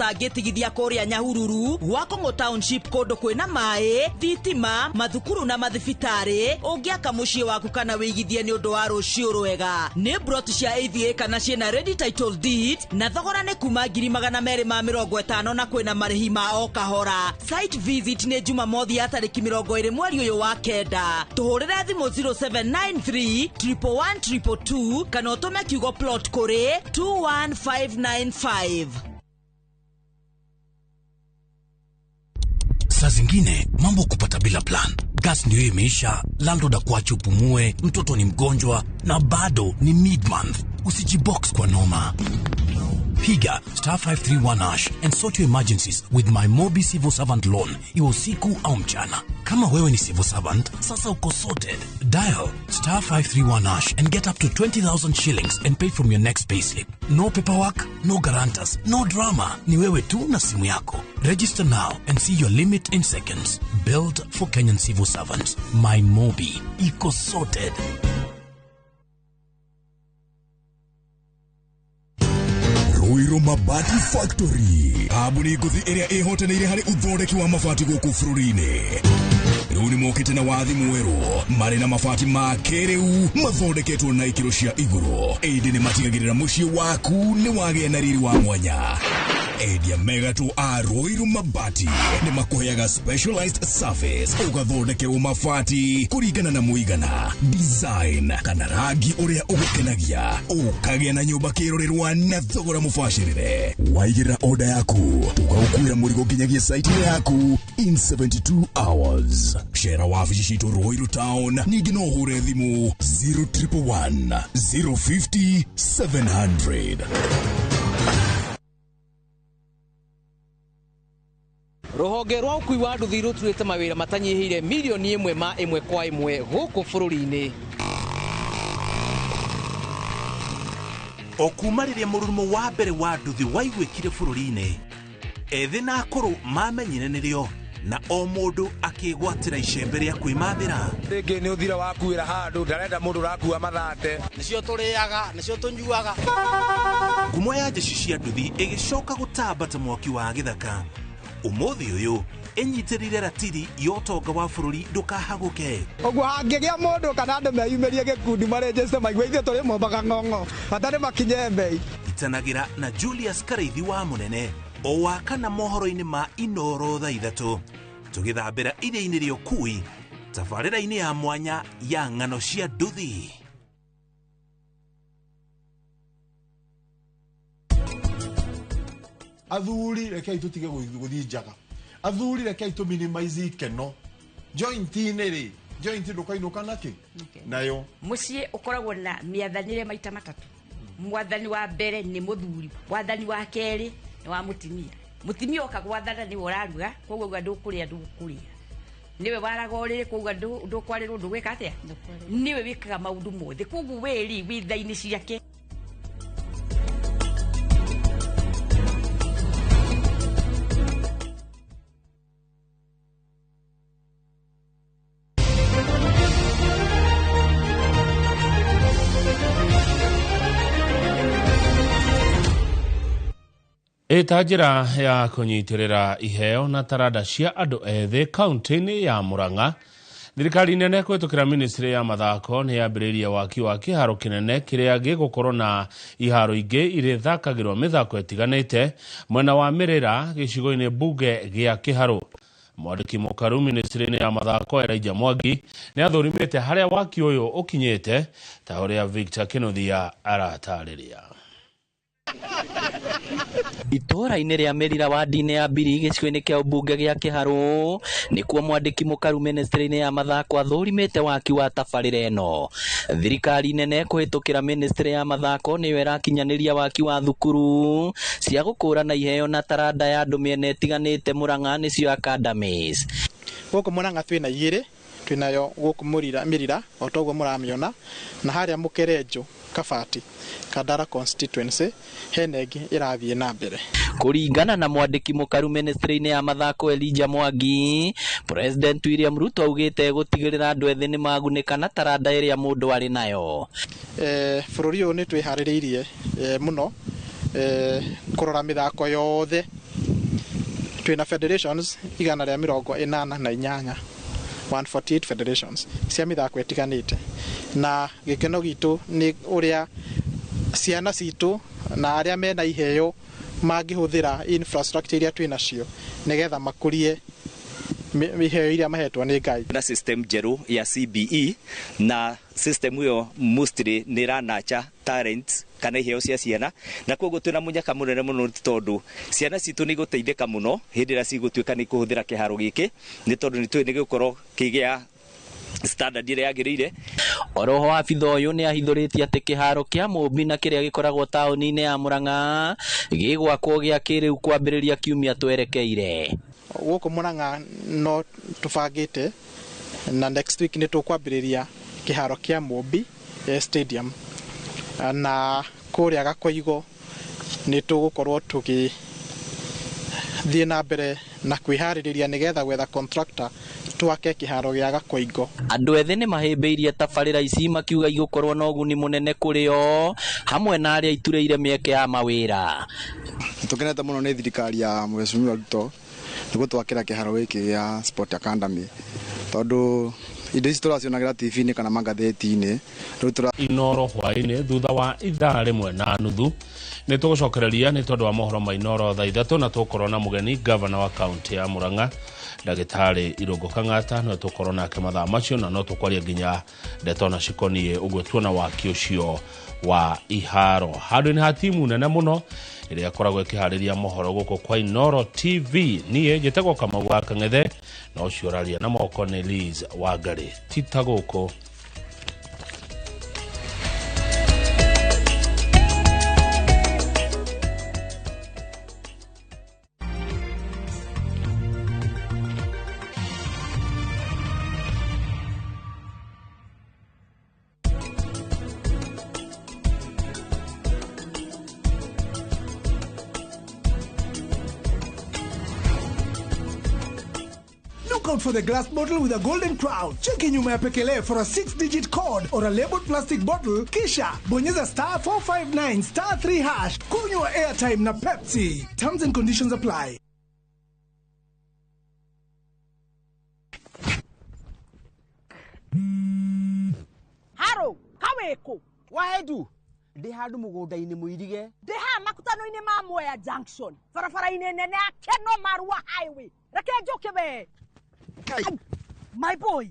ũtangĩtigithia kũrĩa Nyahururu, gwa Kong'o Township, kũndũ kwĩna maĩ, thitima, mathukuru na mathibitarĩ. Ũngĩaka mũciĩ waku kana wĩigithie nĩ ũndũ wa rũciũ rwega. Nĩ broti cia AVA kana ciĩna ready title deed, na thogora nĩ kuma 250,000 na kwĩna marĩhi ma o kahora. Site visit nĩ Jumamothi ya tarĩki 20 mweri ũyũ wa kenda. Tũhũrĩre thimũ 0793 111 222 kana ũtũme kiugo plot kũrĩ 21595. Saa zingine mambo kupata bila plan. Gas ndio imeisha, landlord akuache upumue, mtoto ni mgonjwa na bado ni mid-month. Usijibox kwa noma. Piga star 531 hash and sort your emergencies with my Mobi Civil Servant Loan, iwe usiku au mchana. Kama wewe ni civil servant, sasa uko sorted. Dial star 531 hash and get up to 20,000 shillings and pay from your next payslip. No paperwork, no guarantors, no drama. Ni wewe tu na simu yako. Register now and see your limit in seconds. Built for Kenyan civil servants. My Mobi. Iko sorted. Ruiru Mabati Factory, kambuni ngũthi ĩrĩa ĩhotanĩire harĩ ũthondeki wa mabati gũkũ bũrũri-inĩ. Rĩu nĩ mokĩte na wathi mwerũ marĩ na mabati ma kĩrĩu mathondeketwo na ikĩro cia igũrũ, ĩndĩ nĩ matigagĩrĩra mũciĩ waku nĩ wagĩa na riri wa mwanya. Endia mega tu a Ruiru Mabati nĩ makũheaga specialized service, ũgathondekerwo mabati kũringana na mũigana, design kana rangi ũrĩa ũgũkenagia, ũkagĩa na nyũmba kĩrorerwa na thogora mũbacĩrĩre. Waigĩrĩra order yaku tũgagũkuĩra mũrigo nginyagia site yaku in 72 hours. Cera wabici citũ Ruiru Town, ningĩ no ũhũre thimũ 0111 050 700. Rũhonge rwa ũkui wa nduthi rũturĩte mawĩra matanyihĩire milioni ĩmwe ma ĩmwe kwa ĩmwe gũkũ bũrũri-inĩ. O kuma rĩrĩa mũrurumo wa mbere wa nduthi waiguĩkire bũrũri-inĩ, ethĩ na akũrũ mamenyire nĩrĩo na o mũndũ akĩgwatĩra icembe rĩa kwĩmathĩra. Rĩngĩ nĩ ũthira wakuĩra handũ, ndarenda mũndũ ũrakua mathate. Nĩcio tũrĩaga, nĩcio tũnyuaga. Ngumo ya njeci cia nduthi ĩgĩcoka gũtamba ta mwaki wa gĩthaka. Ũmũthĩ ũyũ ĩnyitĩrĩire ratiri ya ũtonga wa bũrũri ndũkahagũke. Ũguo hangĩgĩa mũndũ kana andũ meyumĩrie gĩkundi marĩnjĩte maigue ithuĩ tũrĩ mombaga ng'ong'o, bata nĩ makinye mbei. Itanagĩra na Julius Karaithi wa Mũnene o wa kana mohoro-inĩ ma Inoro thaa 3, tũgĩthambĩra iria-inĩ rĩa ũkui tabarĩra-inĩ ya mwanya ya ng'ano cia nduthi. Athuri rekei tũtige gũthiĩ njaga. Athuri rekei tũ minimize ikeno. Joint-inĩ rĩ, joint ndũkainũka nakĩ? Nayo. Mũciĩ ũkoragwo na mĩathanĩre maita matatũ. Mwathani wa mbere nĩ mũthuri, wathani wa kerĩ nĩ wa mũtumia. Mũtumia oka gwathana nĩwe ũraruga, koguo auga ndũkũrĩa ndũkũrĩa. Nĩwe waraga ũrĩrĩ, koguo ndũkwarĩrwo ndũgwĩka atĩa? Nĩwe wĩkaga maũndũ mothe, koguo we rĩ wĩ tha-inĩ ciake. Ĩta njĩra ya kũnyitĩrĩra iheo na taranda cia andũ ethĩ kaunti-inĩ ya Murang'a, thirikari nene kũhĩtũkĩra ministry ya mathako nĩ yambĩrĩirie waki wa kĩharo kĩnene kĩrĩa gĩgũkorwo na iharo ingĩ irĩthakagĩrwo mĩthako ĩtiganĩte mwena wa Mĩrĩra gĩcigo-inĩ mbunge gĩa Kĩharũ. Mwandĩki mũkaru ministry-inĩ ya mathako Elijah Mwangi nĩ athũrimĩte harĩa waki ũyũ ũkinyĩte ta ũrĩa Victor Kĩnuthia aratarĩria. Itũũra-inĩ rĩa Mĩrira wadi-inĩ ya Mbiri gĩcigo-inĩ kĩa ũmbunge gĩa Kĩharũ nĩkuo mwandĩki mũkaru ministry-inĩ ya mathako athũrimĩte waki wa tabarĩra ĩno. Thirikari nene kũhĩtũkĩra ministry ya mathako nĩyo ĩrakinyanĩria waki wa thukuru cia gũkũrana iheo na taranda ya andũ mĩena ĩtiganĩte Murang'a nĩcio academies. Gũkũ Murang'a twĩna igĩrĩ, twĩnayo gũkũ Mĩrira o ta ũguo mũramĩona, na harĩa Mũkerenjũ Kabati Kandara constituency hena ĩngĩ ĩrathiĩ na mbere. Kũringana na mwandĩki mũkaru ministry-inĩ ya mathako Elijah Mwangi, President William Ruto augĩte gũtigĩrĩra andũ ethĩ nĩ magunĩka na taranda ĩrĩa mũndũ arĩ nayo. Bũrũri ũyũ nĩ twĩharĩrĩirie mũno kũrora mĩthako yothe Twina federations 188, 148 federations cia mithako itiganite, na gikeno gitu ni uria ciana citu na aria mena iheo mangihuthira infrastructure iria twina cio nigetha makurie iheo iria mahetwo ni Ngai. Na system njeru ya CBE, na system iyo mostly ni iranacha talents kana iheo cia ciana, na koguo twina munyaka munene muno tondu ciana citu ni iguteithika muno hindi ira cigutuika ni kuhuthira kiharo giki, ni tondu ni twi ni gukorwo kigia standard ira yagiriire. Oroho abitha uyu ni ahithuritie ati kiharo kia Mumbi na kiria gikoragwo taoni-ini ya Murang'a gigwakwo gia kiriu kwambiriria kiumia twerekeire. Guku Murang'a no tubangite na next week ni tukwambiriria kiharo kia Mumbi Stadium, na kuria Gakoigo ni tugukorwo tugithie na mbere na kwihaririria nigetha gwetha contractor twake kiharo gia Gakoigo. Andu ethe ni mahimbiirie tabarira ici makiuga igukorwo na uguni munene kuri o hamwe na aria itureire mieke ya mawira. Tukenete muno ni thirikari ya Mheshimiwa Ruto ni gutwakira kiharo giki gia Sport Academy, tondu indo ici turacionagĩra TV-inĩ kana magathĩti-inĩ. Inoro hwaĩ-inĩ thutha wa ithaa 1:30 nĩ tũgũcokereria nĩ tondũ wa mohoro ma Inoro thaa 3, na tũgũkorwo na mũgeni gavana wa kaunti ya Murang'a Ndagĩtarĩ Irũngũ Kang'ata, no tũkorwo nake mathaa macio, na no tũkwaria nginya ndeto na cikoniĩ ũguo tuona waki ũcio wa iharo. Handũ-inĩ ha timu nene mũno ĩrĩa ĩkoragwo ĩkĩharĩria mohoro gũkũ kwa Inoro TV, niĩ njĩtagwo Kamau wa Kang'ethe, na ũcio ũraria na moko nĩ Liz Wangari. Tita gũkũ. Out for the glass bottle with a golden crown. Cheki nyuma ya pekele for a 6-digit code or a labeled plastic bottle, kisha bonyeza star 459 star 3 hash. Kunywa airtime na Pepsi. Terms and conditions apply. Haro, kaweko. Waedu. Ndi handu mugunda-ini muirige. Ndi ha makutano-ini ma Mwea Junction. Barabara-ini nene ya Keno Marua Highway. Reke njuke we. My boy,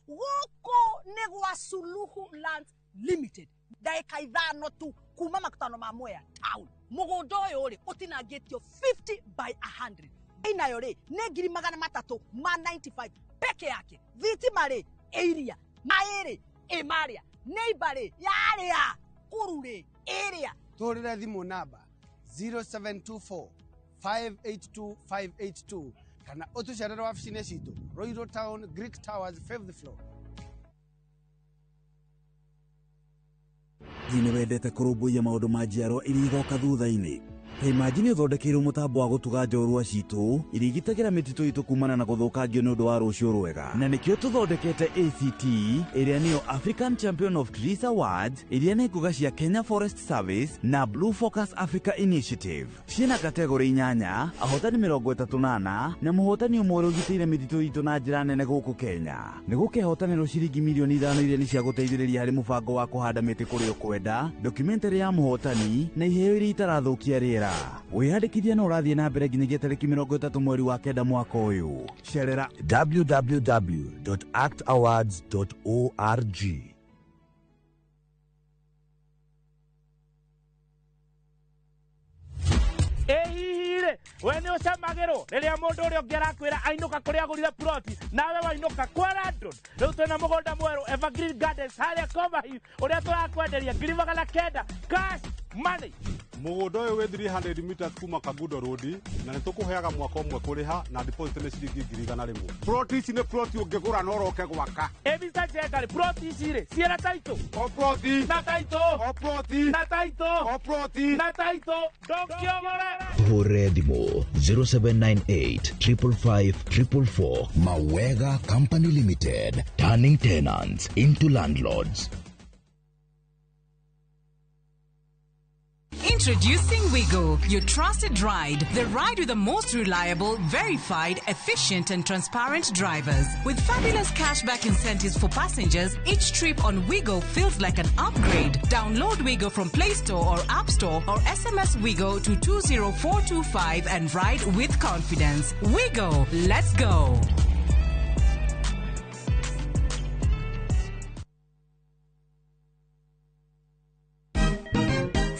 gũkũ nĩ gwa Suluhu Land Limited. Ndagĩka 5 tu kuma makutano ma Mwea town. Mũgũnda ũyũ rĩ ũtinangĩtio 50 by 100. Inayo rĩ nĩ 395 peke yake. Thitima rĩ ĩiria, maĩ rĩ ĩmarĩa, neighbor rĩ yarĩa, kuru rĩ ĩrĩa. Tũhũrĩre thimũ namba 0724 582 582 kana ũtũcerere wabici-inĩ citũ Royal Town, Greek Towers, 5th floor. Nĩ wendete kũrũmbũiya maũndũ ma njiarwa iria igoka thutha-inĩ? Ta imagine ũthondekeirwo mũtambo wa gũtuga njorua citũ iria igitagĩra mĩtitũ itũ kumana na gũthũkangio nĩ ũndũ wa rũciũ rwega. Na nĩkĩo tũthondekete ACT, ĩrĩa nĩyo African Champion of Trees Awards, ĩrĩa nĩ ngũga cia Kenya Forest Service na Blue Focus Africa Initiative. Ciĩna kategori 8, ahotani 34 na mũhotani ũmwe ũrĩa ũgitĩire mĩtitũ itũ na njĩra nene gũkũ Kenya. Nĩ gũkehotanĩrwo ciringi milioni 5 iria nĩ cia gũteithĩrĩria harĩ mũbango wa kũhanda mĩtĩ kũrĩa ũkwenda, documentary ya mũhotani na iheo iria itarathũkia rĩera. Wĩyandĩkithia no ũrathiĩ na mbere nginyagia tarĩki 30 mweri wa 9 mwaka ũyũ. Cerera www.actawards.org. Ĩhihi-rĩ, we nĩ ũcamagĩrwo rĩrĩa mũndũ ũrĩa ũngĩ arakwĩra ainũka kũrĩa agũrire ploti nawe wainũka kwa London. Rĩu twĩna mũgũnda mwerũ Evergreen Gardens harĩa Coverhill ũrĩa tũrakwenderia 900,000 cash money. Mũgũnda ũyũ wĩ 300 meters kuma Kangundo Road, na nĩ tũkũheaga mwaka ũmwe kũrĩha na deposit nĩ ciringi 100,000. Plot ici nĩ plot ũngĩgũra na ũroke gwaka. Ĩ Mr. Njenga rĩ, plot ici rĩ ciĩna title? O plot. Na title. O plot. Na title. O plot. Na title. Ndũngĩogore. Tũhũrĩre thimũ 0798 555 444. Mawega Company Limited, turning tenants into landlords. Introducing Wigo, your trusted ride. The ride with the most reliable, verified, efficient, and transparent drivers. With fabulous cashback incentives for passengers, each trip on Wigo feels like an upgrade. Download Wigo from Play Store or App Store or SMS Wigo to 20425 and ride with confidence. Wigo, let's go.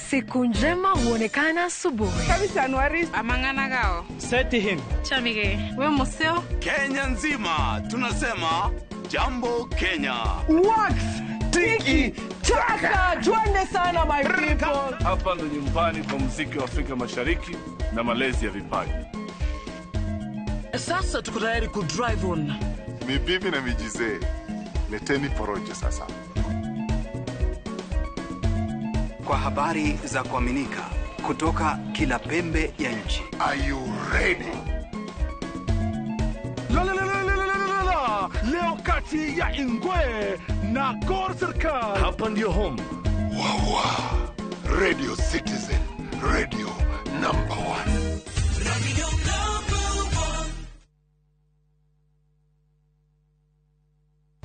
Siku njema huonekana asubuhi. Amang'ana gao. Seti him. Chamige. We museo. Kenya nzima tunasema jambo Kenya. Wax tiki taka, twende sana my people. Hapa ndo nyumbani kwa muziki wa Afrika Mashariki na malezi ya vipaji. Sasa tuko tayari ku drive on. Ni bibi na mijizee, leteni porojo sasa. Kwa habari za kuaminika kutoka kila pembe ya nchi. Are you ready? La la la la la la la la. Leo kati ya Ingwe na Gor Serikal. Hapa ndio home. Wawa. Radio Citizen, radio number 1. Radio number 1.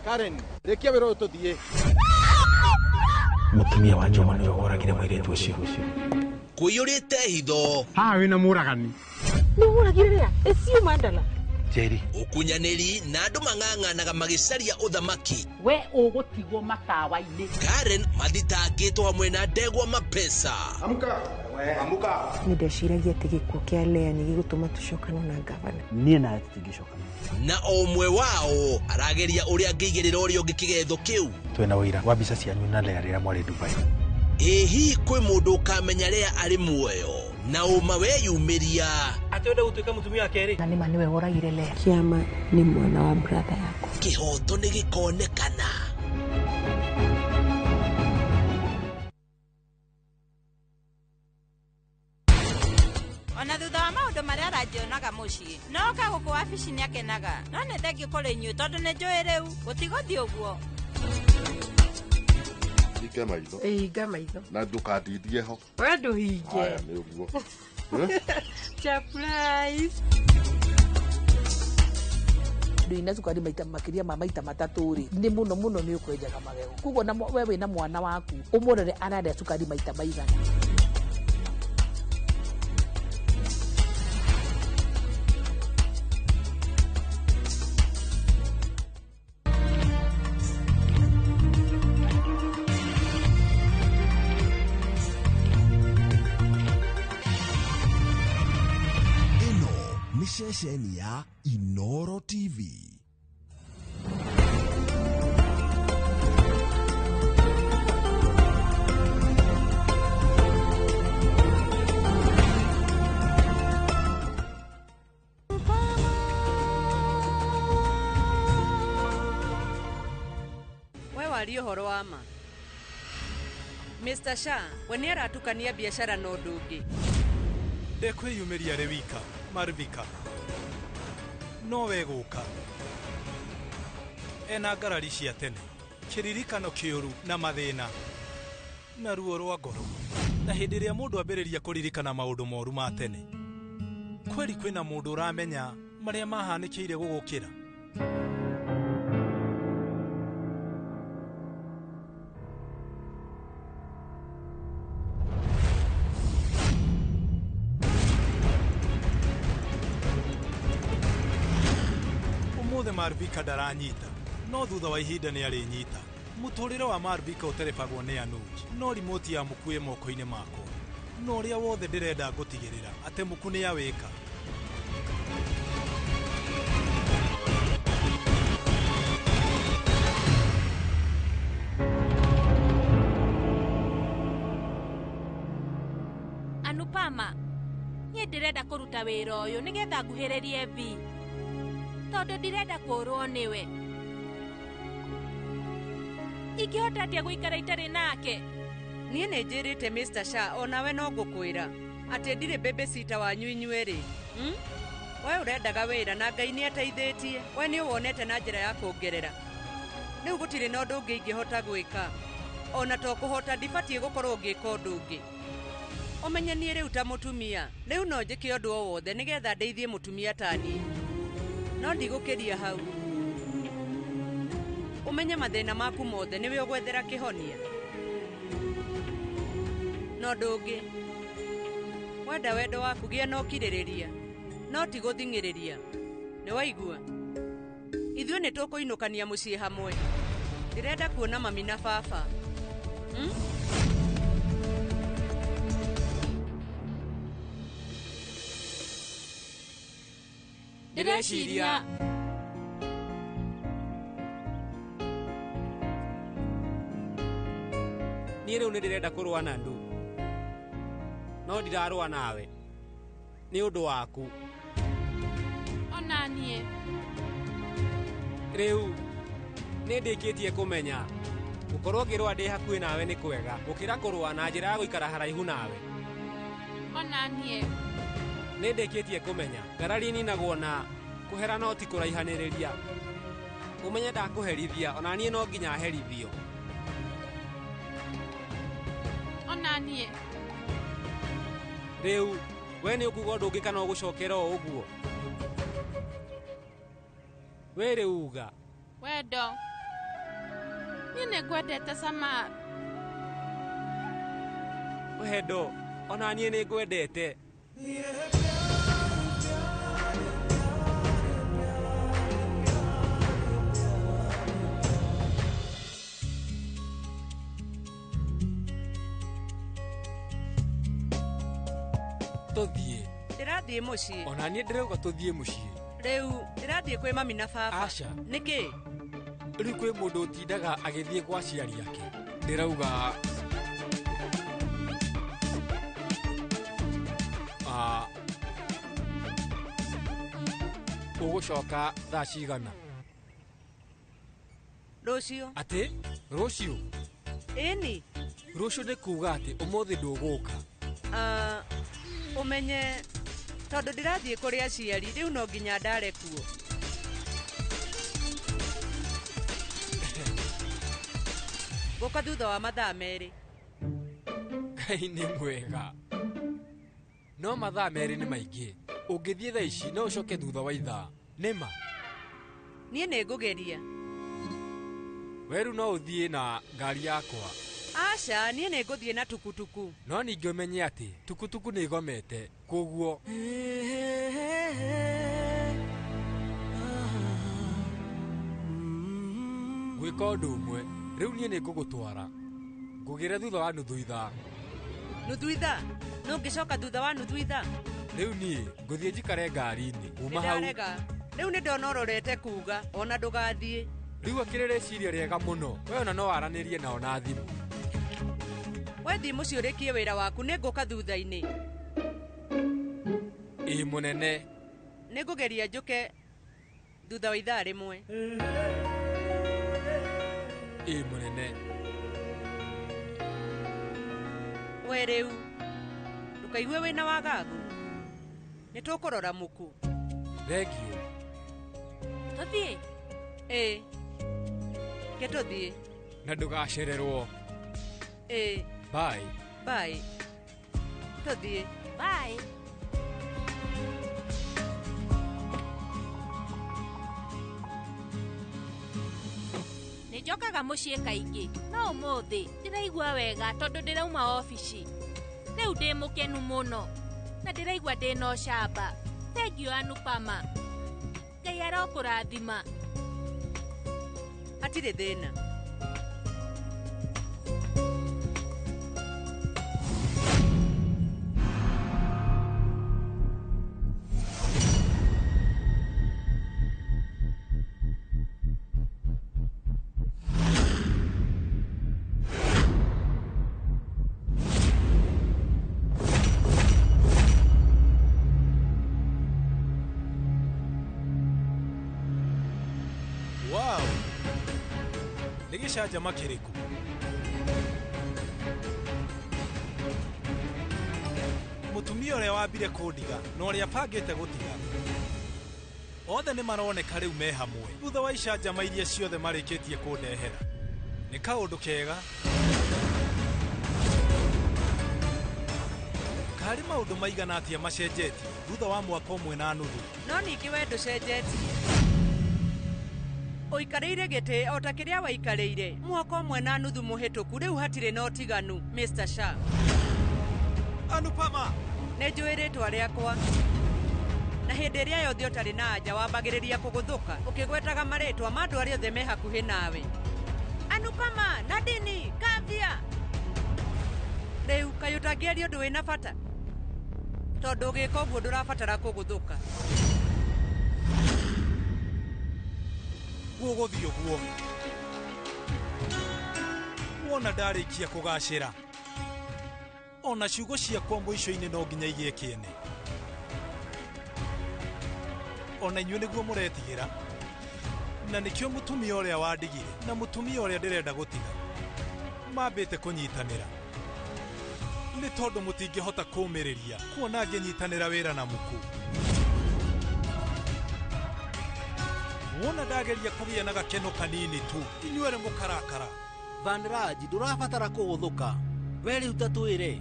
Karen, rekia wĩra ũyũ tũthiĩ. Mũtumia wa Njuma nĩwe woragire mũirĩtu ũcio. Kũiyũrĩte hitho. Haha wĩna mũragani. Nĩ mũragire rĩa? Ĩcio mandala. Njeri. Ũkunyanĩri na andũ mang'ang'anaga magĩcaria ũthamaki. We ũgũtigwo matawa-inĩ. Karen mathitangĩtwo hamwe na ndegwa mapesa. Amka. We amka. Nĩ ndeciragia atĩ gĩkuũ kĩa Lea nĩ gĩgũtũma tũcokane na gavana. Niĩ nawe tũtingĩcokana. Na o ũmwe wao arageria ũrĩa angĩigĩrĩra ũrĩa ũngĩ kĩgetho kĩu. Twĩna ũira wa mbica cianyu na Lea rĩrĩa mwarĩ Dubai. Ĩ hihi kwĩ mũndũ ũkamenya Lea arĩ muoyo na ũma weyumĩria. Atĩ wenda gũtuĩka mũtumia wa kerĩ. Na nĩma nĩwe woragire Lea. Kĩama nĩ mwana wa brother yakwa. Kĩhoto nĩ gĩkonekana. Ona thutha wa maũndũ marĩa aranjionaga mũciĩ no oka gũkũ wabici nĩakenaga no nĩ thengiũ kũrĩ inyuĩ tondũ nĩ njũĩ rĩu gũtigũthiĩ ũguo. Hinga maitho. Hinga maitho. Na ndũkandindie ho. We ndũhinge. Haya nĩ ũguo. Surprise. Ndũina cukari maita makĩria ma maita matatũ rĩ nĩ mũno mũno nĩ ũkwenjaga magego. Koguo na we wĩna mwana waku ũmũrore ararĩa cukari maita maigana. Ceceni ya Inoro TV. We warie ũhoro wa ma. Mr. Shah, we nĩ aratukania biacara na ũndũ ũngĩ. Ndekwĩyumĩria rĩ wika Marvika no we gũka ena ngarari cia tene kĩririkano kĩũru na mathĩna na ruo rwa ngoro na hĩndĩ ĩrĩa mũndũ ambĩrĩria kũririkana maũndũ moru ma tene kweri kwĩna mũndũ ũramenya marĩa mahanĩkĩire gũgũkĩra. Marvika ndaranyita no thutha wa ihinda nĩ arĩnyita. Mũtũrĩre wa Marvika ũterebagwo nĩ Anuj no remote ya mũku ĩ moko-inĩ makwa no ũrĩa wothe ndĩrenda ngũtigĩrĩra atĩ mũku nĩ awĩka. Anupama, niĩ ndĩrenda kũruta wĩra ũyũ nĩgetha nguhĩrĩrie V tondũ ndirenda kũũrwo nĩwe. Ingĩhota atĩa gũikara itarĩ nake? Niĩ nĩ njĩrĩte Mr. Shah onawe no ngũkwĩra atĩ ndirĩ babysitter wanyu inyuerĩ. We ũrendaga wĩra na Ngai nĩ ateithĩtie. We nĩ ũwonete na njĩra ya kũngerera. Rĩu gũtirĩ na ũndũ ũngĩ ingĩhota gwĩka. Ona to kũhota ndibatiĩ gũkorwo ngĩka ũndũ ũngĩ. Ũmenye niĩ rĩu ta mũtumia, rĩu no njĩke ũndũ o wothe nĩgetha ndeithie mũtumia ta niĩ. No ndigũkĩria hau. Ũmenye mathĩna maku mothe nĩwe ũgwethera kĩhonia. No ũndũ ũngĩ, wenda wendo waku gĩa na ũkirĩrĩria, no ti gũthing'ĩrĩria. Nĩ waigua? Ithuĩ nĩ tũkũinũkania mũciĩ hamwe. Ndĩrenda kuona mami na baba. Ndĩreciria niĩ rĩu nĩ ndĩrenda kũrũa na andũ no ndirarũa nawe nĩ ũndũ waku. Ona niĩ rĩu nĩ ndĩkĩtie kũmenya gũkorwo ngĩrũa ndĩ hakuhĩ nawe nĩ kwega gũkĩra kũrũa na njĩra ya gũikara haraihu nawe. Ona niĩ nĩ ndĩkĩtie kũmenya ngarari ninagwo na kũhera no ti kũraihanĩrĩria. Ũmenye ndakũherithia ona niĩ no nginya herithio. Ona niĩ rĩu we nĩ ũkuga ũndũ ũngĩ kana ũgũcokera o ũguo? We rĩu uga. Wendo, niĩ nĩ ngwendete Samar. Wendo, ona niĩ nĩ ngwendete. Tũthiĩ. Ndĩrathiĩ mũciĩ. Ona niĩ ndĩrauga tũthiĩ mũciĩ. Rĩu ndĩrathiĩ kwĩ mami na baba. Aca. Nĩkĩ? Rĩu kwĩ mũndũ ũtindaga agĩthiĩ kwa aciari ake. Ndĩrauga ũgũcoka thaa cigana? Rũciũ. Atĩ? Rũciũ? Ĩni. Rũciũ nĩ kuuga atĩ ũmũthĩ ndũgũka. Ũmenye tondũ ndĩrathiĩ kũrĩ aciari rĩu no nginya ndare kuo. Ngũka thutha wa mathaa 2. Ngai nĩ mwega. No mathaa 2 nĩ maingĩ. Ũngĩthiĩ thaa ici no ũcoke thutha wa ithaa. Nĩ ma? Niĩ nĩ ngũgeria. We rĩu no ũthiĩ na ngari yakwa. Aca, niĩ nĩ ngũthiĩ na tukutuku. No ningĩ ũmenye atĩ tukutuku nĩ ĩgomete, koguo gwĩka ũndũ ũmwe. Rĩu niĩ nĩ ngũgũtwara. Ngũgĩre thutha wa nuthu ithaa. Nuthu ithaa? No ngĩcoka thutha wa nuthu ithaa? Rĩu niĩ ngũthiĩ njikare ngari-inĩ. Uma hau. Nĩndarega. Rĩu nĩ ndona ũrorete kuga ona ndũgathiĩ. Rĩu akĩrĩ rĩciria rĩega mũno. We ona no waranĩrie nao na thimũ. Wethiĩ mũciĩ ũrĩkie wĩra waku, nĩ ngũka thutha-inĩ. Ĩ mũnene. Nĩ ngũgeria njũke thutha wa ithaa 1. Ĩ mũnene. We rĩu ndũkaigue wĩna wagagu. Nĩ tũkũrora mũku. Thengiũ. Tũthiĩ? Ĩ. Ke tũthiĩ. Na ndũgacererwo. Ĩ. Bye. Bye. Tũthiĩ. Bye. Nĩnjokaga mũciĩ kaingĩ, no ũmũthĩ ndĩraigua wega tondũ ndĩrauma obici. Rĩu ndĩ mũkenu mũno na ndĩraigua ndĩna ũcamba. Thengiũ Anupama. Ngai arokũrathima. Hatirĩ thĩna. Wow! Nĩ gĩcanjama kĩrĩkũ? Mũtumia ũrĩa wambire kũndiga na ũrĩa bangĩte gũtiga othe nĩ maroneka rĩu me hamwe thutha wa icanjama iria ciothe marĩkĩtie kũndehera. Nĩ kaũndũ kega. Tarĩ maũndũ maigana atĩa macenjetie thutha wa mwaka ũmwe na nuthu. No ningĩ we ndũcenjetie. Ũikarĩire gĩtĩ o ta kĩrĩa waikarĩire mwaka ũmwe na nuthu mũhĩtũku. Rĩu hatirĩ na ũtiganu, Mr. Shah. Anupama, nĩ njũĩ rĩtwa rĩakwa. Na hĩndĩ ĩrĩa yothe ũtarĩ na anja wambagĩrĩria kũgũthũka ũkĩgwetaga marĩtwa ma andũ arĩa othe me hakuhĩ nawe. Anupama, Nadini, Kavya. Rĩu kaĩ ũtangĩaria ũndũ wĩna bata? Tondũ ũgĩka ũguo ndũrabatara kũgũthũka. Gũgũthiĩ ũguo. Wona ndarĩkia kũgacĩra, ona ciugo ciakwa mũico-inĩ no nginya igĩe kĩene. Ona inyuĩ nĩguo mũretigĩra, na nĩkĩo mũtumia ũrĩa wandigire na mũtumia ũrĩa ndĩrenda gũtiga mambĩte kũnyitanĩra. Nĩ tondũ mũtingĩhota kũũmĩrĩria kuona ngĩnyitanĩra wĩra na mũku. Wona ndageria kũgĩa na gakeno kanini tu, inyuerĩ mũkarakara. Vanraj, ndũrabatara kũgũthũka. We rĩu ta twĩre,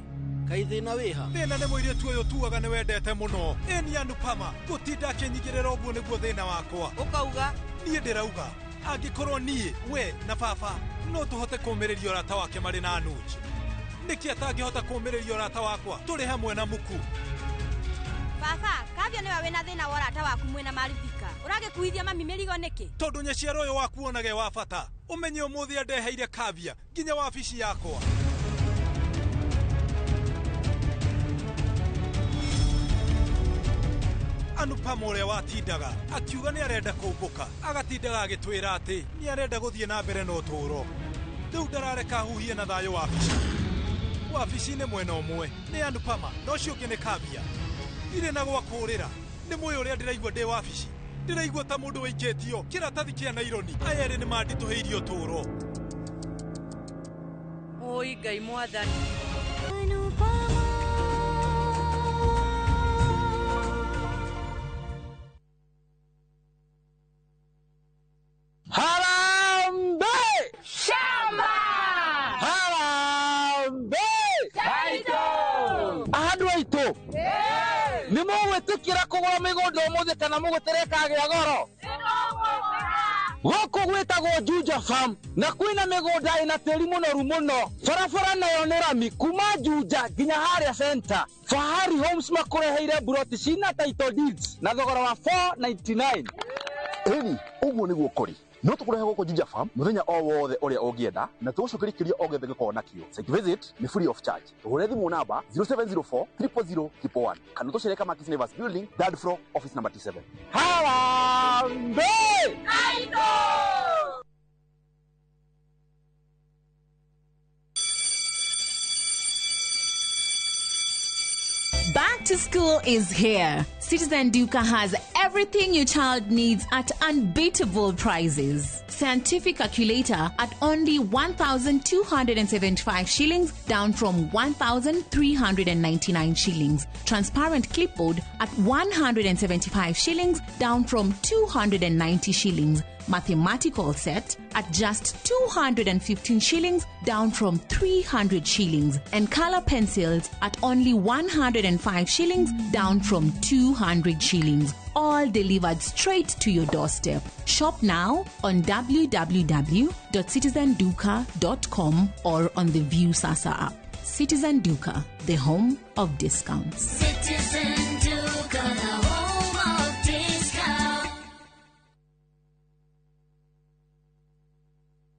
kaĩ thĩna wĩha? Thĩna nĩ mũirĩtu ũyũ tuaga nĩ wendete mũno. Ĩni Anupama, gũtinda akĩnyigĩrĩra ũguo nĩguo thĩna wakwa. Ũkauga? Niĩ ndĩrauga, angĩkorwo niĩ, we na baba no tũhote kũũmĩrĩria ũrata wake marĩ na Anuj, nĩkĩ atangĩhota kũũmĩrĩria ũrata wakwa tũrĩ hamwe na Muku? Baba, Kavya nĩwe wĩna thĩna wa ũrata waku mwĩna Marithika. Ũragĩkuithia mami mĩrigo nĩkĩ? Tondũ nyaciaro ũyũ waku onage wa bata. Ũmenye ũmũthĩ andeheire Kavya nginya wabici yakwa. Anupama ũrĩa watindaga akiuga nĩ arenda kũmbũka, agatindaga agĩtwĩra atĩ nĩ arenda gũthiĩ na mbere na ũtũũro. Rĩu ndarareka huhie na thayũ wabici. Wabici-inĩ mwena ũmwe nĩ Anupama na ũcio ũngĩ nĩ Kavya. Ndirĩ na gwa kũũrĩra. Nĩ mũĩ ũrĩa ndĩraigua ndĩ wabici. Ndĩraigua ta mũndũ wĩikĩtio kĩratathi kĩa naironi. Aya erĩ nĩ manditũhĩirie ũtũũro. Oi Ngai mwathani. Harambee! Shamba! Harambee! Title! Andũ aitũ nĩ mũgwĩtĩkĩra kũgũra mĩgũnda ũmũthĩ kana mũgũtere kagĩa goro? Gũkũ gwĩtagwo Juja Farm na kwĩna mĩgũnda ĩna tĩri mũnoru mũno. Barabara nayo nĩ rami kuma Juja nginya harĩa center. Fahari Homes makũreheire buroti cina title deeds na thogora wa 499. Ĩni, ũguo nĩguo kũrĩ. No tũkũrehe gũkũ Juja Farm mũthenya o wothe ũrĩa ũngĩenda na tũgũcokeria kĩũria o gĩothe gĩkorwo nakĩo. Site visit nĩ free of charge. Tũhũre thimũ namba 0704 000 111 kana tũcere Kamakis Neighbors Building, third floor, office number T7. Harambee! Back to school is here. Citizen Duka has everything your child needs at unbeatable prices. Scientific calculator at only 1,275 shillings, down from 1,399 shillings. Transparent clipboard at 175 shillings, down from 290 shillings. Mathematical set at just 215 shillings, down from 300 shillings. And color pencils at only 105 shillings, down from 200 shillings. All delivered straight to your doorstep. Shop now on www.citizenduka.com or on the View Sasa app. Citizen Duka, the home of discounts. Citizen Duka, the home of discounts.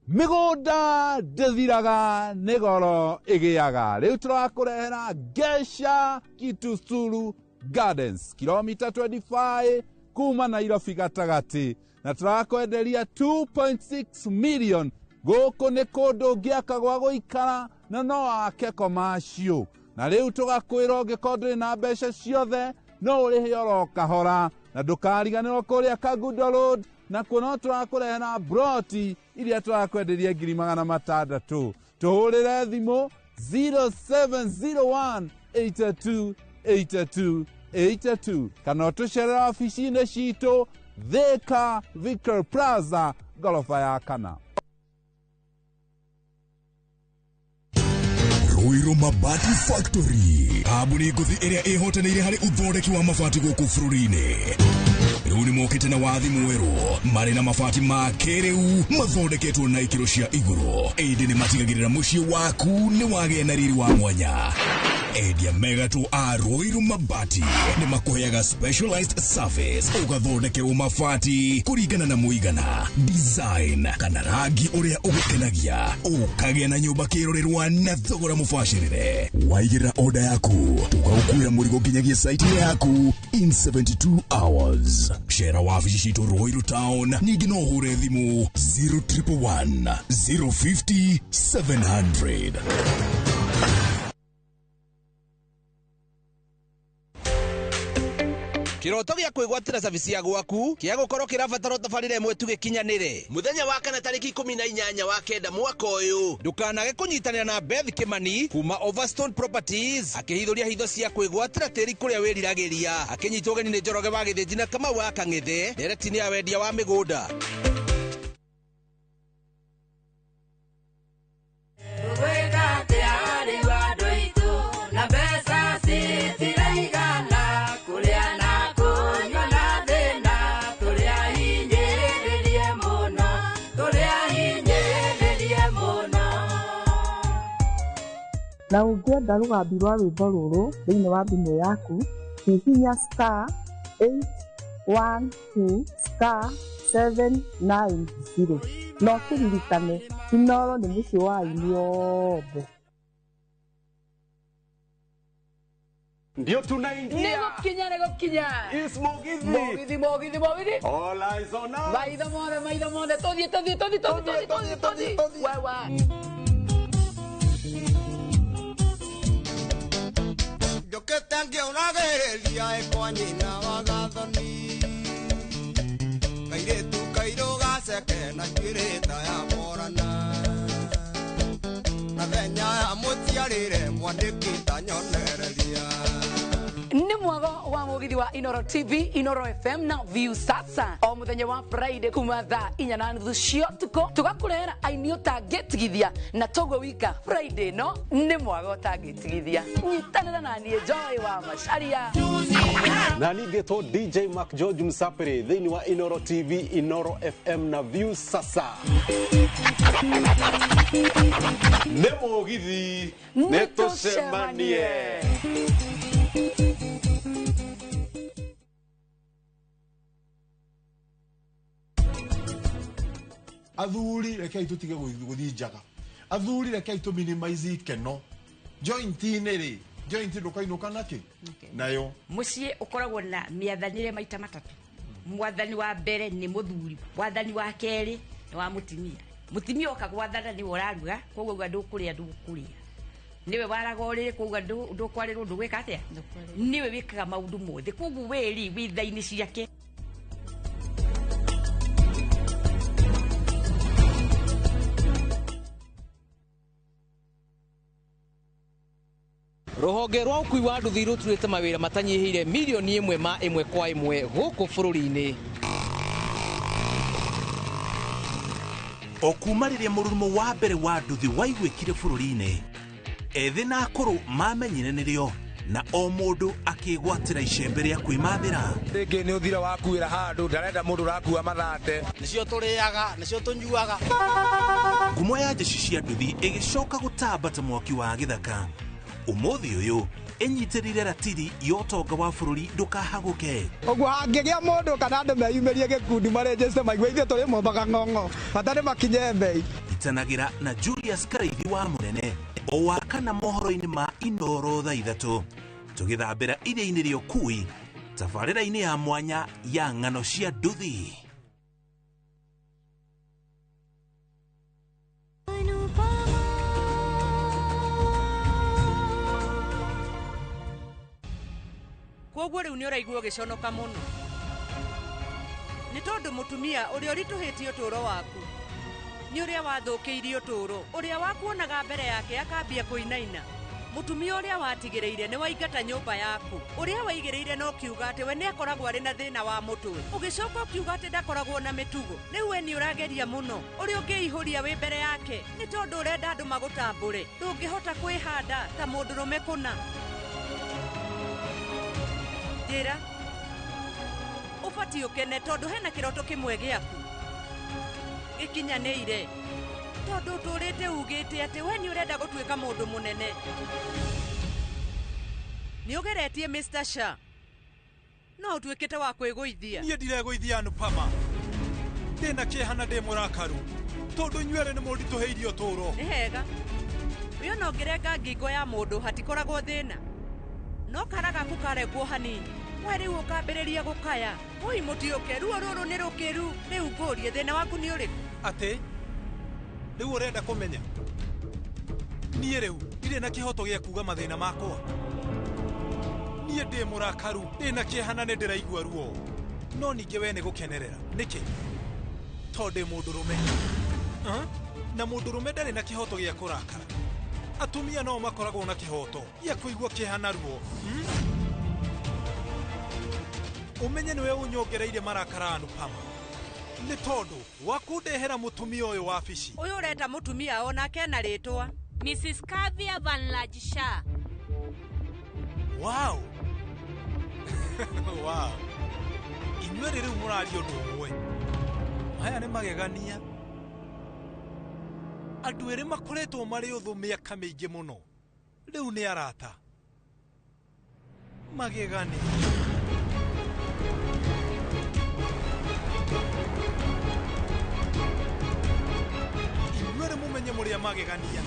Mĩgũnda ndĩthiraga nĩ goro ĩgĩaga. Rĩu tũrakũrehera Gesha Kitusuru Gardens, kilomita 25 kuma Nairobi gatagatĩ, na tũrakwenderia 2.6 million. Gũkũ nĩ kũndũ ũngĩaka gwa gũikara na no wake commercial. Na rĩu tũgakwĩra ũngĩkorwo ndũrĩ na mbeca ciothe no ũrĩhe oro kahora, na ndũkariganĩrwo kũrĩa Kangundo Road na kuo no tũrakũrehera broti iria tũrakwenderia 600,000. Tũhũrĩre thimũ 0701 82 82 82 kana ũtũcerere wabici-inĩ citũ Thika Victor Plaza ngoroba ya kana. Ruiru Mabati Factory, kambuni ngũthi ĩrĩa ĩhotanĩire harĩ ũthondeki wa mabati gũkũ bũrũri-inĩ. Rĩu nĩ mokĩte na wathi mwerũ, marĩ na mabati ma kĩrĩu mathondeketwo na ikĩro cia igũrũ, ĩndĩ nĩ matigagĩrĩra mũciĩ waku nĩ wagĩa na riri wa mwanya. Endia megatũ a Ruiru Mabati nĩ makũheaga specialized service, ũgathondekerwo mabati kũringana na mũigana, design kana rangi ũrĩa ũgũkenagia, ũkagĩa na nyũmba kĩrorerwa na thogora mũbacĩrĩre. Waigĩrĩra oda yaku, tũgagũkuĩra mũrigo nginyagia site yaku in 72 hours. Cera wabici citũ Ruiru Town, ningĩ no ũhũre thimũ 0111 050 700. Kiroto gĩa kwĩgwatĩra cabici ya gwaku kĩa gũkorwo kĩrabatara tabarĩra ĩmwe tu gĩkinyanĩre mũthenya wa kana tarĩki 18 wa 9 mwaka ũyũ. Ndũkanage kũnyitanĩra na Beth Kimani kuma Overstone Properties akĩhithũria hitho cia kwĩgwatĩra tĩri kũrĩa wĩriragĩria, akĩnyitwo ũgeni nĩ Njoroge wa Gĩthĩnji na Kamau wa Kang'ethe ndereti-inĩ ya wendia wa mĩgũnda. Na ũngĩenda rũgambi rwa rwĩmbo rũrũ thĩinĩ wa thimũ yaku, hihinya star 812 star 790 na ũkĩririkane Inooro nĩ mũciĩ wa aini othe. Ndio tunaingia. Nĩgũkinya nĩgũkinya. It's Mugithi. Mugithi Mugithi Mugithi. All eyes on us. Maitho mothe maitho mothe tũthiĩ tũthiĩ tũthiĩ tũthiĩ tũthiĩ tũthiĩ tũthiĩ. Wewe. Njũkĩte ngĩũragĩrĩria ĩkwa nyina wa gathoni, kairĩtu kairũ gaceke na njuĩrĩ ta ya borana, na thenya ya mũciarĩre mwandĩki ta nyonereria. Nĩ mwago wa mũgithi wa Inooro TV, Inooro FM na View Sasa o mũthenya wa Friday kuma thaa 4:30 cia ũtukũ tũgakũrehera aini ũtangĩtigithia na toguo wika Friday no nĩ mwago ũtangĩtigithia. Nyitanĩra na niĩ Joy wa Macharia na ningĩtwo DJ Mark George Msafiri thĩinĩ wa Inooro TV, Inooro FM na View Sasa. Nĩ mũgithi, nĩ tũcemanie. Athuri rekei tutige guthii njaga, athuri rekei tu minimize ikeno joint-inĩ rĩ, joint ndũkainũka nakĩ nayo. Mũciĩ ũkoragwo na mĩathanĩre maita matatũ. Mwathani wa mbere nĩ mũthuri, wathani wa kerĩ nĩ wa mũtumia. Mũtumia oka gwathana nĩwe ũraruga, koguo auga ndũkũrĩa ndũkũrĩa, nĩwe waraga ũrĩrĩ, koguo ndũkwarĩrwo ndũgwĩka atĩa, nĩwe wĩkaga maũndũ mothe, koguo we rĩ wĩ tha-inĩ ciake. Rũhonge rwa ũkui wa nduthi rũturĩte mawĩra matanyihĩire milioni 1 ma 1 kwa 1 gũkũ bũrũri-inĩ. O kuma rĩrĩa mũrurumo wa mbere wa nduthi waiguĩkire bũrũri-inĩ, ethĩ na akũrũ mamenyire nĩrĩo na o mũndũ akĩgwatĩra icembe rĩa kwĩmathĩra. Rĩngĩ nĩ ũthira wakuĩra handũ, ndarenda mũndũ ũrakua mathate. Nĩcio tũrĩaga, nĩcio tũnyuaga. Ngumo ya njeci cia nduthi ĩgĩcoka gũtamba ta mwaki wa gĩthaka. Ũmũthĩ ũyũ ĩnyitĩrĩire ratiri ya ũtonga wa bũrũri ndũkahagũke. Ũguo hangĩgĩa mũndũ kana andũ meyumĩrie gĩkundi marenjeste maigue ithuĩ tũrĩ mombaga ng'ong'o, bata nĩ makinye mbei. Itanagĩra na Julius Karaithi wa Mũnene o wa kana mohoro-inĩ ma Inooro thaa 3 tũgĩthambĩra iria-inĩ rĩa ũkui tabarĩra-inĩ ya mwanya ya ng'ano cia nduthi. Koguo rĩu nĩ ũraigua ũgĩconoka mũno nĩ tondũ mũtumia ũrĩa ũritũhĩtie ũtũũro waku nĩ ũrĩa wathũkĩirie ũtũũro, ũrĩa wakuonaga mbere yake akambia kũinaina. Mũtumia ũrĩa watigĩrĩire nĩ waingata nyũmba yaku. Ũrĩa waigĩrĩire no kiuga atĩ we nĩ akoragwo arĩ na thĩna wa mũtwe. Ũgĩcoka ũkiuga atĩ ndakoragwo na mĩtugo. Rĩu we nĩ ũrageria mũno. Ũrĩa ũngĩihũria wĩ mbere yake nĩ tondũ ũrenda andũ magũtambũre. Ndũngĩhota kwĩhanda ta mũndũrũme kũna. Njĩra, ũbatiĩ ũkene tondũ hena kĩroto kĩmwe gĩaku gĩkinyanĩire. Tondũ ũtũrĩte ugĩte atĩ we nĩ ũrenda gũtuĩka mũndũ mũnene. Nĩ ũgeretie Mr. Shah. No ũtuĩkĩte wa kwĩgũithia. Niĩ ndiregũithia Anupama. Ndĩna kĩeha na ndĩ mũrakaru tondũ inyuerĩ nĩ mũnditũhĩirie ũtũũro. Nĩ hega. Ũyũ no ngĩrenga ngingo ya mũndũ hatikoragwo thĩna. No kara gaku karengwo hanini. We rĩu ũkambĩrĩria gũkaya. Oi mũtiũke, ruo rũrũ nĩ rũkĩru. Rĩu ngũrie thĩna waku nĩ ũrĩkũ? Atĩ rĩu ũrenda kũmenya niĩ rĩu ndirĩ na kĩhoto gĩa kuuga mathĩna makwa. Niĩ ndĩ mũrakaru, ndĩ na kĩeha na nĩ ndĩraigua ruo. No ningĩ we nĩ gũkenerera. Nĩkĩ? Tondũ ndĩ mũndũrũme. Na mũndũrũme ndarĩ na kĩhoto gĩa kũrakara. Atumia no makoragwo na kĩhoto gĩa kũigua kĩeha na ruo. Ũmenye nĩwe ũnyongereire marakara Anupama. Nĩ tondũ wa kũndehera mũtumia ũyũ wabici. Ũyũ ũreta mũtumia onake ena rĩtwa. Mrs. Kavya Vanlaj Shah. Wow. Wow. Inyuerĩ rĩu mũraria ũndũ ũmwe. Maya nĩ magegania. Andũ erĩ makoretwo marĩ ũthũ mĩaka mĩingĩ mũno. Rĩu nĩ arata. Magegania. Inyuerĩ mũmenye mũrĩa magegania.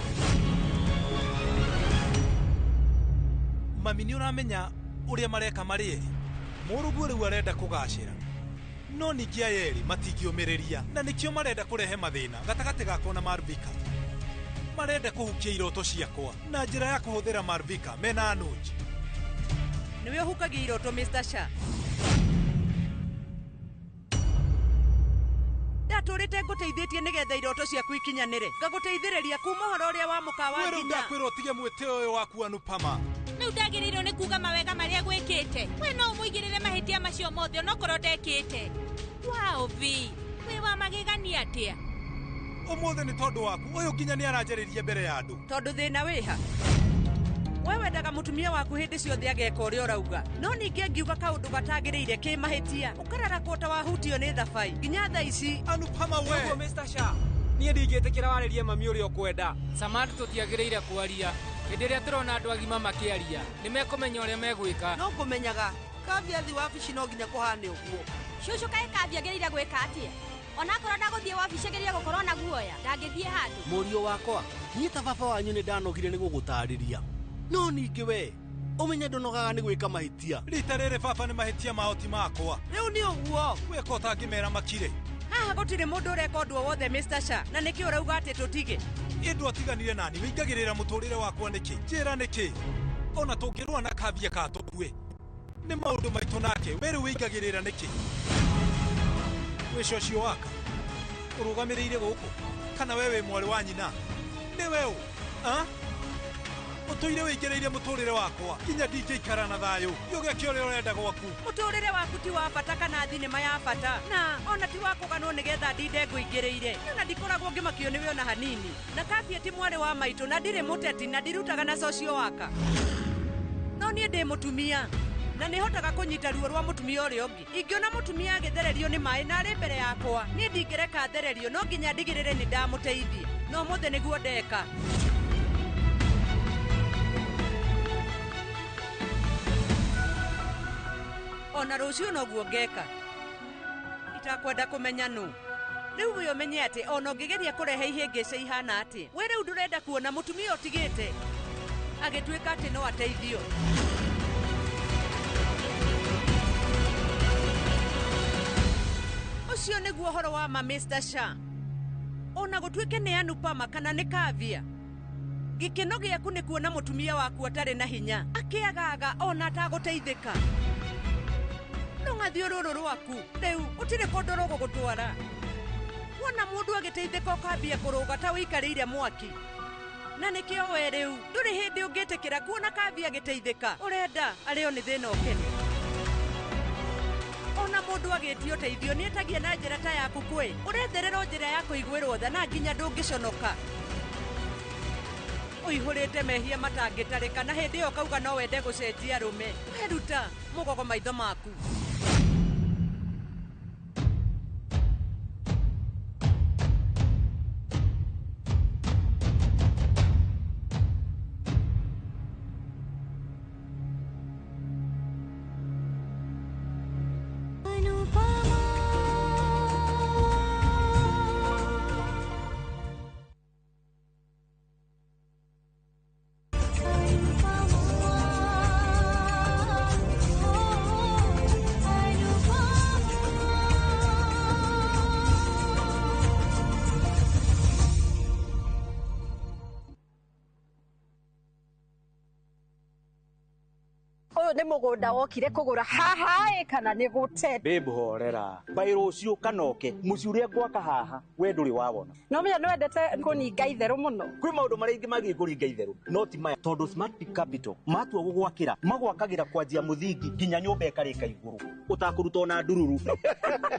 Mami nĩ ũramenya ũrĩa mareka marĩ erĩ. Mũrũguo rĩu arenda kũgacĩra. No ningĩ aya erĩ matingĩũmĩrĩria na nĩkĩo marenda kũrehe mathĩna gatagatĩ gakwa na Marvika. Marenda kũhukia iroto ciakwa na njĩra ya kũhũthĩra Marvika mena Anuj. Nĩwe ũhukagia iroto Mr. Shah. Ndatũrĩte ngũteithĩtie nĩgetha iroto ciaku ikinyanĩre. Ngagũteithĩrĩria kuma ũhoro ũrĩa wa mũkawa Rĩu nginya. ndakwĩra ũtige mwĩtĩo ũyũ waku Anupama. Rĩu ndagĩrĩirwo nĩ kuuga mawega marĩa gwĩkĩte. We no ũmũigĩrĩre mahĩtia macio mothe onokorwo ndekĩte. Wow, V, wĩ wa magegania atĩa? Ũmũthĩ nĩ tondũ waku ũyũ nginya nĩ aranjarĩria mbere ya andũ. Tondũ thĩna wĩha. We wendaga mũtumia waku hĩndĩ ciothe ageka ũrĩa ũrauga. No ningĩ angiuga kaũndũ gatagĩrĩire kĩ mahĩtia, ũkararakwo ta wahutio nĩ thabai. Nginya thaa ici. Anupama we. Ũguo Mr. Shah, niĩ ndingĩtĩkĩra warĩrie mami ũrĩa ũkwenda. Samantha tũtiagĩrĩire kwaria. Hĩndĩ ĩrĩa tũrona andũ agima makĩaria, nĩ mekũmenya ũrĩa megwĩka. No ngũmenyaga Kavya thi wabici no nginya kũhane ũguo. Cũcũ kaĩ Kavya agĩrĩire gwĩka atĩa? Onakorwo ndagũthiĩ wabici agĩrĩire gũkorwo na guoya, ndangĩthiĩ handũ. Mũriũ wakwa, niĩ ta baba wanyu nĩ ndanogire nĩ gũgũtarĩria. No ningĩ we, ũmenye ndũnogaga nĩ gwĩka mahĩtia. Rita rĩrĩ baba nĩ mahĩtia mao ti makwa. Rĩu nĩ ũguo. Weka ũtangĩmera makire. Haha gũtirĩ mũndũ ũreka ũndũ o wothe Mr. Shah, na nĩkĩ ũrauga atĩ tũtige? Ĩ ndwatiganire nani wĩingagĩrĩra mũtũrĩre wakwa nĩkĩ? Njĩra nĩkĩ? Ona tũngĩrũa na Kavya ka tũkue. Nĩ maũndũ maitũ nake, we rĩu wĩingagĩrĩra nĩkĩ? Wĩ cũcũ waka. Ũrũgamĩrĩire gũkũ? Kana we wĩ mwarĩ wa nyina? Nĩ we ũ? Ũtũire wĩingĩrĩire mũtũrĩre wakwa nginya ndingĩikara na thayũ. Gĩũgeke ũrĩa ũrenda gwaku. Mũtũrĩre waku ti wa bata kana thinema ya bata, na ona ti wa kũganwo nĩgetha ndinde ngũingĩrĩire. Niĩ ona ndikoragwo ngĩmakio nĩwe ona hanini. Na Kavya ti mwarĩ wa maitũ na ndirĩ mũteti na ndirutaga na social worker. No niĩ ndĩ mũtumia na nĩhotaga kũnyita ruo rwa mũtumia ũrĩa ũngĩ. Ingĩona mũtumia agĩthererio nĩ maĩ na arĩ mbere yakwa, niĩ ndingĩreka athererio, no nginya ndigĩrĩre nĩ ndamũteithia. No ũmũthĩ nĩguo ndeka. Ona rũciũ noguo ngeka. Itakwenda kũmenya nũ. Rĩu we ũmenye atĩ ona ũngĩgeria kũrehe ihĩngĩca ihana atĩa, we rĩu ndũrenda kuona mũtumia ũtigĩte agĩtuĩka atĩ no ateithio. Ũcio nĩguo ũhoro wa ma Mr. Shah. Ona gũtuĩke nĩ Anupama kana nĩ Kavya, gĩkeno gĩaku nĩ kuona mũtumia waku atarĩ na hinya, akĩagaga ona atagũteithĩka. Rũng'athio rũrũ rwaku rĩu ũtirĩ kũndũ rũgũgũtwara. Wona mũndũ agĩteithĩka ũkambia kũrũga ta ũikarĩire mwaki. Na nĩkĩo we rĩu ndũrĩ hĩndĩ ũngĩtĩkĩra kuona Kavia agĩteithĩka. Ũrenda arĩo nĩ thĩna ũkene. Ona mũndũ agĩtio ũteithio nĩetagia na njĩra ta yaku kwĩ. Ũrethererwo njĩra ya kũiguĩrwo tha na nginya ndũngĩconoka. Ũihũrĩte mehia matangĩtarĩka na hĩndĩ ĩyo ũkauga no wende gũcenjia arũme. Weruta mũgogo maitho maku. Nĩ mũgũnda wokire kũgũra haha ĩ kana nĩ gũte. Babe horera mbaĩ rũciũ kanoke mũciĩ ũrĩa ngwaka haha we ndũrĩ wawona. No menya nĩ wendete kũninga itherũ mũno. Kwĩ maũndũ marĩa ingĩ magĩ kũringa itherũ no ti maya tondũ Smart Peak Capital matua gũgwakĩra magwakagĩra kwanjia mũthingi nginya nyũmba ĩkarĩka igũrũ ũtakũruta ona ndururu.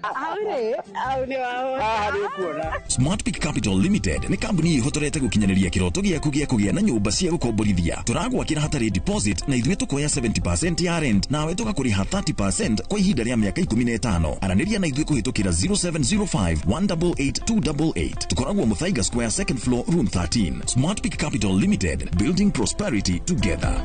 Hau rĩ hau nĩ wahota. Haha nĩ ũkuona. Smart Peak Capital Limited nĩ kambuni ĩhotorete gũkinyanĩria kĩroto gĩaku gĩa kũgĩa na nyũmba cia gũkomborithia. Tũragwakĩra hatarĩ deposit na ithuĩ tũkoya 70% ya rent nawe tũgakũrĩha 30% kwa ihinda rĩa mĩaka 15. Aranĩria na ithuĩ kũhĩtũkĩra 0705 188 288. Tũkoragwo Muthaiga Square, second floor, room 13. Smart Peak Capital Limited, building prosperity together.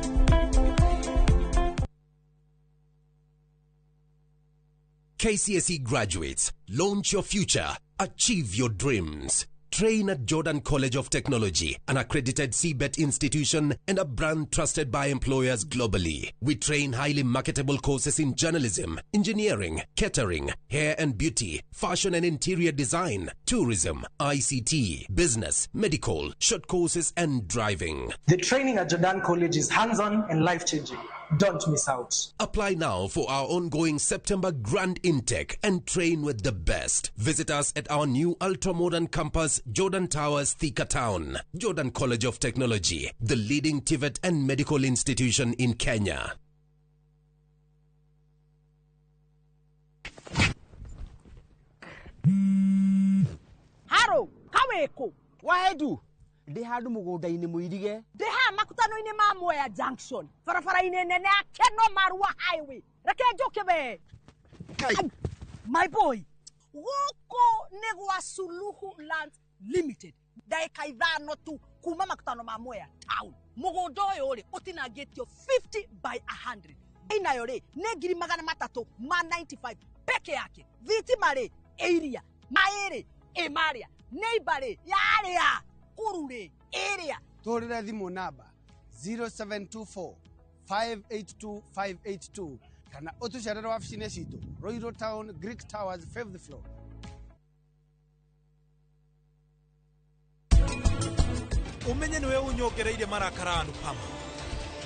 KCSE graduates, launch your future, achieve your dreams. Train at Jordan College of Technology, an accredited CBET institution and a brand trusted by employers globally. We train highly marketable courses in journalism, engineering, catering, hair and beauty, fashion and interior design, tourism, ICT, business, medical, short courses and driving. The training at Jordan College is hands-on and life-changing. Don't miss out. Apply now for our ongoing September grand intake and train with the best. Visit us at our new ultra-modern campus, Jordan Towers, Thika Town. Jordan College of Technology, the leading TVET and medical institution in Kenya. Haro, kaweko. Wahedu. Ndĩ handũ mũgũnda-inĩ mũirige. Ndĩ haha makutano-inĩ ma Mwea Junction, barabara-inĩ nene ya Keno Marua Highway. Reke njũke we. My boy, gũkũ nĩ gwa Suluhu Lands Limited. Ndagĩka 5 tu kuma makutano ma Mwea Town. Mũgũnda ũyũ rĩ ũtinangĩtio 50 by 100. Bei nayo rĩ nĩ 395 peke yake. Thitima rĩ ĩ iria, maĩ rĩ ĩ marĩa, neighbor rĩ yarĩa kurure area. Tũhũrĩre thimũ namba 0724 582 582 kana ũtũcerere wabici-inĩ citũ Royal Town, Greek Towers, 5th floor. Umenye niwe unyongereire marakara Anupama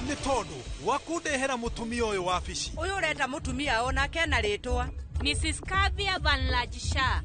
nĩ tondũ wa kũndehera mũtumia ũyũ wabici. Ũyũ ũreta mũtumia onake ena rĩtwa. Mrs. Kavia Van Lajisha.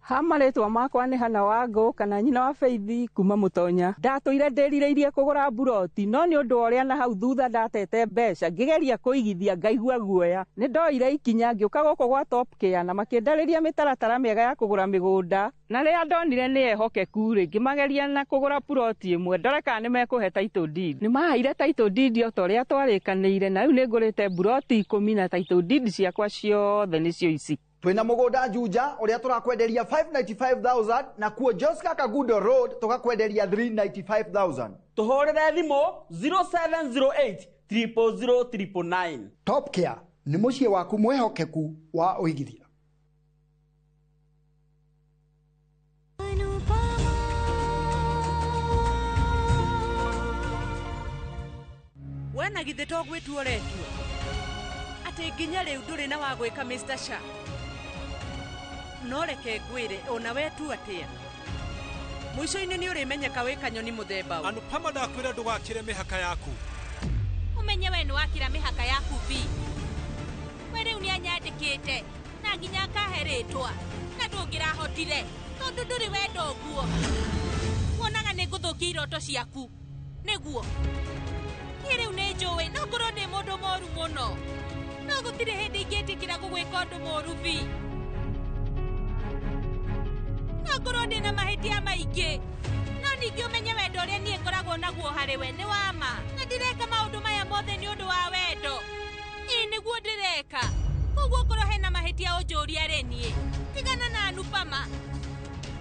Ha marĩtwa makwa nĩ Hana Wangũ kana nyina wa Faithi kuma Mũtonya. Ndatũire ndĩrirĩirie kũgũra mburoti no nĩ ũndũ wa ũrĩa na hau thutha ndatete mbeca ngĩgeria kũigithia ngaigua guoya. Nĩ ndoire ikinya ngĩũka gũkũ gwa Top Care na makĩndarĩria mĩtaratara mĩega ya kũgũra mĩgũnda na rĩrĩa ndonire nĩ ehokeku rĩ ngĩmageria na kũgũra puroti ĩmwe ndore kana nĩ mekũhe title deed. Nĩ maheire title deed o ta ũrĩa twarĩkanĩire na rĩu nĩ ngũrĩte mburoti 10 na title deed ciakwa ciothe nĩcio ici. Twina mugunda Juja uria turakwenderia 595,000 na kuo Joska Kagudo Road tukakwenderia 395,000. Tuhurire thimu 0708 000 999. Top Care ni muciĩ waku mwihokeku wa uigithia. We na githĩ to gwĩtua ũretua atĩ nginya rĩu ndũrĩ na wa gwĩka Mr. Shah. No reke ngwĩre ona we tu atĩa mũico-inĩ nĩ ũrĩmenyeka wĩ kanyoni mũthemba. Anupama ndakwĩra ndũgakĩre mĩhaka yaku. Ũmenye we nĩ wakĩra mĩhaka yaku bi. We rĩu nĩ anyandĩkĩte na nginya akahe rĩtwa na ndũngĩrahotire tondũ ndũrĩ wenda ũguo. Wonaga nĩ ngũthũkia iroto ciaku. Nĩguo. Niĩ rĩu nĩ njũĩ no ngorwo ndĩ mũndũ mũru mũno. No gũtirĩ hĩndĩ ingĩtĩkĩra gũgwĩka ũndũ mũru bi. No ngorwo ndĩ na mahĩtia maingĩ. No ningĩ ũmenye wendo ũrĩa niĩ ngoragwo naguo harĩ we nĩ wa ma. Na ndireka maũndũ maya mothe nĩ ũndũ wa wendo. Ĩĩ nĩguo ndĩreka. Koguo ngorwo hena mahĩtia ũnjũrie arĩ niĩ. Tigana na Anupama.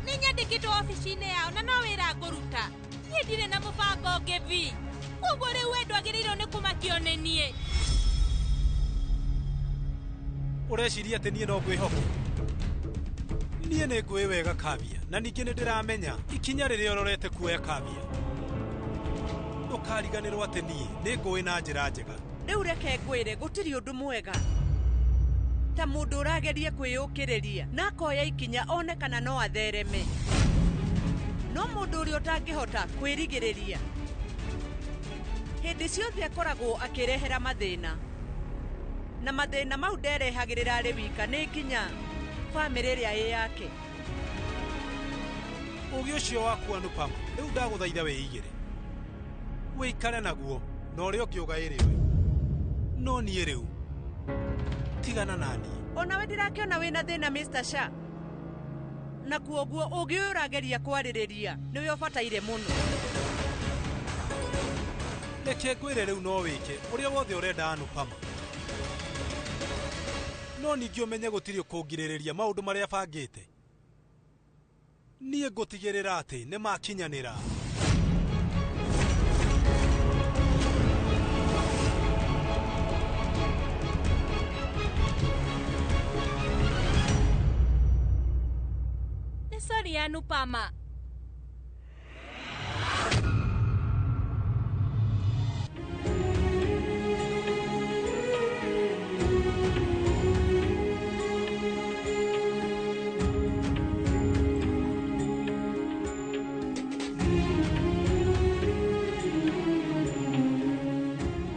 Nĩ nyandĩkĩtwo obici-inĩ yao na no wĩra ngũruta. Niĩ ndirĩ na mũbango ũngĩ bi. Koguo rĩu we ndwagĩrĩirwo nĩ kũmakio nĩ niĩ. Ũreciria atĩ niĩ no ngwĩhoke? Niĩ nĩ ngũĩ wega Kavya, na ningĩ nĩ ndĩramenya ikinya rĩrĩa ũrorete kuoya Kavya. Ndũkariganĩrwo atĩ niĩ nĩ ngũĩ na njĩra njega. Rĩu reke ngwĩre gũtirĩ ũndũ mwega ta mũndũ ũrageria kwĩyũkĩrĩria na akoya ikinya one kana no athereme. No mũndũ ũrĩa ũtangĩhota kwĩrigĩrĩria hĩndĩ ciothe akoragwo akĩrehera mathĩna, na mathĩna mau nderehagĩrĩra arĩ wika, nĩ nginya bamĩrĩ ĩrĩa ĩ yake. Ũgĩ ũcio waku Anupama, rĩu ndagũthaitha wĩigĩre, wĩikare naguo na ũrĩa ũngĩ ũgaĩre we. No niĩ rĩu tigana na niĩ. Onawe ndĩrakĩona wĩna thĩna Mr. Shah, na kuoguo ũgĩ ũyũ ũrageria kwarĩrĩria nĩwe ũbataire mũno. Reke ngwĩre rĩu no wĩke ũrĩa wothe ũrenda Anupama, no ningĩ ũmenye gũtirĩ ũkũngirĩrĩria maũndũ marĩa bangĩte. Niĩ ngũtigĩrĩra atĩ nĩ makinyanĩra. Nĩ sorry Anupama.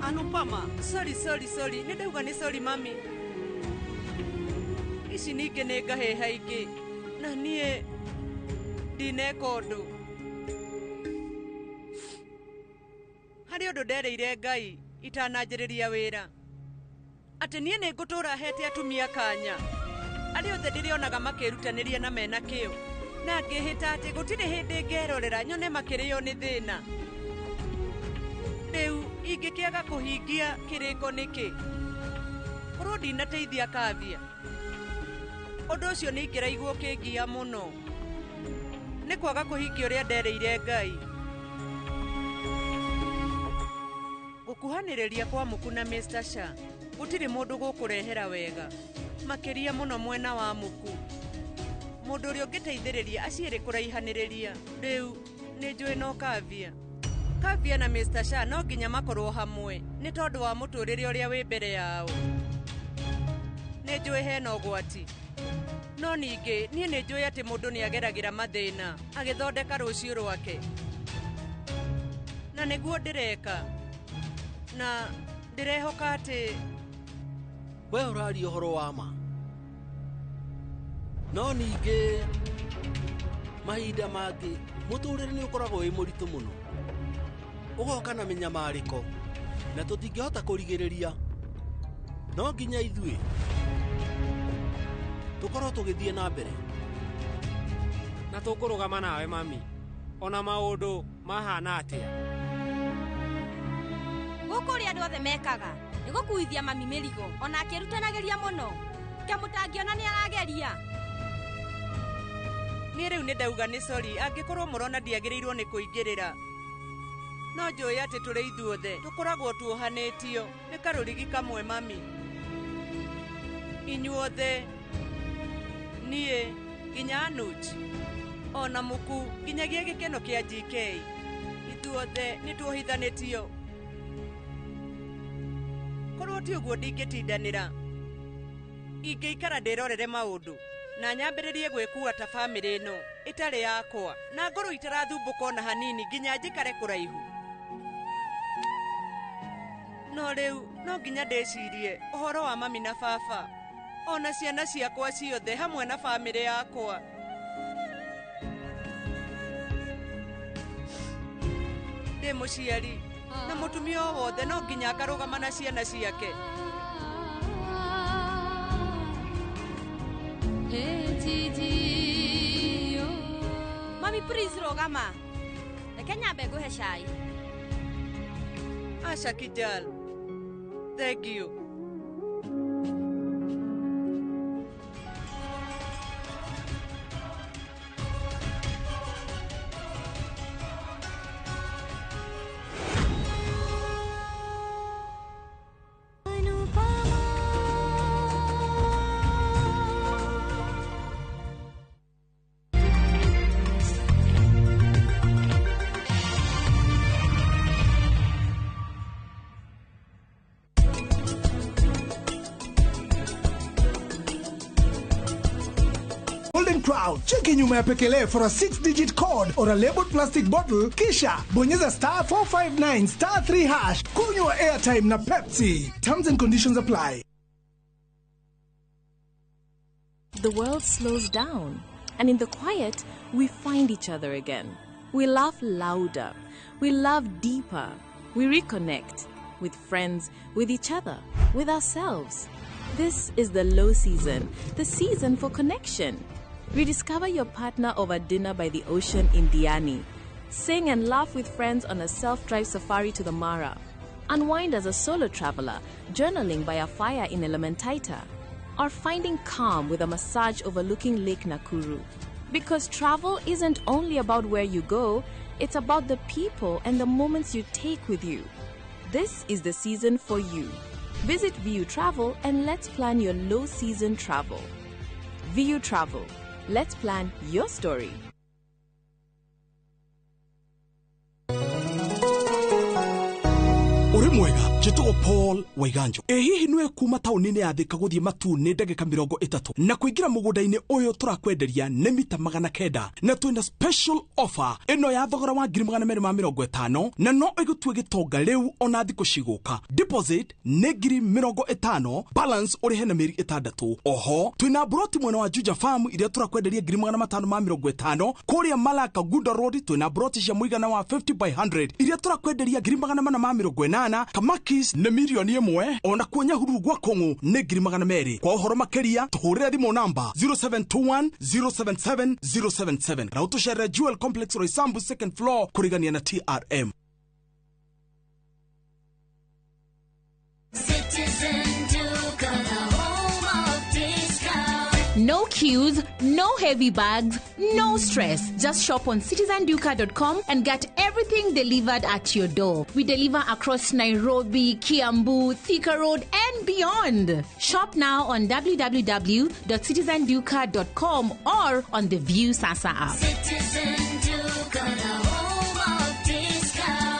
Anupama, sorry sorry sorry, nĩ ndauga nĩ sorry mami. Ici ningĩ nĩ ngahĩha ingĩ na niĩ ndineka ũndũ. Harĩ ũndũ nderĩire Ngai itananjĩrĩria wĩra, atĩ niĩ nĩ ngũtũra hete atumia kanya arĩa othe ndĩrĩonaga makĩrutanĩria na mena kĩo, na ngĩhĩta atĩ gũtirĩ hĩndĩ ngerorera nyone makĩrĩo nĩ thĩna. Rĩu ingĩkĩaga kũhingia kĩrĩko nĩkĩ? Korwo ndinateithia Kavya, ũndũ ũcio nĩ ingĩraigua ũkĩngia mũno nĩ kwaga kũhingia ũrĩa nderĩire Ngai. Gũkuhanĩrĩria kwa Muku na Mr. Shah gũtirĩ mũndũ gũkũrehera wega, makĩria mũno mwena wa Muku. Mũndũ ũrĩa ũngĩteithĩrĩria aciĩrĩ kũraihanĩrĩria rĩu nĩ njũĩ no Kavya. Kavya na Mr. Shah no nginya makorwo hamwe nĩ tondũ wa mũtũrĩre ũrĩa wĩ mbere yao. Nĩ njũĩ hena ũgwati, no ningĩ niĩ nĩ njũĩ atĩ mũndũ nĩ ageragĩra mathĩna agĩthondeka rũciũ rwake, na nĩguo ndĩreka, na ndĩrehoka atĩ we ũraria ũhoro wa ma. No ningĩ mahinda mangĩ mũtũrĩre nĩ ũkoragwo wĩ mũritũ mũno, ũgoka na mĩnyamarĩko na tũtingĩhota kũrigĩrĩria. No nginya ithuĩ tũkorwo tũgĩthiĩ na mbere. Na tũkũrũgama nawe mami, ona maũndũ mahana atĩa. Gũkũ ũrĩa andũ othe mekaga nĩ gũkuithia mami mĩrigo, ona akĩrutanagĩria mũno. Kĩmũtangiona nĩ arageria. Niĩ rĩu nĩ ndauga nĩ sorry angĩkorwo mũrona ndiagĩrĩirwo nĩ kũingĩrĩra. No njũĩ atĩ tũrĩ ithuothe tũkoragwo tuohanĩtio nĩ karũrigi kamwe mami. Inyuothe, niĩ nginya Anuj ona Muku nginyagia gĩkeno kĩa GK, ithuothe nĩ tuohithanĩtio. Korwo ti ũguo ndingĩtindanĩra, ingĩikara ndĩrorere maũndũ na nyambĩrĩrie gwĩkua ta bamĩrĩ ĩno ĩtarĩ yakwa, na ngorwo itarathumbũka ona hanini nginya njikare kũraihu. No rĩu no nginya ndĩcirie ũhoro wa mami na baba ona ciana ciakwa ciothe hamwe na bamĩrĩ yakwa. Ndĩ mũciari na mũtumia o wothe no nginya akarũgama na ciana ciake. Mami, please rũgama. Reke nyambe ngũhe cai. Aca Kijal, thank you. Golden Crown. Cheki nyuma ya pekele for a 6-digit code or a labeled plastic bottle, kisha bonyeza star 459 star 3 hash. Kunywa airtime na Pepsi. Terms and conditions apply. The world slows down, and in the quiet, we find each other again. We laugh louder. We love deeper. We reconnect with friends, with each other, with ourselves. This is the low season, the season for connection. Rediscover your partner over dinner by the ocean in Diani. Sing and laugh with friends on a self-drive safari to the Mara. Unwind as a solo traveler, journaling by a fire in Elementaita. Or finding calm with a massage overlooking Lake Nakuru. Because travel isn't only about where you go, it's about the people and the moments you take with you. This is the season for you. Visit VU Travel and let's plan your low season travel. VU Travel. Let's plan your story. Uri mwega njĩtagwo Paul Waiganjo. Ĩ hihi nĩwe kuma taũni-inĩ ya Thika gũthiĩ Matuu nĩ ndagĩka 30 na kũingĩra mũgũnda-inĩ ũyũ tũrakwenderia nĩ mita 900 na twĩna special offer ĩno ya thogora wa 250,000 na no ĩgũtue gĩtonga rĩu ona thikũ cigũka. Deposit nĩ 50,000, balance ũrĩhe na mĩeri 6. Oho twĩna broti mwena wa Juja Farm iria tũrakwenderia 550,000. Kũrĩa Malaka Gunda Road twĩna broti cia mũigana wa 50 by 100 iria tũrakwenderia 480,000. Kamakis nĩ 1,000,000 ona kuo Nyahururu gwa Kũng'ũ nĩ 200,000. Kwa ũhoro makĩria tũhũrĩre thimũ namba 0721 077 077 na ũtũcerere Jewel Complex Roysambu second floor kũrigania na TRM. No queues, no heavy bags, no stress. Just shop on citizenduka.com and get everything delivered at your door. We deliver across Nairobi, Kiambu, Thika Road, and beyond. Shop now on www.citizenduka.com or on the View Sasa app. Citizen Duka, the home of discount.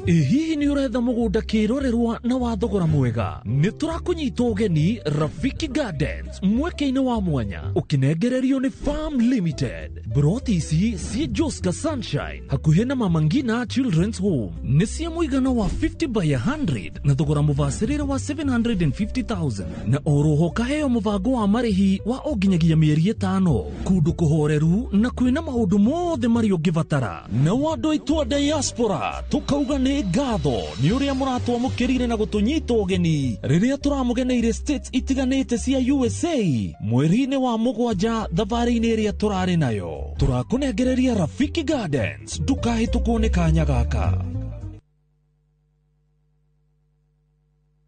Ĩ hihi nĩ ũretha mũgũnda kĩrorerwa na wa thogora mwega? Nĩ tũrakũnyita ũgeni Rafiki Gardens mweke-inĩ wa mwanya ũkĩnengererio nĩ Farm Limited. Broti ici ciĩ Joska Sunshine hakuhĩ na Mama Ngina Children's Home nĩ cia mũigana wa 50 by 100 na thogora mũbacĩrĩre wa 750,000 na oroho kaheo mũbango wa marĩhi wa o nginyagia mĩeri 5 kũndũ kũhoreru na kwĩna maũndũ mothe marĩa ũngĩbatara. Na andũ aitũ a diaspora tũkauga nĩ ngatho nĩ ũrĩa mũratwamũkĩrire na gũtũnyita ũgeni rĩrĩa tũramũgeneire states itiganĩte cia USA mweri-inĩ wa 7 thabarĩ-inĩ ĩrĩa tũrarĩ nayo. Tũrakũnengereria Rafiki Gardens, ndũkahĩtũkwo nĩ kanya gaka.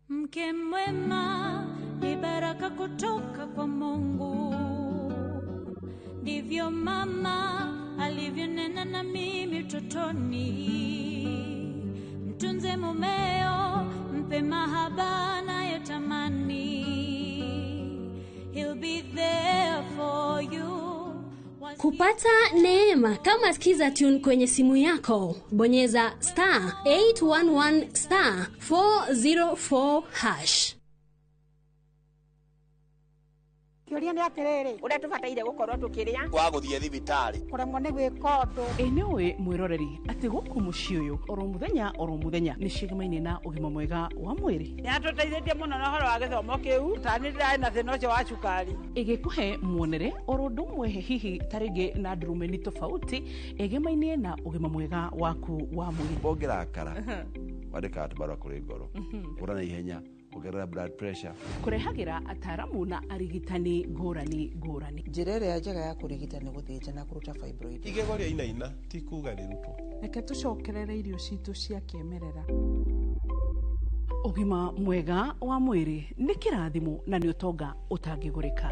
Mke mwema ni baraka kutoka kwa Mungu, ndivyo mama alivyonena na mimi utotoni. Mtunze mumeo, mpe mahaba anayotamani. He'll be there for you. Kupata neema kama Skiza Tune kwenye simu yako, bonyeza star 811 star 404 hash. Kĩũria nĩ atĩrĩrĩ, ũrĩa tũbataire gũkorwo tũkĩrĩa wa gũthiĩ thibitarĩ kũremwo nĩ gwĩka ũndũ. Ĩ nĩ ũĩ mwĩroreri atĩ gũkũ mũciĩ ũyũ oro mũthenya oro mũthenya nĩ cigamaine na ũgima mwega wa mwĩrĩ. Nĩ atũteithĩtie mũno na ũhoro wa gĩthomo kĩu, tani ndĩrarĩ na thĩna ũcio wa cukari. Ĩgĩkũhe muonere oro ũndũ ũmwe hihi ta rĩngĩ na ndurumeni tofauti ĩgemaine na ũgima mwega waku wa mwĩrĩ. Ũngĩrakara wandĩkaga tũbarũa kũrĩ ngoro kũra na ihenya ongerera blood pressure. Kũrehagĩra ataaramu na arigitani ngũrani ngũrani. Njĩra ĩrĩa njega ya kũrigita nĩ gũthĩnja na kũruta fibroid. Igego rĩa inaina ti kuga rĩrutwo. Reke tũcokerere irio citũ cia kĩmerera. Ũgima mwega wa mwĩrĩ nĩ kĩrathimo na nĩ ũtonga ũtangĩgũrĩka.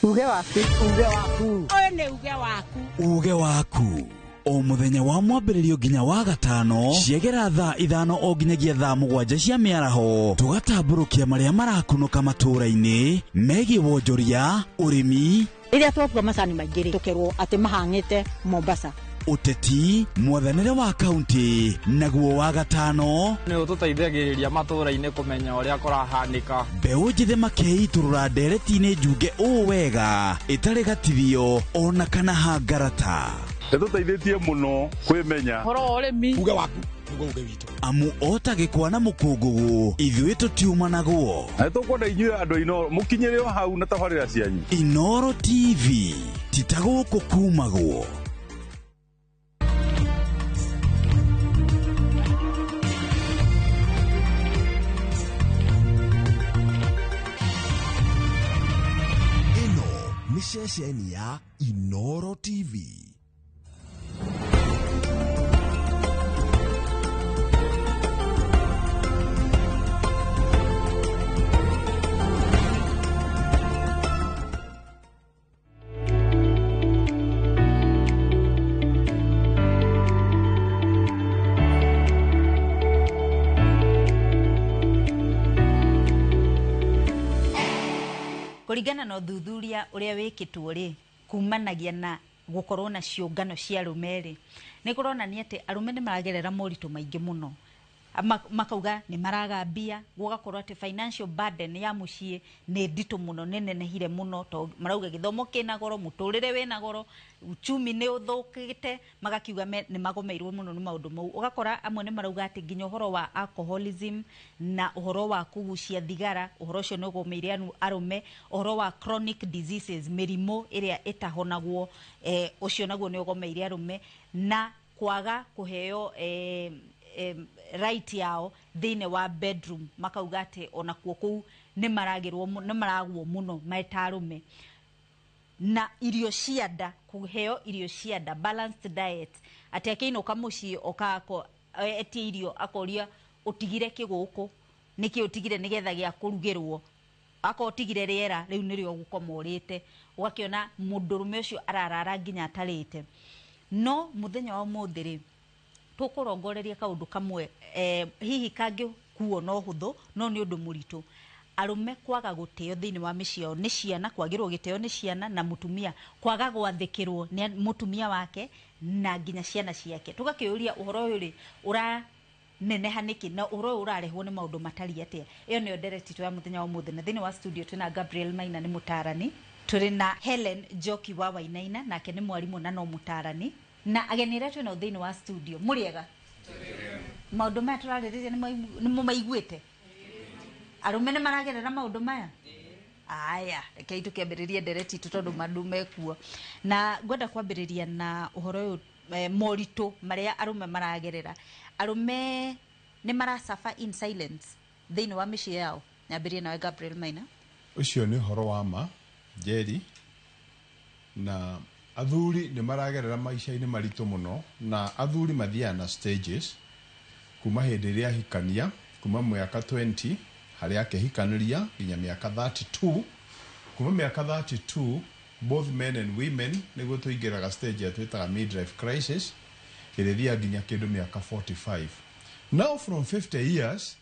Uge waku, uge waku. Ũyũ nĩ uge waku. Uge waku. O mũthenya wa mwambĩrĩrio nginya wa gatano ciegera thaa 5 o nginyagia thaa 7 cia mĩaraho tũgatambũrũkia marĩa marakunũka matũũra-inĩ megiĩ wonjoria, ũrĩmi, rĩrĩa twakua macani maingĩ rĩ tũkerwo atĩ mahang'ĩte Mombasa, ũteti, mwathanĩre wa kaunti, naguo wa gatano nĩ ũtũteithagĩrĩria matũũra-inĩ kũmenya ũrĩa kũrahanĩka. Mbeũ njĩthĩ makeitũrũra ndereti-inĩ njunge ũũ wega ĩtarĩ gatithio ona kana hangarata. Nĩtũteithĩtie mũno kwĩmenya ũhoro wa ũrĩmi. Uge waku nĩguo uge witũ. Amu ota gĩkwa na mũkũngũgũ ithuĩ tũtiumanagwo. Na nĩtũkwenda inyuĩ andũ a Inooro mũkinyĩre o hau na tabarĩra cianyu. Inooro TV ti ta gũkũ kumagwo. Ĩno nĩ ceceni ya Inooro TV. Kũringana na ũthuthuria ũrĩa wĩkĩtwo rĩ kumanagia na gũkorwo na ciũngano cia arũme rĩ nĩ kũronania atĩ arũme nĩ maragerera moritũ maingĩ mũno. Makauga nĩ maraga mbia, gũgakorwo atĩ financial burden ya mũciĩ nĩ nditũ mũno, nĩ nenehire mũno, to marauga gĩthomo kĩna goro, mũtũrĩre wĩna goro, uchumi nĩ ũthũkĩte, magakiuga nĩ magomeirwo mũno nĩ maũndũ mau. Ũgakora amwe nĩ marauga atĩ nginya ũhoro wa alcoholism na ũhoro wa kũgucia thigara, ũhoro ũcio nĩ ũgomeire arũme, ũhoro wa chronic diseases, mĩrimũ ĩrĩa ĩtahonagwo, ũcio naguo nĩ ũgomeire arũme, na kwaga kũheo right yao thĩinĩ wa bedroom, makauga atĩ onakuo kũu nĩ maragĩrwo nĩ maragwo mũno meta arũme. Na irio cia nda, kũheo irio cia nda, balanced diet, atĩ akĩinũka mũciĩ oka etie irio akoria ũtigire kĩgũkũ nĩkĩ ũtigire nĩgetha gĩa kũrugĩrwo, akorwo ũtigire rĩera rĩu nĩrĩo ũgũkoma ũrĩte, ũgakĩona mũndũrũme ũcio ararara nginya atarĩte. No mũthenya wa ũmũthĩ rĩ tũkũrongoreria kaũndũ kamwe hihi kangĩkuo no hũthũ no nĩ ũndũ mũritũ. Arũme kwaga gũtĩo thĩinĩ wa mĩciĩ yao nĩ ciana, kwagĩrwo gĩtĩo nĩ ciana, na mũtumia kwaga gwathĩkĩrwo nĩ mũtumia wake na nginya ciana ciake. Tũgakĩũria ũhoro ũyũ rĩ ũraneneha nĩkĩ na ũhoro ũyũ ũrarehwo nĩ maũndũ matariĩ atĩa. Ĩyo nĩyo ndereti itũ ya mũthenya wa ũmũthĩ, na thĩinĩ wa studio twĩna Gabriel Maina nĩ mũtaarani, tũrĩ na Helen Njoki wa Wainaina nake nĩ mwarimũ na no mũtaarani, na ageni arĩa twĩnao thĩinĩ wa studio. Mũrĩega? Maũndũ maya tũrarĩrĩria nĩ mũmaiguĩte? Arũme nĩ maragerera maũndũ maya? Aya, rekei tũkĩambĩrĩrie ndereti itũ tondũ mandũ mekuo. Na ngwenda kwambĩrĩria na ũhoro ũyũ, moritũ marĩa arũme maragerera. Arũme nĩ marasafa in silence thĩinĩ wa mĩciĩ yao. Nyambĩrĩrie nawe Gabriel Maina. Ũcio nĩ ũhoro wa ma Njeri, na athuri nĩ maragerera maica-inĩ maritũ mũno, na athuri mathiaga na stages kuma hĩndĩ ĩrĩa ahikania, kuma mĩaka 20 harĩa akĩhikanĩria nginya mĩaka 32. Kuma mĩaka 32 both men and women nĩguo tũingĩraga stage ya twĩtaga midlife crisis ĩrĩa ĩthiaga nginya kĩndũ mĩaka 45. Now from 50 years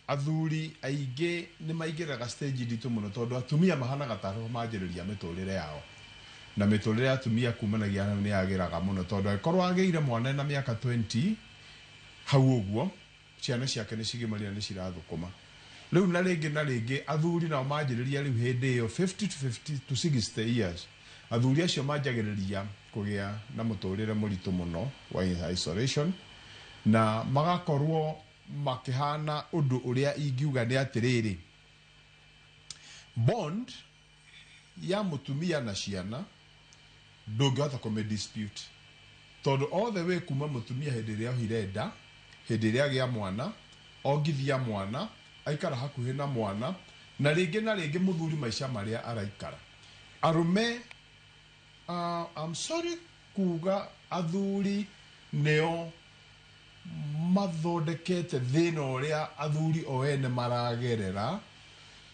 athuri aingĩ nĩ maingĩraga stage nditũ mũno tondũ atumia mahanaga tarĩ manjĩrĩria mĩtũrĩre yao, na mĩtũrĩre ya atumia kumanagia nĩ yagĩraga mũno tondũ angĩkorwo agĩire mwana na mĩaka 20 Hau ũguo ciana ciake nĩ cigimarire nĩ cirathũkũma. Rĩu na rĩngĩ athuri nao manjĩrĩria rĩu hĩndĩ ĩyo 50 to 50 to 60 years, athuri acio manjagĩrĩria kũgĩa na mũtũrĩre mũritũ mũno wa isolation, na magakorwo makĩhana ũndũ ũrĩa ingiuga nĩ atĩrĩrĩ, bond ya mũtumia na ciana ndũngĩhota kũmĩ dispute, tondũ all the way kuma mũtumia hĩndĩ ĩrĩa ohire nda, hĩndĩ ĩrĩa agĩa mwana, ongithia mwana, aikara hakuhĩ na mwana, na rĩngĩ mũthuri maica marĩa araikara. Arũme, I'm sorry kuga athuri nĩo mathondekete thĩna ũrĩa athuri o ene maragerera,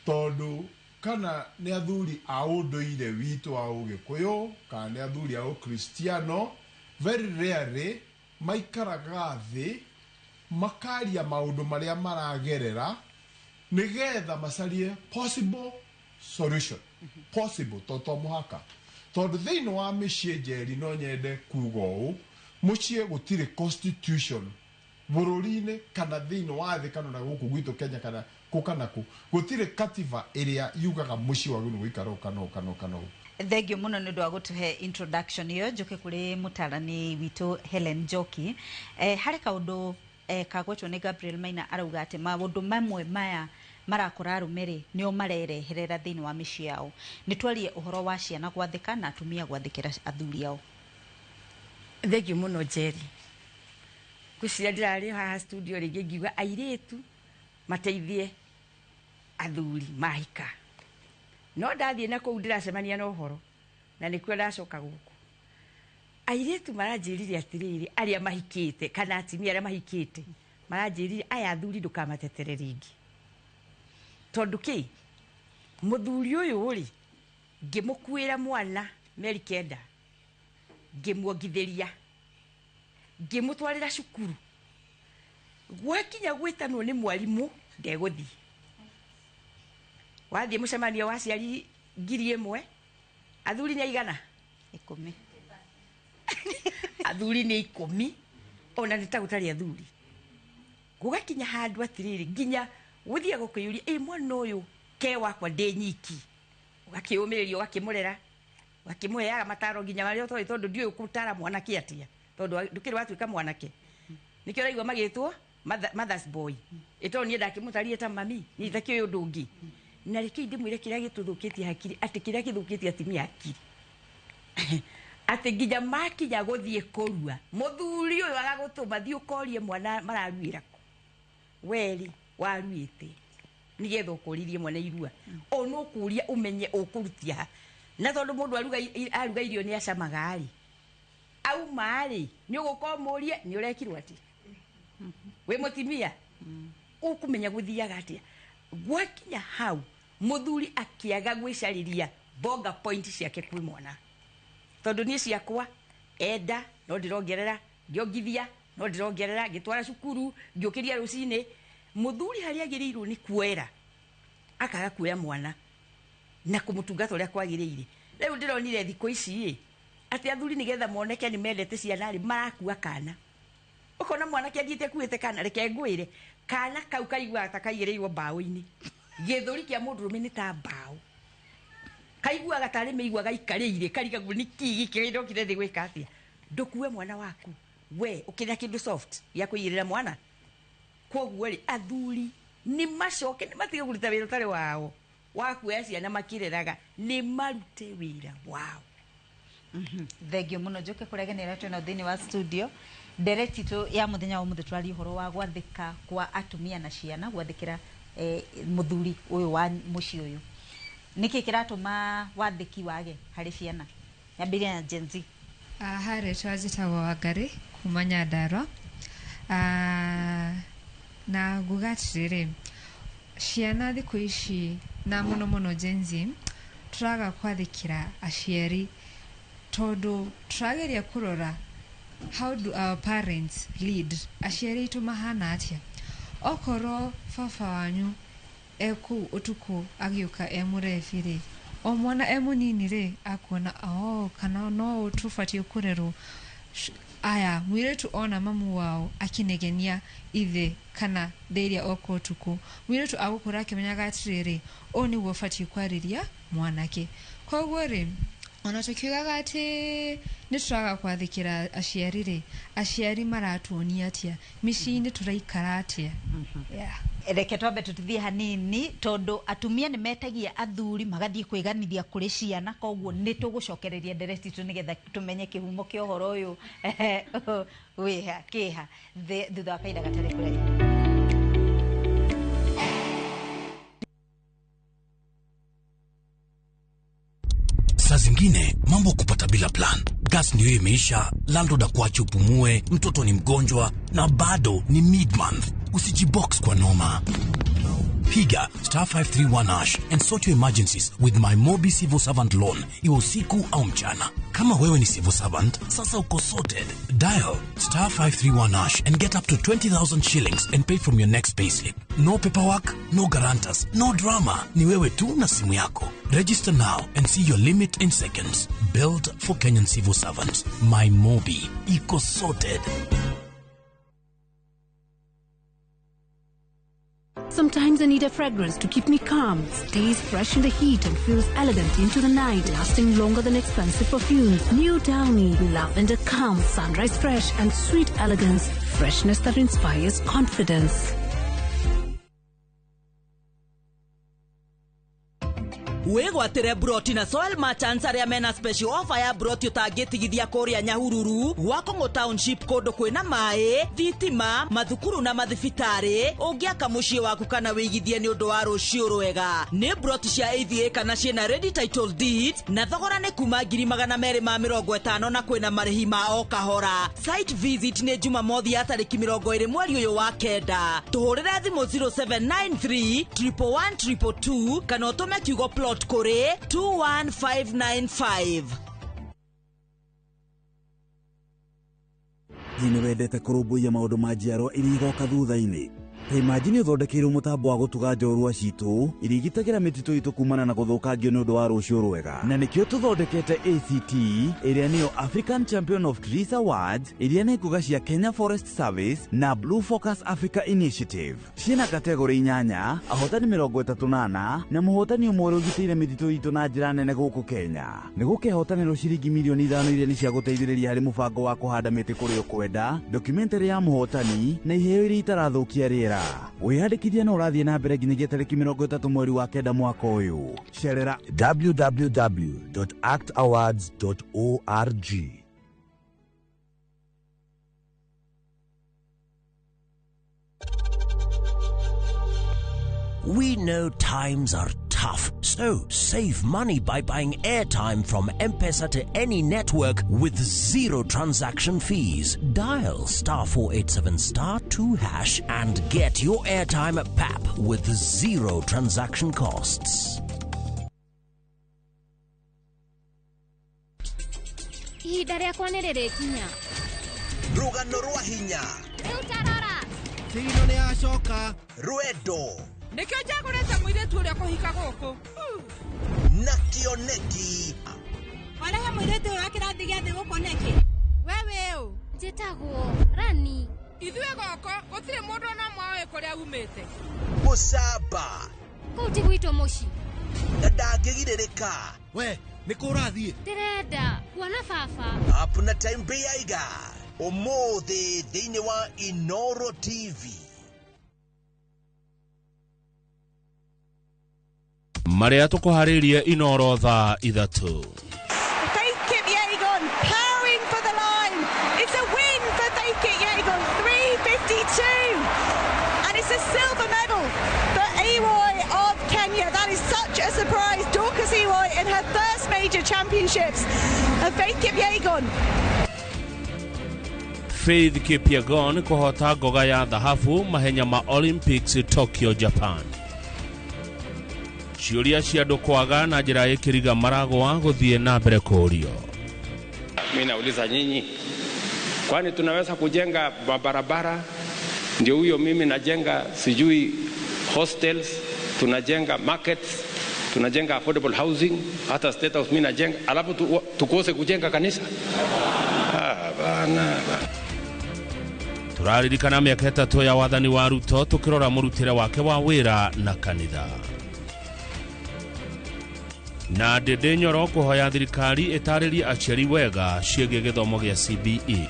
tondũ kana nĩ athuri a ũndũire witũ wa Ũgĩkũyũ kana nĩ athuri a Ũkristiano, very rarely maikaraga thĩ makaria maũndũ marĩa maragerera nĩgetha macarie possible solution. Possible to to mũhaka, tondũ thĩinĩ wa mĩciĩ Njeri no nyende kuga ũũ, mũciĩ gũtirĩ constitution bũrũri-inĩ kana thĩinĩ wa thĩ kana na gũkũ gwitũ Kenya kana kũ kana kũ, gũtirĩ katiba ĩrĩa yugaga mũciĩ wagĩrĩirwo gũikara ũũ kana ũũ kana ũũ kana ũũ. Thengio muno nĩ ũndũ wa gũtũhe introduction ĩyo. Njoke kũrĩ mũtarani witũ Helen Njoki. Harĩ kaũndũ kagwetwo nĩ Gabriel Maina, arauga atĩ maũndũ mamwe maya marakora arũme rĩ nĩo marereherera thĩinĩ wa mĩciĩ yao. Nĩ twarie ũhoro wa ciana gwathĩka na atumia gwathĩkĩra athuri ao. Thengio mũno Njeri. Ngwĩciria ndĩrarĩ haha studio rĩngĩ ngiuga airĩtu mateithie athuri mahika, no ndathiĩ na kũu ndĩracemania na ũhoro na nĩkuo ndacoka gũkũ. Airĩtu maranjĩrire atĩrĩrĩ, arĩa mahikĩte kana atumia arĩa mahikĩte maranjĩrire aya athuri ndũkamatetere rĩngĩ, tondũ kĩ mũthuri ũyũ rĩ ngĩmũkuĩra mwana mĩeri 9, ngĩmuongithĩria, ngĩmũtwarĩra cukuru, gwakinya gwĩtanwo nĩ mwarimũ ndegũthiĩ. Wathiĩ mũcemanio wa aciari 1000, athuri nĩ aigana? 10. Athuri nĩ 10, ona nĩ ta gũtarĩ athuri. Gũgakinya handũ atĩrĩrĩ, nginya gũthiaga ũkĩyũria, ĩ mwana ũyũ ke wakwa ndĩ nyiki, ũgakĩũmĩrĩria, ũgakĩmũrera, ũgakĩmũheaga mataro nginya marĩa ũtoĩ, tondũ ndiũĩ gũtara mwanake atĩa, tondũ ndũkĩrĩ watuĩka mwanake. Nĩkĩo ũraigua magĩtwo mother's boy, ĩtondũ niĩ ndakĩmũtarire ta mami, niĩ itakĩũĩ ũndũ ũngĩ. Na reke ndĩmwĩre kĩrĩa gĩtũthũkĩtie hakiri, atĩ kĩrĩa gĩthũkĩtie atumia hakiri, atĩ nginya makinya gũthiĩ kũrua, mũthuri ũyũ agagũtũma thiĩ ũkorie mwana mararuĩra kũ, werĩ waruĩte nĩgetha ũkũririe mwana irua, o no kũria ũmenye ũkũrutia ha. Na tondũ mũndũ aruga irio nĩ acamaga rĩ, auma rĩ nĩ ũgũka ũmũrie nĩ ũrekirwo atĩa, wĩ mũtumia ũkũmenya gũthiaga atĩa. Gwakinya hau mũthuri akĩaga gwĩcarĩria bonga point ciake kwĩ mwana, tondũ niĩ ciakwa enda no ndĩrongerera, ngĩongithia no ndĩrongerera, ngĩtwara cukuru, ngĩũkĩria rũcinĩ. Mũthuri harĩa agĩrĩirwo nĩ kuoera akaga kuoya mwana na kũmũtungata ũrĩa kwagĩrĩire. Rĩu ndĩronire thikũ ici ĩ atĩ athuri nĩgetha moneke nĩ mendete ciana rĩ, marakua kana. Ũkona mwanake athiĩte akuĩte kana, reke ngwĩre, kana kau kaiguaga ta kaigĩrĩirwo mbaũ-inĩ. Gĩthũri kĩa mũndũrũme nĩ ta mbaũ, kaiguaga tarĩ mĩigua gaikarĩire, karigagwo nĩ kĩ gĩkĩ ndokire thĩ gwĩka atĩa. Ndũkue mwana waku we ũkĩrĩa kĩndũ soft gĩa kũigĩrĩra mwana. Kwoguo rĩ, athuri nĩ macoke, nĩ matige kũruta wĩra ũtarĩ wao wa kuoya ciana makĩreraga, nĩ marute wĩra wao. Thengio mũno. Njoke kũreganĩra twĩna thĩinĩ wa studio ndereti itũ ya mũthenya wa ũmũthĩ, twarie ũhoro wa gwathĩka kwa atumia na ciana, gwathĩkĩra mũthuri ũyũ wa mũciĩ ũyũ. Nĩkĩ kĩratũma wathĩki wage harĩ ciana? Nyambĩrĩria na Gen Z. Harĩ njĩtagwo Wangari kuma Nyandarua. Na nguga atĩrĩrĩ, ciana thikũ ici na mũno mũno Gen Z tũraga kwathĩkĩra aciari, tondũ tũrageria kũrora how do our parents lead, aciari aitũ mahana atĩa. Okorwo baba wanyu ekũu ũtukũ agĩũka e mũrebi rĩ, o mwana e mũnini rĩ akuona oh, kana no tũbatiĩ kũrerwo. Aya, mũirĩtu ona mamu wao akĩnegenia ithe kana thĩrĩa oka ũtukũ, mũirĩtu agũkũra akĩmenyaga atĩrĩrĩ, ũũ nĩguo ũbatiĩ kwarĩria mwanake. Koguo rĩ, ona tũkiugaga atĩ nĩ tũraga kwathĩkĩra aciari rĩ, aciari maratuonia atĩa mĩciĩ-inĩ, tũraikara atĩa? Yeah. Reke twambe tũtithie hanini, tondũ atumia nĩ metagia athuri magathiĩ kwĩganithia kũrĩ ciana. Koguo nĩ tũgũcokereria ndereti itũ nĩgetha tũmenye kĩhumo kĩa ũhoro ũyũ wĩha kĩha thutha wa kahinda gatarĩ kũraihu. Saa zingine mambo kupata bila plan. Gas ndio imeisha, landlord akuache upumue, mtoto ni mgonjwa na bado ni mid-month. Usijibox kwa noma. Piga star 531 hash and sort your emergencies with my Mobi Civil Servant Loan, iwe usiku au mchana. Kama wewe ni civil servant, sasa uko sorted. Dial star 531 hash and get up to 20,000 shillings and pay from your next payslip. No paperwork, no guarantors, no drama. Ni wewe tu na simu yako. Register now and see your limit in seconds. Built for Kenyan civil servants. My Mobi. Iko sorted. Sometimes I need a fragrance to keep me calm, stays fresh in the heat and feels elegant into the night, lasting longer than expensive perfumes. New Downy, lavender calm, sunrise fresh and sweet elegance, freshness that inspires confidence. Wĩgwatĩre broti na Soil Merchants arĩa mena special offer ya broti ũtangĩtigithia kũrĩa Nyahururu, Gwakong'o Township, kũndũ kwĩna maĩ, thitima, mathukuru na mathibitarĩ. Ũngĩaka mũciĩ waku kana wĩigithie nĩ ũndũ wa rũciũ rwega. Nĩ broti cia AVA kana ciĩna ready title deeds, na thogora nĩ kuma 250,000 na kwĩna marĩhi ma o kahora. Site visit nĩ Jumamothi ya tarĩki 20 mweri ũyũ wa 9. Tũhũrĩre thimũ 0793 111 222 kana ũtũme kiugo plot kũrĩ 21595. Hihi nĩ wendete kũrũmbũiya maũndũ ma njiarwa iria igoka thutha-inĩ? Ta imagine ũthondekeirwo mũtambo wa gũtuga njorua citũ iria igitagĩra mĩtitũ itũ kumana na gũthũkangio nĩ ũndũ wa rũciũ rwega. Na nĩkĩo tũthondekete ACT, ĩrĩa nĩyo African Champion of Trees Awards, ĩrĩa nĩ ngũga cia Kenya Forest Service na Blue Focus Africa Initiative. Ciĩna kategori 8, ahotani 34 na mũhotani ũmwe ũrĩa ũgitĩire mĩtitũ itũ na njĩra nene gũkũ Kenya. Nĩ gũkehotanĩrwo ciringi mirioni 5 iria nĩ cia gũteithĩrĩria harĩ mũbango wa kũhanda mĩtĩ kũrĩa ũkwenda, documentary ya mũhotani na iheo iria itarathũkia rĩera. Wĩyandĩkithia no ũrathiĩ na mbere nginyagia tarĩki 30 mweri wa 9 mwaka ũyũ. Cerera www.actawards.org. We know times are tough, so save money by buying airtime from M-Pesa to any network with zero transaction fees. Dial star 487 star 2 hash and get your airtime at PAP with zero transaction costs. Ihinda rĩakwa nĩ rĩrĩkinya. Rũgano rwa hinya. Rĩu tarora. Thino nĩ acoka. Rwendo. Nĩkĩo njagũrĩte mũirĩtu ũrĩa kũhika gũkũ. Na kĩoneki. Warehe mũirĩtu ũyũ wa kĩrathi gĩa thĩ gũkũ nĩkĩ? We wĩ ũ? Njĩtagwo Rani. Ithuĩ gũkũ gũtirĩ mũndũ ona ũmwe ũĩ kũrĩa umĩte. Gũcamba. Kũu ti gwitũ mũciĩ. Na ndangĩgirĩrĩka. We, nĩ kũ ũrathiĩ? Ndĩrenda kuona baba. Up na time Bĩaiga. Ũmũthĩ thĩinĩ wa Inoro TV. Marĩa tũkũharĩirie Inoro thaa 3. Faith Kipyegon powering for the line. It's a win for Faith Kipyegon, 3:52. And it's a silver medal for Ewoi of Kenya. That is such a surprise. Dorcas Ewoi in her first major championships. And Faith Kipyegon. Faith Kipyegon kũhota ngoga ya thahabu mahenya ma Olympics Tokyo, Japan. Ciũria cia andũ kwaga na njĩra ĩkĩriga maragwa gũthiĩ na mbere kũũrio. Mimi nauliza nyinyi, kwani tunaweza kujenga barabara? Ndio huyo mimi najenga sijui hostels, tunajenga markets, tunajenga affordable housing, hata state house mimi najenga, alafu tukose kujenga kanisa? Ah, Hapana. Tũraririkana mĩaka 3 ya wathani wa Ruto tũkĩrora mũrutĩre wake wa wĩra na kanitha. Na Ndĩndĩ Nyoro kũhoya thirikari ĩtarĩrie aciari wega ciĩgiĩ gĩthomo gĩa CBE.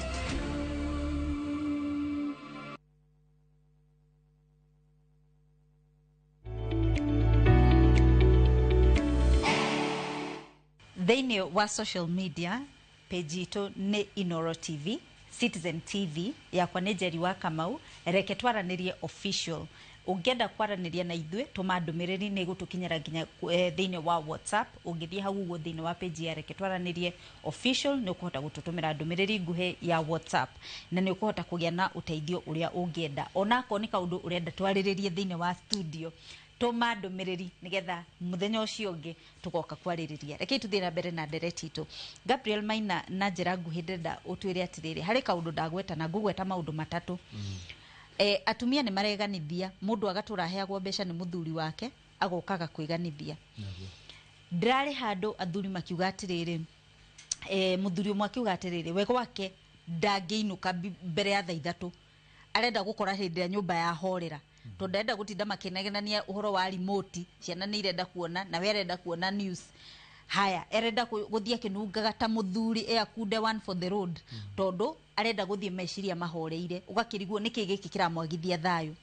Thĩinĩ wa social media page itũ nĩ Inoro TV, Citizen TV, yakwa nĩ Njeri wa Kamau, reke twaranĩrie official. Ũngĩenda kwaranĩria na ithuĩ tũma ndũmĩrĩri nĩ ĩgũtũkinyĩra nginya thĩinĩ wa WhatsApp. Ũngĩthiĩ hau ũguo thĩinĩ wa page ya reke twaranĩrie official nĩ ũkũhota gũtũtũmĩra ndũmĩrĩri nguhĩ ya WhatsApp na nĩ ũkũhota kũgĩa na ũteithio ũrĩa ũngĩenda. Onakorwo nĩ kaũndũ ũrenda twarĩrĩrie thĩinĩ wa studio, tũma ndũmĩrĩri nĩgetha mũthenya ũcio ũngĩ tũgoka kwarĩrĩria. Rekei tũthiĩ na mbere na ndereti itũ. Gabriel Maina, na njĩra nguhĩ ndĩrenda ũtwĩre atĩrĩrĩ, harĩ kaũndũ ndagweta na ngũgweta maũndũ matatũ. Atumia nĩ mareganithia, mũndũ agatũra aheagwo mbeca nĩ mũthuri wake agokaga kwĩganithia. Ndĩrarĩ handũ athuri makiuga atĩrĩrĩ, mũthuri ũmwe akiuga atĩrĩrĩ, we gwake ndangĩinũka mbere ya thaa 3, arenda gũkora hĩndĩ ĩrĩa nyũmba yahorera, tondũ ndarenda gũtinda makĩnegenania ũhoro wa remote, ciana nĩ irenda kuona na we arenda kuona news. Haya, arenda gũthiĩ akĩnungaga ta mũthuri akunde one for the road, tondũ arenda gũthiĩ meciria mahoreire, ũgakĩrigwo nĩkĩ gĩkĩ kĩramwagithia thayũ.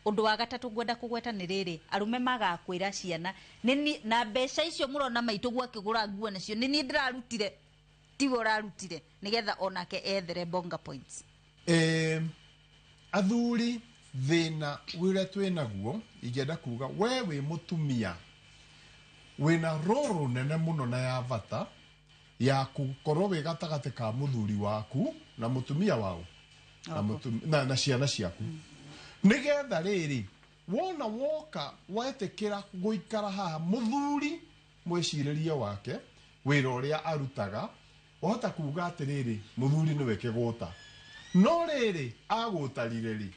Ũndũ wa gatatũ ngwenda kũgweta nĩ rĩrĩ, arũme magakwĩra ciana nĩ na mbeca icio mũrona maitũ gwakĩgũra nguo nacio nĩ niĩ ndĩrarutire, tiwe ũrarutire, nĩgetha onake ethere bonga points. Athuri thĩna ũrĩa twĩnaguo, ingĩenda kuga we wĩ mũtumia wĩna rũrũ nene mũno na ya bata ya gũkorwo wĩ gatagatĩ ka mũthuri waku na mũtumia wao na ciana ciaku, nĩgetha rĩrĩ wona woka wetĩkĩra gũikara haha, mũthuri mwĩcirĩrie wake wĩra ũrĩa arutaga wahota kuga atĩrĩrĩ, mũthuri nĩwe kĩgũta, no rĩrĩ agũtarire rĩ,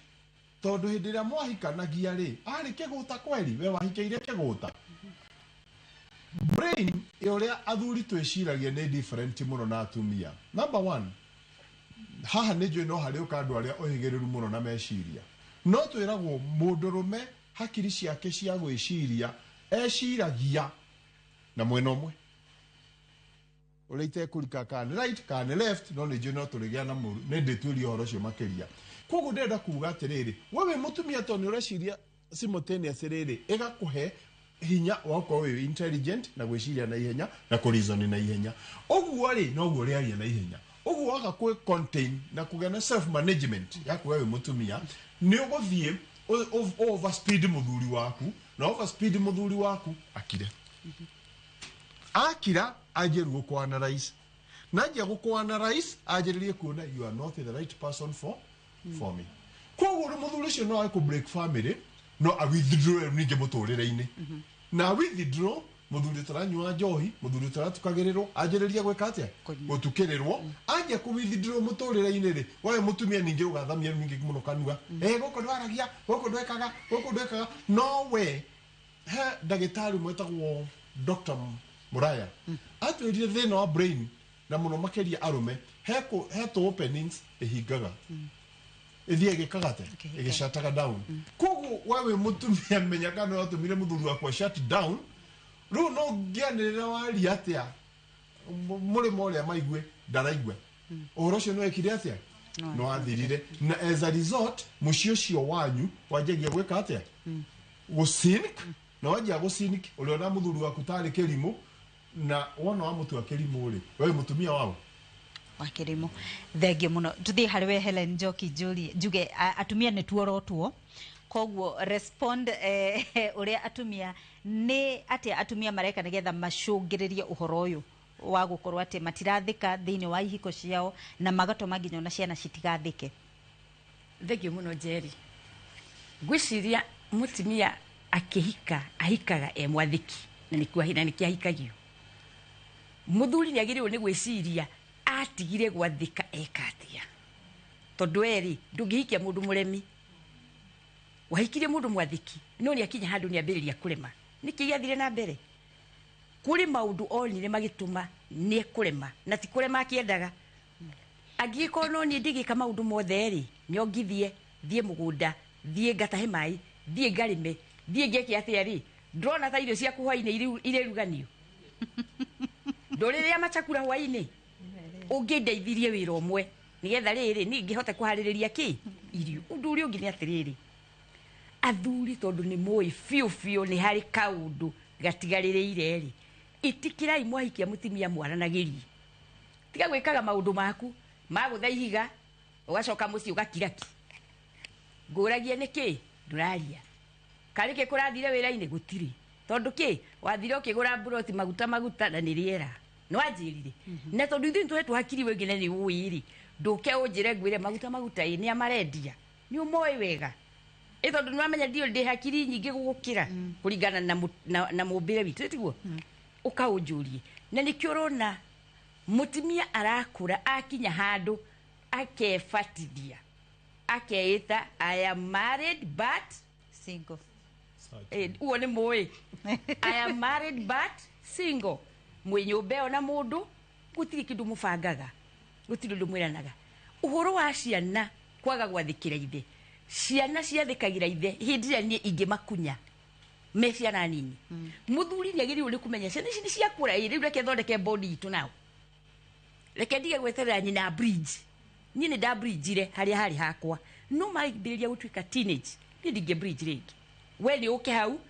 tondũ hĩndĩ ĩrĩa mwahikanagia rĩ arĩ kĩgũta kweri, we wahikĩire kĩgũta. Brain ũrĩa athuri twĩciragia nĩ different mũno na atumia. Number one, haha nĩ njũĩ no harĩ ũka andũ arĩa ũhĩgĩrĩru mũno na meciria, no twĩragwo mũndũrũme hakiri ciake cia gwĩciria eciragia na mwena ũmwe ũrĩa itekũrika kana nĩ right kana nĩ left, no nĩ njũĩ no tũrĩgĩa na mũru, nĩ ndĩtuĩria ũhoro ũcio makĩria. Koguo ndĩrenda kuga atĩrĩrĩ, we wĩ mũtumia tondũ nĩ ũreciria simultaneous rĩrĩ, ĩgakũhe hinya wa gũkorwo wĩ intelligent na gwĩciria na ihenya na kũreason na ihenya. Ũguo rĩ noguo ũrĩaria na ihenya, ũguo waga kwĩ contain na kũgĩa na self management yaku we wĩ mũtumia, nĩ ũgũthiĩ overspeed mũthuri waku, na overspeed mũthuri waku akire. Akira anjie rĩu gũkũ-analyze, na anjia gũkũ-analyze anjĩrĩrie kuona you are not the right person for me. Koguo rĩ mũthuri ũcio no age kũ break family, no a withdraw ningĩ mũtũrĩre-inĩ, na withdraw mũthuri tũranyua njohi, mũthuri tũratukagĩrĩrwo, anjĩrĩria gwĩka atĩa, gũtukĩrĩrwo, anjia kũ withdraw mũtũrĩre-inĩ rĩ, we mũtumia ningĩ ũgathamia ningĩ mũno kanua, gũkũ ndwaragia, gũkũ ndwekaga, gũkũ ndwekaga. No we he ndagĩtarĩ ũmwe wetagwo Dr. Muraya atwĩrire thĩna wa brain na mũno makĩria arũme, he tũ openings ĩhingaga ĩthiĩ ĩgĩkaga atĩa, ĩgĩcataga down. Koguo we wĩ mũtumia menya kana watũmire mũthuri wakwa shut down, rĩu no ngĩanĩrĩra waria atĩa mũrĩmo ũrĩa maigue ndaraigua ũhoro ũcio nĩ wekire atĩa, nĩ wathirire, na as a result mũciĩ ũcio wanyu wanjagia gwĩka atĩa, gũsink, na wanjia gũsink ũrĩona mũthuri waku tarĩ kĩrimũ, na wona wa mũtua kĩrimũ rĩ, we mũtumia wao wa kĩrimũ. Thengio mũno. Tuthiĩ harĩ we Helen Njoki Njũrie, njuge atumia nĩ tuorotwo, koguo respond ũrĩa atumia nĩ atĩa atumia mareka nĩgetha macũngĩrĩrie ũhoro ũyũ wa gũkorwo atĩ matirathĩka thĩinĩ wa ihiko ciao na magatũma nginya ona ciana citigathĩke. Thengio mũno Njeri. Ngwĩciria mũtumia akĩhika ahikaga e mwathĩki, na nĩkĩo ahikagio. Mũthuri nĩ agĩrĩirwo nĩ gwĩciria atigire gwathĩka eka atĩa, tondũ we rĩ ndũngĩhikia mũndũ mũremi, wahikirie mũndũ mwathĩki, no nĩ akinya handũ nĩ ambĩrĩria kũrema. Nĩkĩ gĩathire na mbere? Kũrĩ maũndũ onire magĩtũma nĩ ekũrema, na ti kũrema akĩendaga. Angĩkorwo no niĩ ndigĩka maũndũ mothe rĩ, nyongithie, thiĩ mũgũnda, thiĩ ngatahe maĩ, thiĩ ngarĩme, thiĩ ngeke atĩa rĩ, ndĩrona ta irio ciaku hwainĩ irĩruganio. Ndũrĩrĩa machakura hwainĩ. Ũngĩndeithirie wĩra ũmwe nĩgetha rĩrĩ niĩ ngĩhote kũharĩrĩria kĩ irio. Ũndũ ũrĩa ũngĩ nĩ atĩrĩrĩ, athuri tondũ nĩ mũĩ biũ biũ nĩ harĩ kaũndũ gatigarĩrĩire rĩ, ĩtĩkĩrai mwahikia mũtumia mwaranagĩrie. Tiga gwĩkaga maũndũ maku magũtha ihiga ũgacoka mũciĩ ũgakiraki. Ngũragie nĩkĩ ndũraria, karĩ kĩ kũrathire wĩra-inĩ gũtirĩ, tondũ kĩ wathire ũkĩgũra mburoti maguta maguta na nĩ rĩera nĩwanjĩrire. Na tondũ ithuĩ nĩtũhetwo hakiri wĩngĩ na nĩ ũĩ rĩ, ndũke ũnjĩre ngwĩre maguta maguta ĩ nĩ amarendia, nĩ ũmoĩ wega ĩ tondũ nĩwamenya ndiũ ndĩ hakiri nyingĩ gũgũkĩra kũringana na mũmbĩre witũ, tiguo ũkaũnjũrie. Na nĩkĩo ũrona mũtumia arakũra akinya handũ akebatithia akeĩta I am married but single. Uo nĩ mũĩ I am married but single. Mwĩ nyũmba ĩyo na mũndũ gũtirĩ kĩndũ mũbangaga, gũtirĩ ũndũ mwĩranaga. Ũhoro wa ciana kwaga gwathĩkĩra ithe, ciana ciathĩkagĩra ithe hĩndĩ ĩrĩa niĩ ingĩmakunya me ciana nini. Mũthuri nĩ agĩrĩirwo nĩ kũmenya ciana ici nĩ ciakũra, ĩ rĩu reke thondeke bond itũ nao, reke ndige gweterera nyina bridge. Niĩ nĩ ndabridgire harĩa harĩ hakwa, no mambĩrĩria gũtuĩka teenage niĩ ndingĩ bridge rĩngĩ. We nĩ ũke hau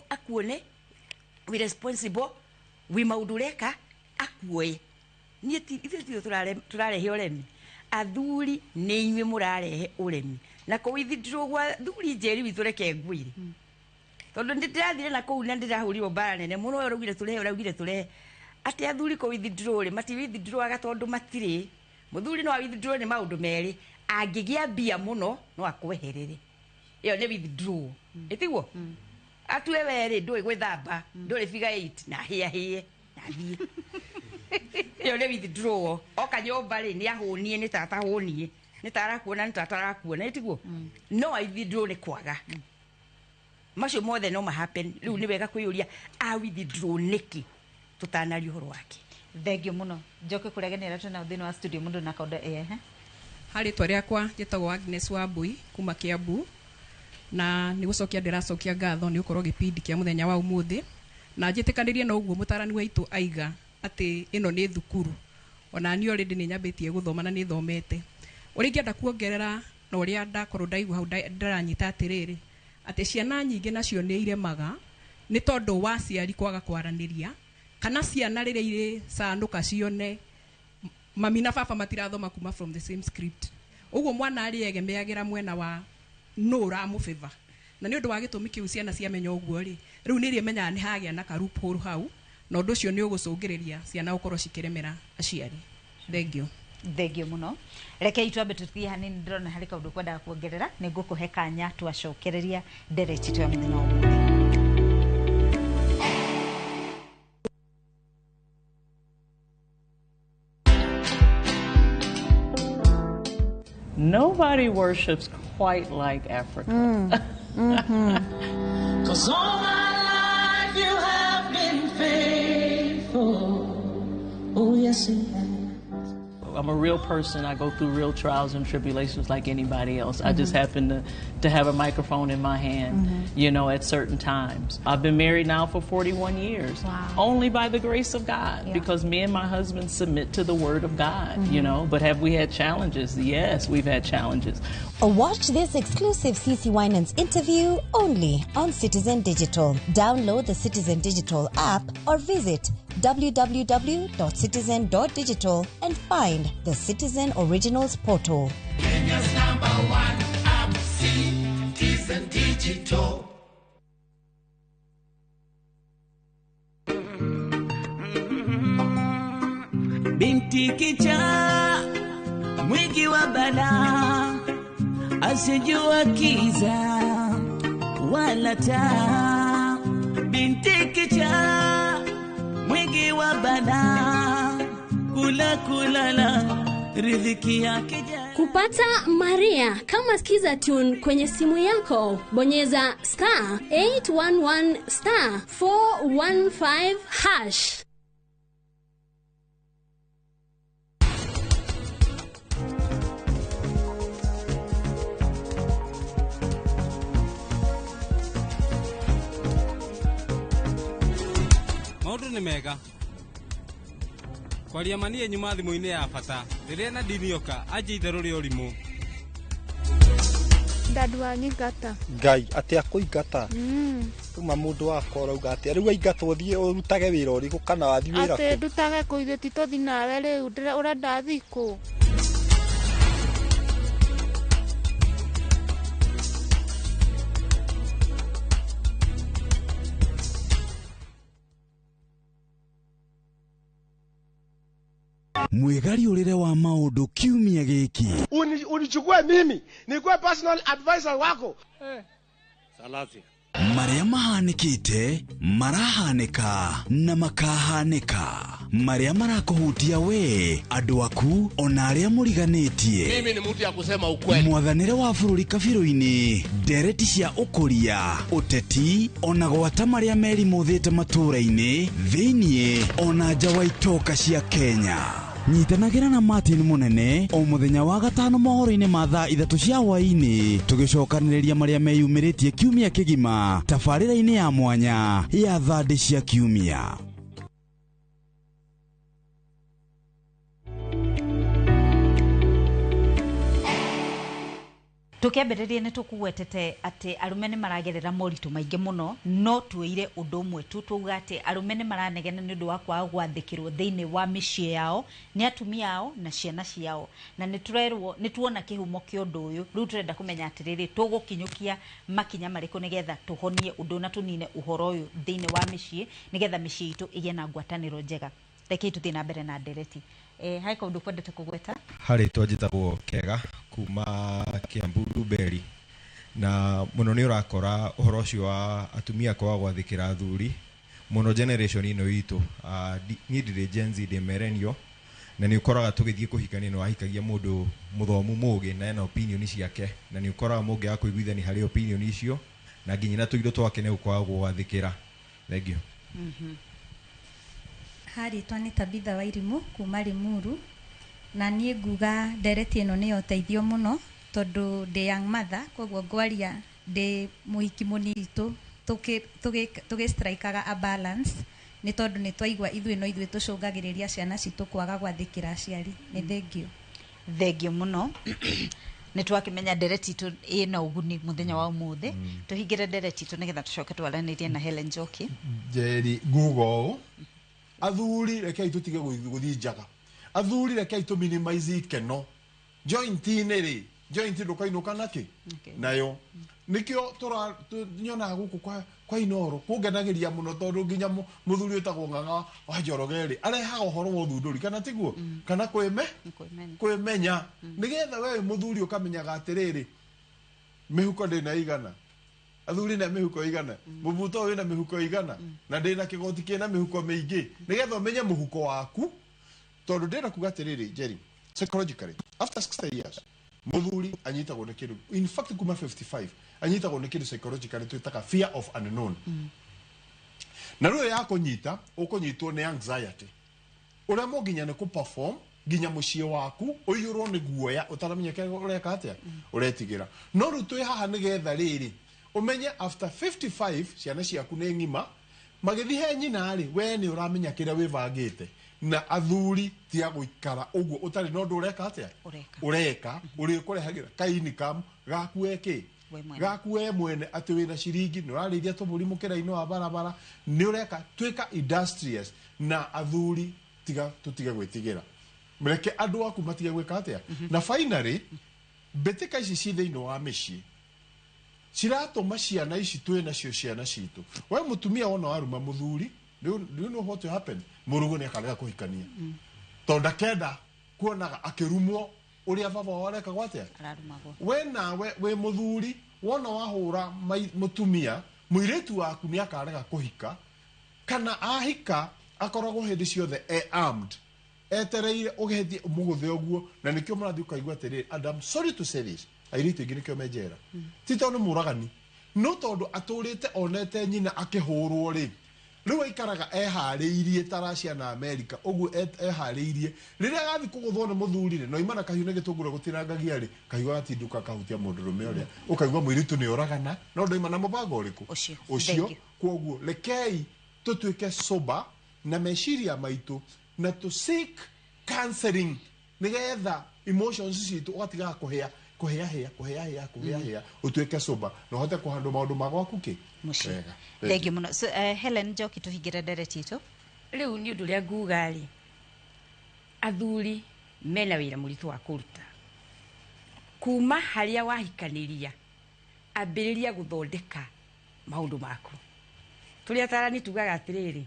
akuone wĩ responsible, wĩ maũndũ ũreka akuoe. Niĩ ithuĩ tithuĩ tũrarehe ũremi, athuri nĩ inyuĩ mũrarehe ũremi. Na kũ withdraw gwa thuri Njeri witũ reke ngwĩre, tondũ nĩ ndĩrathire na kũu na ndĩrahũrirwo mbara nene mũno, ũyũ ũraugire tũrehe, ũraugire tũrehe, atĩ athuri kũ withdraw rĩ, mati withdrawaga tondũ matirĩ. Mũthuri no a withdraw nĩ maũndũ merĩ, angĩgĩa mbia mũno no akweherere, ĩyo nĩ withdraw, ĩtiguo atue werĩ ndũĩ gwĩthamba, ndũrĩ figure 8 na hĩa hĩe na thiĩ, ĩyo nĩ withdraw. Oka nyũmba rĩ nĩ ahũnie, nĩ tata hũnie, nĩ ta arakuona, nĩ tata arakuona, ĩtiguo no a withdraw nĩ kwaga. Macio mothe no ma happen. Rĩu nĩ wega kwĩyũria a withdraw nĩkĩ tũtanaria ũhoro wake. Thengio mũno. Njoke kũrĩa ageni arĩa twĩnao thĩinĩ wa studio mũndũ na kaũndũ ehe. Harĩ rĩtwa rĩakwa njĩtagwo Agnes Wambui kuma Kiambu, na nĩ gũcokia ndĩracokia ngatho nĩ gũkorwo gĩbindi kĩa mũthenya wa ũmũthĩ, na njĩtĩkanĩrie na ũguo mũtarani waitũ aiga atĩ ĩno nĩ thukuru. Ona niĩ already nĩ nyambĩtie gũthoma na nĩ thomete. Ũrĩa ingĩenda kuongerera na ũrĩa ndakorwo ndaigua hau ndĩranyita atĩrĩrĩ, atĩ ciana nyingĩ nacio nĩ iremaga nĩ tondũ wa aciari kwaga kwaranĩria, kana ciana rĩrĩa irĩ canũka cione mami na baba matirathoma kuma from the same script. Ũguo mwana arĩegemeagĩra mwena wa nũ ũramũbĩva, na nĩ ũndũ wa gĩtũmi kĩu ciana ciamenya ũguo rĩ, rĩu nĩ irĩmenyaga nĩ hagĩa na ka loophole hau, na ũndũ ũcio nĩ ũgũcũngĩrĩria ciana gũkorwo cikĩremera aciari. Thengio. Thengio mũno. Rekei twambe tũthiĩ hanini, ndĩrona harĩ kaũndũ kwendaga kuongerera, nĩ ngũkũhe kanya twacokereria ndereti itũ ya mũthenya wa ũmũthĩ. Nobody worships quite like Africa. 'Cause all my life you have been faithful. Oh, yes, you have. I'm a real person. I go through real trials and tribulations like anybody else. I just happen to have a microphone in my hand, you know, at certain times. I've been married now for 41 years. Wow. Only by the grace of God, because me and my husband submit to the word of God, you know. But have we had challenges? Yes, we've had challenges. Watch this exclusive CC Winans interview only on Citizen Digital. Download the Citizen Digital app or visit www.citizen.digital and find the Citizen Originals portal. Kenya's number one app, Citizen Digital. Binti kichaa mwingi wa balaa, asijua kiza wala taa. Binti kichaa mwingi wa balaa, kula kulala riziki yake. Kupata Maria kama Skiza Tune kwenye simu yako, bonyeza star 811 star 415 hash. Maũndũ nĩ mega. Kwaria ma niĩ nyuma thimũ-inĩ ya bata. Rĩrĩa Nadine oka anjia itherũ rĩa ũrimũ. Dad wanyingata. Ngai atä akũingata uma mũndũ wakwa ũrauga atĩa rĩu aingatwo thiĩ ũrutage wĩra ũrĩkũ kana wathiĩ wĩra Atĩ ndutage kũ ithuĩ ti tũthi nawe rĩu ũrenda thiĩ kũ? Mwĩgariũrĩre wa maũndũ kiumia gĩkĩ. Unichukue mimi nikuwe personal advisor wako. Salasia. Marĩa mahanĩkĩte, marahanĩka na makahanĩka. Marĩa marakũhutia we, andũ aku, ona arĩa mũriganĩtie. Mimi ni mtu ya kusema ukweli. Mwathanĩre wa bũrũri kabirũ-inĩ, ndereti cia ũkũria, ũteti, ona gwata marĩa merimũthĩte matũũra-inĩ, thĩiniĩ, ona nja wa itoka cia Kenya. Nyitanagĩra na Martin Mũnene o mũthenya wa gatano mohoro-inĩ ma thaa 3 cia hwaĩ-inĩ, tũgĩcokanĩrĩria marĩa meyumĩrĩtie kiumia kĩgima tabarĩra-inĩ ya mwanya ya thandĩ cia kiumia. Tukiambĩrĩria nĩ tũkugwetete atĩ arũme nĩ maragerera moritũ maingĩ mũno, no tuire ũndũ ũmwe tu tuuga atĩ arũme nĩ maranegena nĩ ũndũ wa kwaga gwathĩkĩrwo thĩinĩ wa mĩciĩ yao nĩ atumia ao na ciana ciao, na nĩ tũrerwo nĩ tuona kĩhumo kĩa ũndũ ũyũ. Rĩu tũrenda kũmenya atĩrĩrĩ, tũgũkinyũkia makinya marĩkũ nĩgetha tũhonie ũndũ na tũnine ũhoro ũyũ thĩinĩ wa mĩciĩ, nĩgetha mĩciĩ itũ ĩgĩe na ngwatanĩro njega. Rekei tũthiĩ na mbere na ndereti. Hai kaũndũ kwendete kũgweta? Harĩ twanjĩtagwo Kega kuma Kiambu Ruberi, na mũno nĩ ũrakora ũhoro ũcio wa atumia kwaga gwathĩkĩra athuri mũno generation ĩno itũ. Niĩ ndirĩ Gen Z, ndĩ millennial, na nĩ ũkoraga tũgĩthiĩ kũhikania nĩ wahikagia mũndũ mũthomu mũgĩ na ena opinion ciake, na nĩ ũkoraga mũngĩaga kũiguithania harĩ opinion icio na nginya na tũindo twake nĩ gũkwaga gwathĩkĩra. Thank you. Harĩtwa nĩ Tabitha Wairimu kuma Limuru, na niĩ nguga ndereti ĩno nĩ ya ũteithio mũno tondũ ndĩ young mother, koguo ngwaria ndĩ mũhiki mũnini tũgĩ-strikaga a balance, nĩ tondũ nĩ twaigua ithuĩ no ithuĩ tũcũngagĩrĩria ciana citũ kwaga gwathĩkĩra aciari. Nĩ thengio. Thengio mũno. Nĩ twakĩmenya ndereti itũ ĩna ũguni mũthenya wa ũmũthĩ. Tũhingĩre ndereti itũ nĩgetha tũcoke twaranĩrie na Helen Njoki. Njeri nguga ũũ, athuri rekei tũtige gũthiĩ njaga, athuri rekei tũ minimize ikeno joint-inĩ rĩ, joint ndũkainũka nakĩ nayo. Nĩkĩo nyonaga gũkũ kwa Inooro kũngenagĩria mũno tondũ nginya mũthuri wĩtagwo Ng'ang'a wa Njoroge rĩ arehaga ũhoro wa ũthundũri, kana tiguo? Kana kwĩmenya, nĩgetha we mũthuri ũkamenyaga atĩrĩrĩ, mĩhuko ndĩna igana, athuri na mĩhuko igana, mũbuto ũyũ wĩna mĩhuko igana, na ndĩna kĩgoti kĩna mĩhuko mĩingĩ, nĩgetha ũmenye mũhuko waku. Tondũ ndĩrenda kuga atĩrĩrĩ, Jerry, psychologically after 60 years mũthuri anyitagwo nĩ kĩndũ, in fact kuma 55 anyitagwo nĩ kĩndũ psychologically twĩtaga fear of unknown. Na rĩu yakũnyita ũkũnyitwo nĩ anxiety, ũrĩa mũnginya nĩ kũ-perform nginya mũciĩ waku ũiyũrwo nĩ guoya ũtaramenya kĩrĩa ũreka atĩa, ũretigĩra. No rĩu twĩ haha nĩgetha rĩrĩ ũmenye after 55 ciana ciaku nĩ ng'ima, magĩthiĩ he nyina rĩ, we nĩ ũramenya kĩrĩa wĩbangĩte. Na athuri tiga gũikara ũguo ũtarĩ na ũndũ ũreka atĩa, ũreka ũrĩkũrehagĩra ka income gaku we kĩ, gaku we mwene, atĩ wĩna ciringi nĩ ũrarĩithia tũmbũri mũkĩra-inĩ wa barabara, nĩ ũreka tuĩka industrious. Na athuri tiga tũtige gwĩtigĩra, reke andũ aku matige gwĩka atĩa. Na finally mbĩtĩka ici ci thĩinĩ wa mĩciĩ ciratũma ciana ici twĩ nacio ciana citũ. We mũtumia wona waruma mũthuri, do you know what will happen? Mũrugo nĩ akarega kũhikania tondũ ndakenda kuonaga akĩrumwo ũrĩa baba wao arekagwo atĩa. We nawe wĩ mũthuri wona wahũra mũtumia, mũirĩtu waku nĩ akarega kũhika, kana ahika akoragwo hĩndĩ ciothe e armed, etereire ũgĩtie mũgũthe ũguo. Na nĩkĩo mũrathiĩ ũkaigua atĩrĩrĩ, and I'm sorry to say this, airĩtu aingĩ nĩkĩo me njera, ti tondũ nĩ mũragani, no tondũ atũrĩte onete nyina akĩhũrwo rĩ, rĩu aikaraga eharĩirie ta Russia na America ũguo eharĩirie rĩrĩa agathiĩ kũgũthwo nĩ mũthuri rĩ, no imana kahiũ nĩ gĩtũngũrũ gũtinangagia rĩ, kahiũ gagatindũka kahutia mũndũrũme ũrĩa, ũkaigua mũirĩtu nĩ oragana, no ndoima na mũbango ũrĩkũ ũcio. Kwoguo rekei tũtuĩke sober, Na meciria maitũ, na to seek counseling nigetha emotions citũ ũgatigaga kũhĩa kũhĩa hĩa kũhĩa hĩa kũhĩa hĩa, ũtuĩke sober na ũhote kũhandwo maũndũ ma gwaku kĩ Mũciĩ. Wega. Thengiũ mũno. So, Helen Njoki, tũhingĩre ndereti itũ. Rĩu nĩ ũndũ ũrĩa nguga rĩ, athuri mena wĩra mũritũ wa kũruta. Kuma harĩa wahikanĩria, ambĩrĩria gũthondeka maũndũ maku. Tũrĩ atarani tugaga atĩrĩrĩ,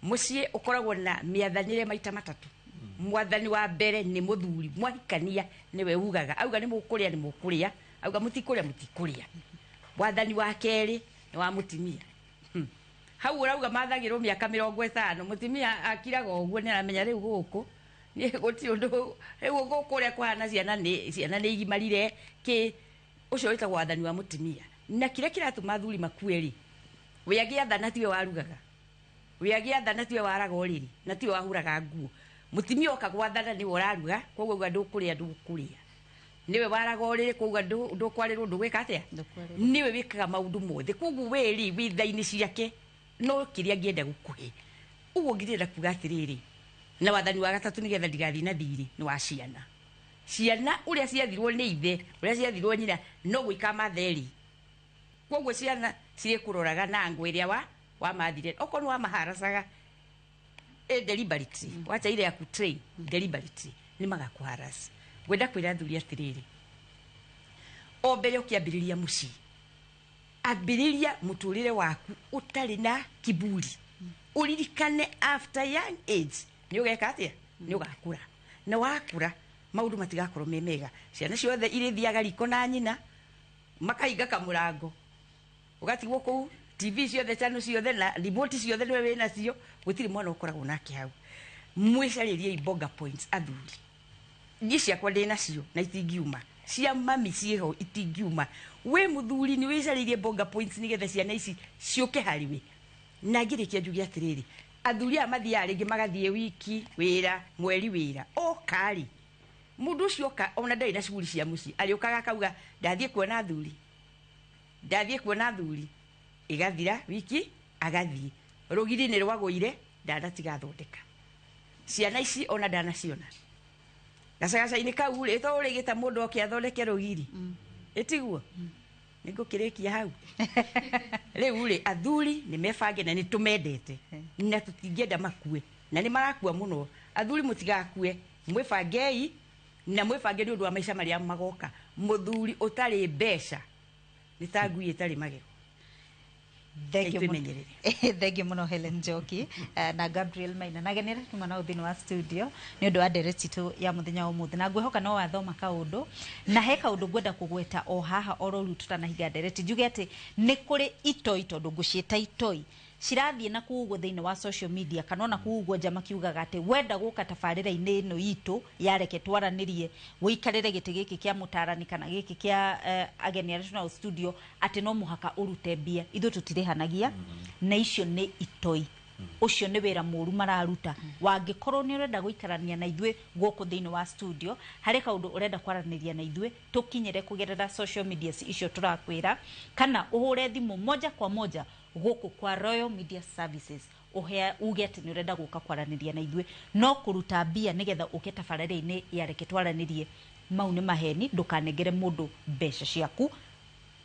mũciĩ ũkoragwo na mĩathanĩre maita matatũ. Mwathani wa mbere nĩ mũthuri, mwahikania nĩwe ugaga, auga nĩ mũkũrĩa nĩ mũkũrĩa, auga mũtikũrĩa mũtikũrĩa. Wathani wa kerĩ nĩ wa mũtumia. Hau ũrauga mathagĩrwo mĩaka 50, mũtumia akiraga ũguo, nĩ aramenya rĩu gũkũ nĩ gũtirĩ ũndũ, rĩu gũkũ ũrĩa kũhana ciana nĩ igimarire kĩ, ũcio wĩtagwo wathani wa mũtumia. Na kĩrĩa kĩratũma athuri makue rĩ, we agĩathana tiwe warugaga, we agĩathana tiwe waraga ũrĩrĩ, na tiwe wahuraga nguo. Mũtumia oka gwathana nĩwe ũraruga, koguo auga ndũkũrĩa ndũkũrĩa, nĩwe waraga ũrĩrĩ, koguo ndũkwarĩrwo ndũgwĩka atĩa, nĩwe wĩkaga maũndũ mothe. Koguo we rĩ wĩ tha-inĩ ciake, no kĩrĩa angĩenda gũkũhe. Ũguo ngĩrenda kuga atĩrĩrĩ, na wathani wa gatatũ nĩgetha ndigathiĩ na thirĩ nĩ wa ciana. Ciana ũrĩa ciathirwo nĩ ithe, ũrĩa ciathirwo nyina, no gwĩka matheri. Koguo ciana cirĩkũroraga na ngũ ĩrĩa wa mathire, okorwo nĩ wamaharacaga deliberately, wacha ile ya kutrain deliberately, nĩ magakũharaca. Ngwenda kwĩra athuri atĩrĩrĩ, o mbere ũkĩambĩrĩria mũciĩ, ambĩrĩria mũtũrĩre waku ũtarĩ na kiburi. Ũririkane after young age nĩ ũgeka atĩa, nĩ ũgakũra, na wakũra maũndũ matigakorwo me mega. Ciana ciothe irĩthiaga riko na nyina, makahinga kamũrango, ũgatigwo kũu, TV ciothe, channel ciothe na remote ciothe nĩwe wĩnacio, gũtirĩ mwana ũkoragwo nake hau. Mwĩcarĩriei bonga points athuri. Niĩ ciakwa ndĩ nacio na itingiuma, cia mami ciĩho itingiuma. We mũthuri nĩ wĩcarĩirie bonga points nĩgetha ciana ici ciũke harĩ we. Na ngĩrĩkia njuge atĩrĩrĩ, athuri aya mathiaga rĩngĩ magathiĩ wiki wĩra, mweri wĩra, oka rĩ, mũndũ ũcio oka ona ndarĩ na cuguri cia mũciĩ, arĩũkaga akauga ndathiĩ kuona athuri, ndathiĩ kuona athuri, ĩgathira wiki agathiĩ, rũgiri nĩ rwagũire, ndanatiga thondeka ciana ici ona ndanaciona. Gacagaca-inĩ kau rĩ, to ũrĩgĩta mũndũ oke athondeke rũgiri, ĩtiguo? Nĩ ngũkĩrĩkia hau. Rĩu rĩ, athuri nĩ mebange na nĩ tũmendete na tũtingĩenda makue, na nĩ marakua mũno. Athuri mũtigakue, mwĩbangei na mwĩbange nĩ ũndũ wa maica marĩa magoka. Mũthuri ũtarĩ mbeca nĩ ta ngui ĩtarĩ magego. Thengiũ mũno. Twĩmenyerere. Thengiũ mũno Helen Njoki na Gabriel Maina na ageni arĩa tuma nao thĩinĩ wa studio nĩ ũndũ wa ndereti itũ ya mũthenya wa ũmũthĩ, na ngwĩhoka no wathoma kaũndũ, na he kaũndũ ngwenda kũgweta o haha oro rĩu tũtanahinga ndereti, njuge atĩ nĩ kũrĩ itoi, tondũ ngũciĩta itoi, cirathiĩ na kũu ũguo thĩinĩ wa social media kana ona kũu ũguo nja, makiugaga atĩ wenda gũka tabarĩra-inĩ ĩno itũ ya Reke Twaranĩrie, wĩikarĩre gĩtĩ gĩkĩ kĩa mũtarani kana gĩkĩ kĩa ageni arĩa twĩnao studio, atĩ no mũhaka ũrute mbia. Ithuĩ tũtirĩhanagia, na icio nĩ itoi. Ũcio nĩ wĩra mũru mararuta. Wangĩkorwo nĩ ũrenda gũikarania na ithuĩ gũkũ thĩinĩ wa studio, harĩ kaũndũ ũrenda kwaranĩria na ithuĩ, tũkinyĩre kũgerera social media icio tũrakwĩra, kana ũhũre thimũ moja kwa moja gũkũ kwa Royal Media Services, ũhe uge atĩ nĩ ũrenda gũka kwaranĩria na ithuĩ. No kũruta mbia nĩgetha ũke tabarĩra-inĩ ya Reke Twaranĩrie, mau nĩ maheni. Ndũkanengere mũndũ mbeca ciaku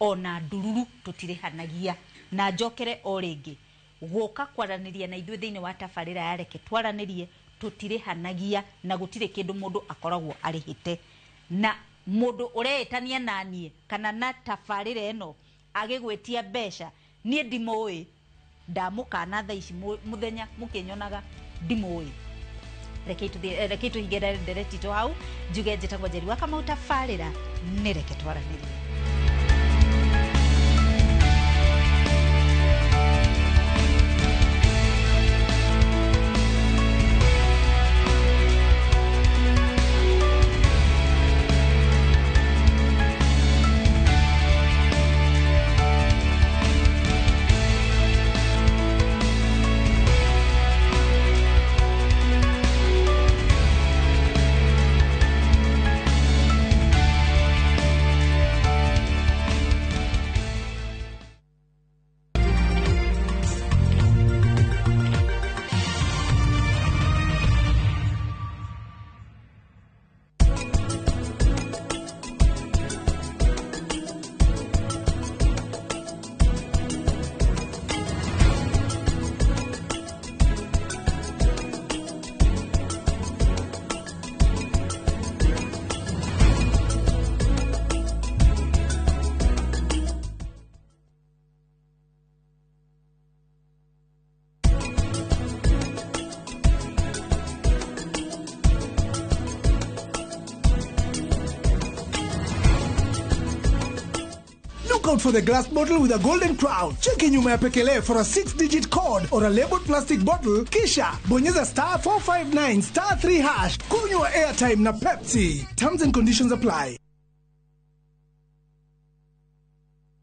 ona ndururu, tũtirĩhanagia. Na njokere o rĩngĩ, gũka kwaranĩria na ithuĩ thĩinĩ wa tabarĩra ya Reke Twaranĩrie, tũtirĩhanagia na gũtirĩ kĩndũ mũndũ akoragwo arĩhĩte. Na mũndũ ũreĩtania naniĩ kana na tabarĩra ĩno agĩgwĩtia mbeca, niĩ ndimũĩ, ndamũkana thaa ici mũthenya mũkĩnyonaga ndimũĩ. Reke tũhingĩre ndereti itũ hau, njuge njĩtagwo Njeri wa Kamau, tabarĩra nĩ Reke Twaranĩrie. Look out for the glass bottle with a golden crown. Cheki nyuma ya pekele for a 6-digit code or a labeled plastic bottle, kisha bonyeza star 459 star 3 hash. Kunywa airtime na Pepsi. Terms and conditions apply.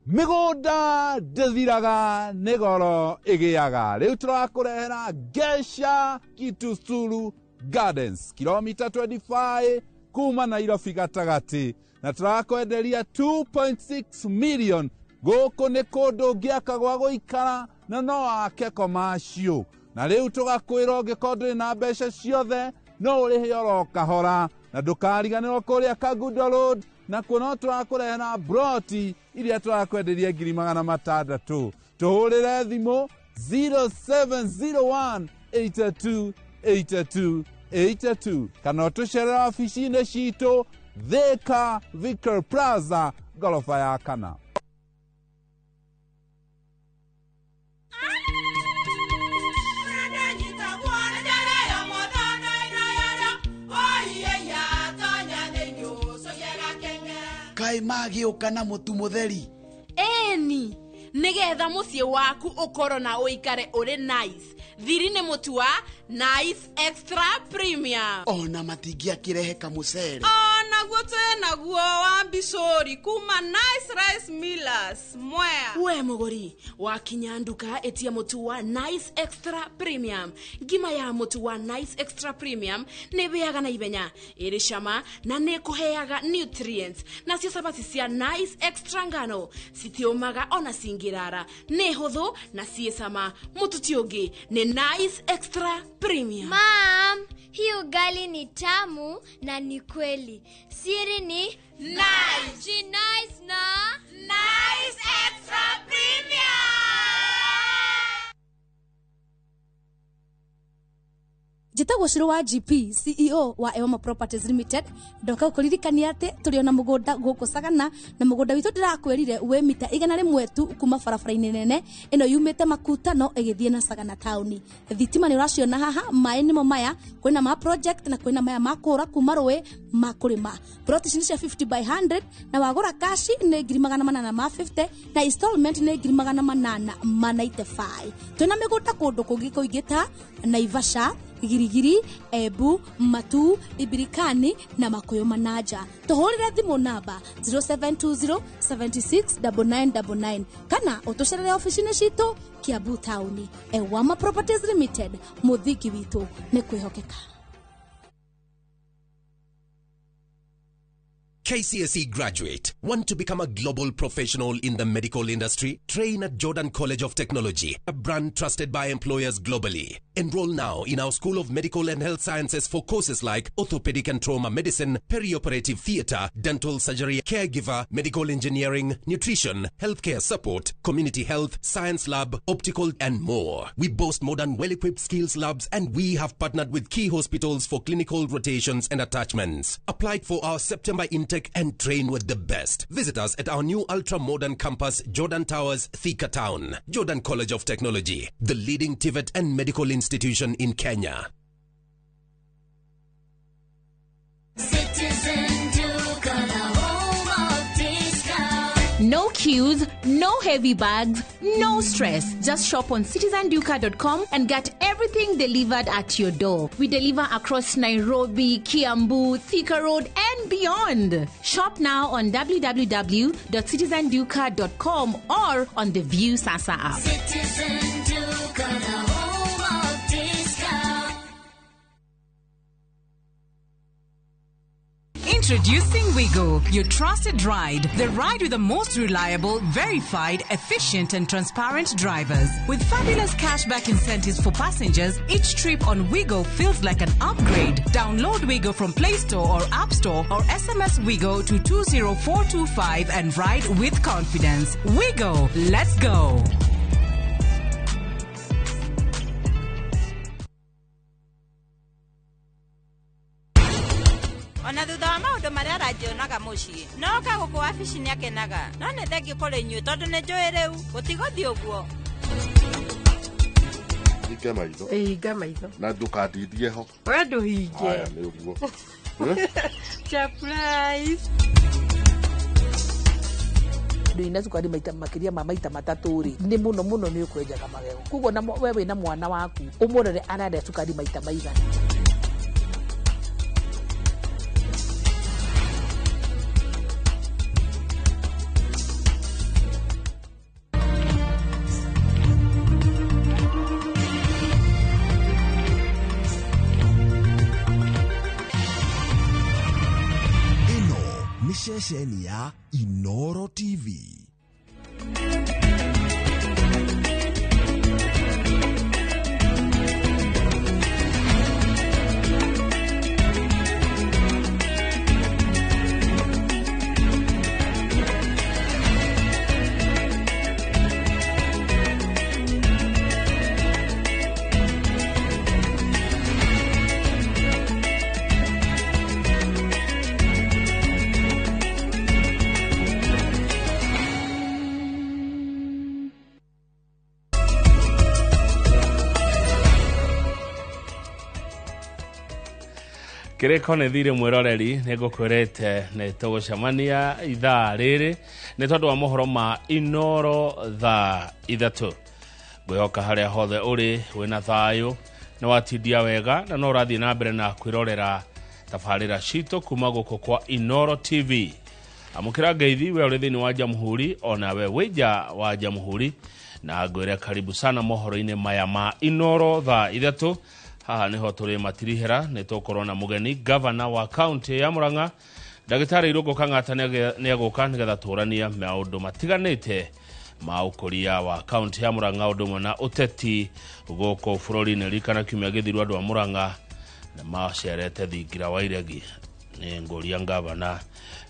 Mĩgũnda ndĩthiraga nĩ goro ĩgĩaga. Rĩu tũrakũrehera Gesha Kitusuru Gardens, kilomita 25 kuma Nairobi gatagatĩ, na tũrakwenderia 2.6 million. Gũkũ nĩ kũndũ ũngĩaka gwa gũikara na no wake commercial. Na rĩu tũgakwĩra ũngĩkorwo ndũrĩ na mbeca ciothe no ũrĩhe oro kahora, na ndũkariganĩrwo kũrĩa Kangundo Road na kuo no tũrakũrehera broti iria tũrakwenderia 600,000. Tũhũrĩre thimũ 0701 82 82 82 kana ũtũcerere wabici-inĩ citũ Thika Vicar Plaza ngoroba ya kana. Kaĩ magĩũka na mũtu mũtheri? Ĩni, nĩgetha mũciĩ waku ũkorwo na ũikare ũrĩ nice. Thiri nĩ mũtu wa Nice Extra Premium. Ona matingĩakĩrehe kamũcere. Onaguo twĩnaguo wa mbicũri kuma Nice Rice Millers Mwea. We mũgũri, wakinya nduka ĩtia mũtu wa Nice Extra Premium. Ngima ya mũtu wa Nice Extra Premium nĩ ĩhĩaga na ihenya, ĩrĩ cama na nĩ ĩkũheaga nutrients. Nacio cabaci cia Nice Extra ngano citiũmaga ona cingĩrara, nĩ hũthũ na ciĩ cama. Mũtu ti ũngĩ nĩ Nice Extra Premium. Mom, hii ugali ni tamu na ni kweli. Siri ni Nice. She nice na Nice Extra Premium. Njĩtagwo Shiro wa GP, CEO wa Ewama Properties Limited. Ndoka gũkũririkania atĩ tũrĩ ona mũgũnda gũkũ Sagana, na mũgũnda witũ ndĩrakwĩrire wĩ mita 100 tu kuma barabara-inĩ nene ĩno yumĩte Makutano ĩgĩthiĩ na Sagana taũni. Thitima nĩ ũraciona haha, maĩ nĩmo maya, kwĩna ma project na kwĩna maya ma kũũra kuma rũĩ ma kũrĩma. Plot ici nĩ cia 50 by 100 na wagũra kashi nĩ 850,000 na installment nĩ 895. Twĩna mĩgũnda kũndũ kũngĩ kũingĩ ta Naivasha, Girigiri, Ebu, Matu, Ibirikani na Makuyu Manaja. Tuhurire thimu namba 0720 76 9999 kana utucerere ofici-inĩ citũ Kiambu taũni. Ewama Properties Limited, mũthingi witũ nĩ kwĩhokeka. KCSE graduate, want to become a global professional in the medical industry? Train at Jordan College of Technology, a brand trusted by employers globally. Enroll now in our School of Medical and Health Sciences for courses like orthopedic and trauma medicine, perioperative theater, dental surgery, caregiver, medical engineering, nutrition, healthcare support, community health, science lab, optical, and more. We boast modern, well-equipped skills labs, and we have partnered with key hospitals for clinical rotations and attachments. Apply for our September intake and train with the best. Visit us at our new ultra-modern campus, Jordan Towers, Thika Town. Jordan College of Technology, the leading TVET and medical institution in Kenya. Citizen Duka, the home of discount. No queues, no heavy bags, no stress. Just shop on citizenduka.com and get everything delivered at your door. We deliver across Nairobi, Kiambu, Thika Road, and beyond. Shop now on www.citizenduka.com or on the View Sasa app. Citizen Duka, the home of discount. Introducing Wigo, your trusted ride. The ride with the most reliable, verified, efficient and transparent drivers. With fabulous cashback incentives for passengers, each trip on Wigo feels like an upgrade. Download Wigo from Play Store or App Store or SMS Wigo to 20425 and ride with confidence. Wigo, let's go. Ona thutha wa maũndũ marĩa aranjionaga mũciĩ no oka gũkũ wabici nĩakenaga, no nĩ thengiũ kũrĩ inyuĩ tondũ nĩ njũĩ rĩu gũtigũthiĩ ũguo. Hinge maitho. Hinga maitho. Na ndũkandindie ho. We ndũhinge. Aya nĩ ũguo. Surprise. Indo ina cukari maita makiria ma maita matatu ri ni muno muno ni ukwenjaga magego. Koguo na we wina mwana waku umurore araria cukari maita maigana. Ceceni ya Inoro TV. Kiriko nä thirä mwäroreri nä ngå kwä rä te nä tå gå cemania ithaa rä rä nä tondå wa mohoro ma Inoro thaa 3 ngwĩhoka harĩa hothe ũrĩ wĩna thayũ nĩ watindia wega na no ũrathiĩ na mbere na kwĩrorera tabarĩra citũ kuma gũkũ kwa Inoro TV. Amũkĩra ngeithi we ũrĩ thĩinĩ wa Jamhuri onawe wĩ nja wa Jamhuri na ngwĩre karibu sana mohoro-inĩ maya ma Inoro thaa 3. Haha niho tũrĩ matirihera nĩ tũkorwo na mũgeni gavana wa kaunti ya Murang'a ndagĩtarĩ Irũngũ Kang'ata nĩ egũka nĩgetha tũranie maũndũ matiganĩte ma ũkũria wa kaunti ya Murang'a ũndũ ũmwe na ũteti gũkũ bũrũri-inĩ. Ririkana kiumia gĩthiru andũ a Murang'a nĩ macerete thingira wa iregi nĩ ngũria gavana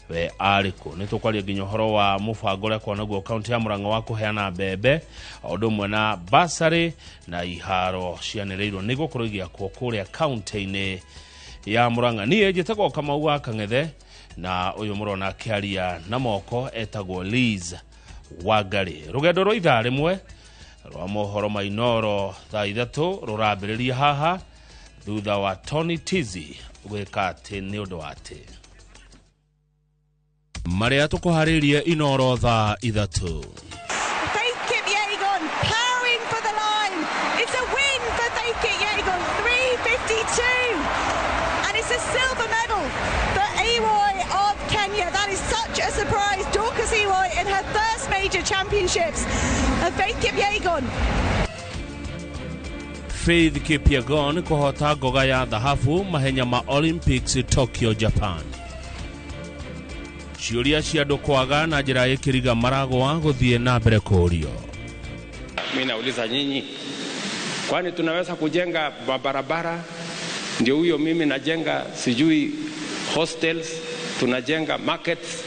we arĩ kũ. Nĩ tũkwaria nginya ũhoro wa mũbango ũrĩa koragwo naguo kaunti ya Murang'a wa kũheana mbembe o ũndũ ũmwe na basarĩ na iharo cianĩrĩirwo nĩ gũkorwo igĩakwo kũrĩa kaunti-inĩ ya Murang'a. Niĩ njĩtagwo Kamau wa Kang'ethe na ũyũ mũrona akĩaria na moko etagwo Liz Wangari. Rũgendo rwa ithaa rĩmwe rwa mohoro ma Inoro thaa 3 rũrambĩrĩria haha thutha wa Tony Tizi gwĩka atĩ nĩ ũndũ wa atĩ marĩa tũkũharĩrie Inoro thaa 3. Faith Kipyegon powering for the line. It's a win for Faith Kipyegon, 3:52. And it's a silver medal for Ewoi of Kenya. That is such a surprise. Dorcas Ewoi in her first major championships. And Faith Kipyegon. Faith Kipyegon kũhota ngoga ya thahabu mahenya ma Olympics Tokyo, Japan. Ciũria cia andũ kwaga na njĩra ĩkĩriga maragwa gũthiĩ na mbere kũũrio. Mimi nauliza nyinyi, kwani tunaweza kujenga mabarabara? Ndio huyo mimi najenga sijui hostels, tunajenga markets,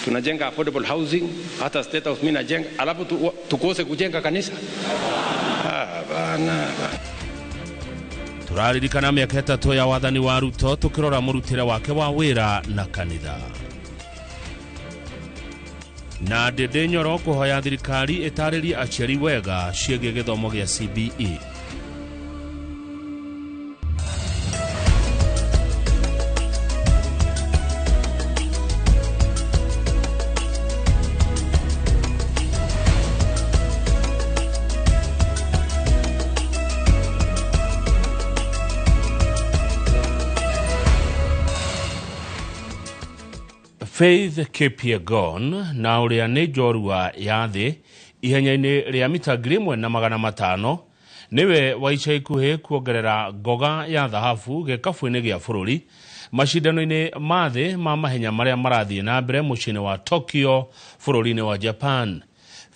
tunajenga affordable housing, hata state house mimi najenga, alafu tukose kujenga kanisa? Ah, bana. Tũraririkana mĩaka 3 ya wathani wa Ruto tũkĩrora mũrutĩre wake wa wĩra na kanitha. Na Ndĩndĩ Nyoro kũhoya thirikari ĩtarĩrie aciari wega ciĩgiĩ gĩthomo gĩa CBE. Faith Kipyegon na ũrĩa nĩ njorua ya thĩ ihenya-inĩ rĩa mita 1500 nĩwe wa ica ikuhĩ kuongerera ngoga ya thahabu gĩkabũ-inĩ gĩa bũrũri macindano-inĩ ma thĩ ma mahenya marĩa marathiĩ na mbere mũciĩ-inĩ wa Tokyo bũrũri-inĩ wa Japan.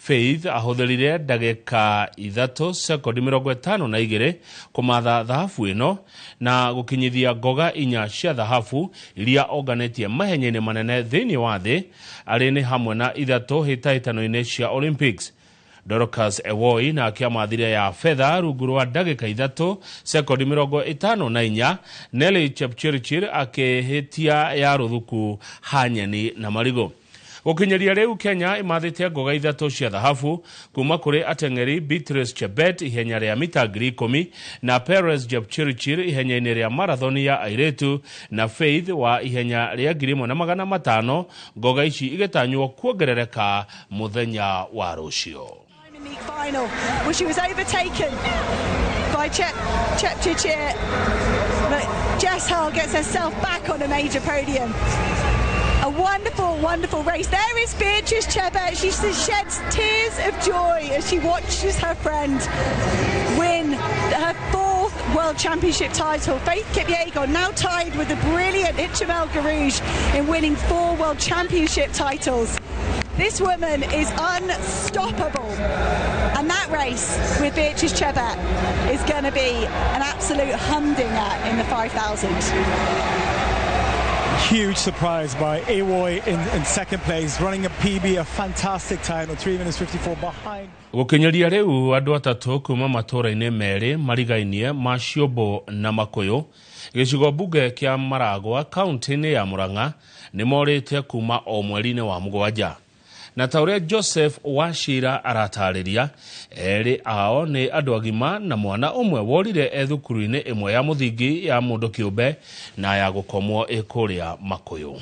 Faith ahũthĩrire ndagĩka 3 sekondi 52 kũmatha thahabu ĩno na gũkinyithia ngoga 4 cia thahabu iria onganĩtie mahenya-inĩ manene thĩinĩ wa thĩ arĩ nĩ hamwe na 3 hĩtahĩtano-inĩ cia Olympics. Dorcas Ewoi nake amathire ya fedha rungu rwa ndagĩka 3 sekondi 54. Nelly Chepchirchir akĩhĩtia ya rũthuku hanyeni na marigũ. Gũkinyĩria rĩu Kenya ĩmathĩte ngoga 3 cia thahabu kuma kũrĩ ateng'eri Beatrice Chebet ihenya rĩa mita 10,000 na Perez Jepchirchir ihenya-inĩ rĩa marathoni ya airĩtu na Faith wa ihenya rĩa 1500. Ngoga ici igĩtanywo kuongerereka mũthenya wa rũciũ. Final, well, she was overtaken by Chepchirchir, but Jess Hull gets herself back on a major podium. A wonderful, wonderful race. There is Beatrice Chebet. She sheds tears of joy as she watches her friend win her 4th World Championship title. Faith Kipyegon now tied with the brilliant Hicham Guerrouj in winning 4 World Championship titles. This woman is unstoppable. And that race with Beatrice Chebet is going to be an absolute humdinger in the 5,000. Huge surprise by Ewoi in second place, running a PB, a fantastic time of 3 minutes 54 behind. Gũkinyĩria rĩu andũ atatũ kuma matũũra-inĩ merĩ marigainie ma Ciũmbũ na Makũyũ gĩcigo mbunge kĩa Maragwa kaunti-inĩ ya Murang'a nĩ morĩte kuma o mweri-inĩ wa mũgwanja. Na ta ũrĩa Joseph Wachira aratarĩria, erĩ ao nĩ andũ agima na mwana ũmwe worire e thukuru-inĩ ĩmwe ya mũthingi ya mũndũ kĩũmbe na ya gũkomwo ĩ kũrĩa Makũyũ.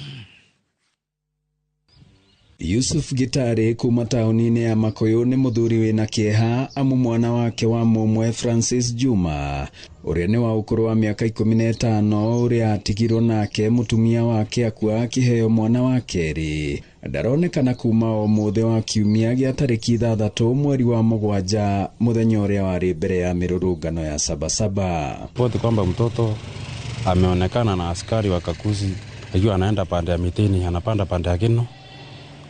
Yusuf Gitari kuma taũni-inĩ ya Makũyũ nĩ mũthuri wĩna kĩeha amu mwana wake wa mũmwe Francis Juma ũrĩa nĩ wa ũkũrũ wa mĩaka 15 ũrĩa atigirwo nake mũtumia wake akua akĩheo mwana wa kerĩ ndaronekana kuma o mũthĩ wa kiumia gĩa tarĩki 6 mweri wa 7 mũthenya ũrĩa warĩ mbere ya mĩrũrũngano ya Sabasaba. Ripoti kwamba mtoto ameonekana na askari wa Kakuzi akiwa anaenda pande ya mitini, anapanda pande ya Kino.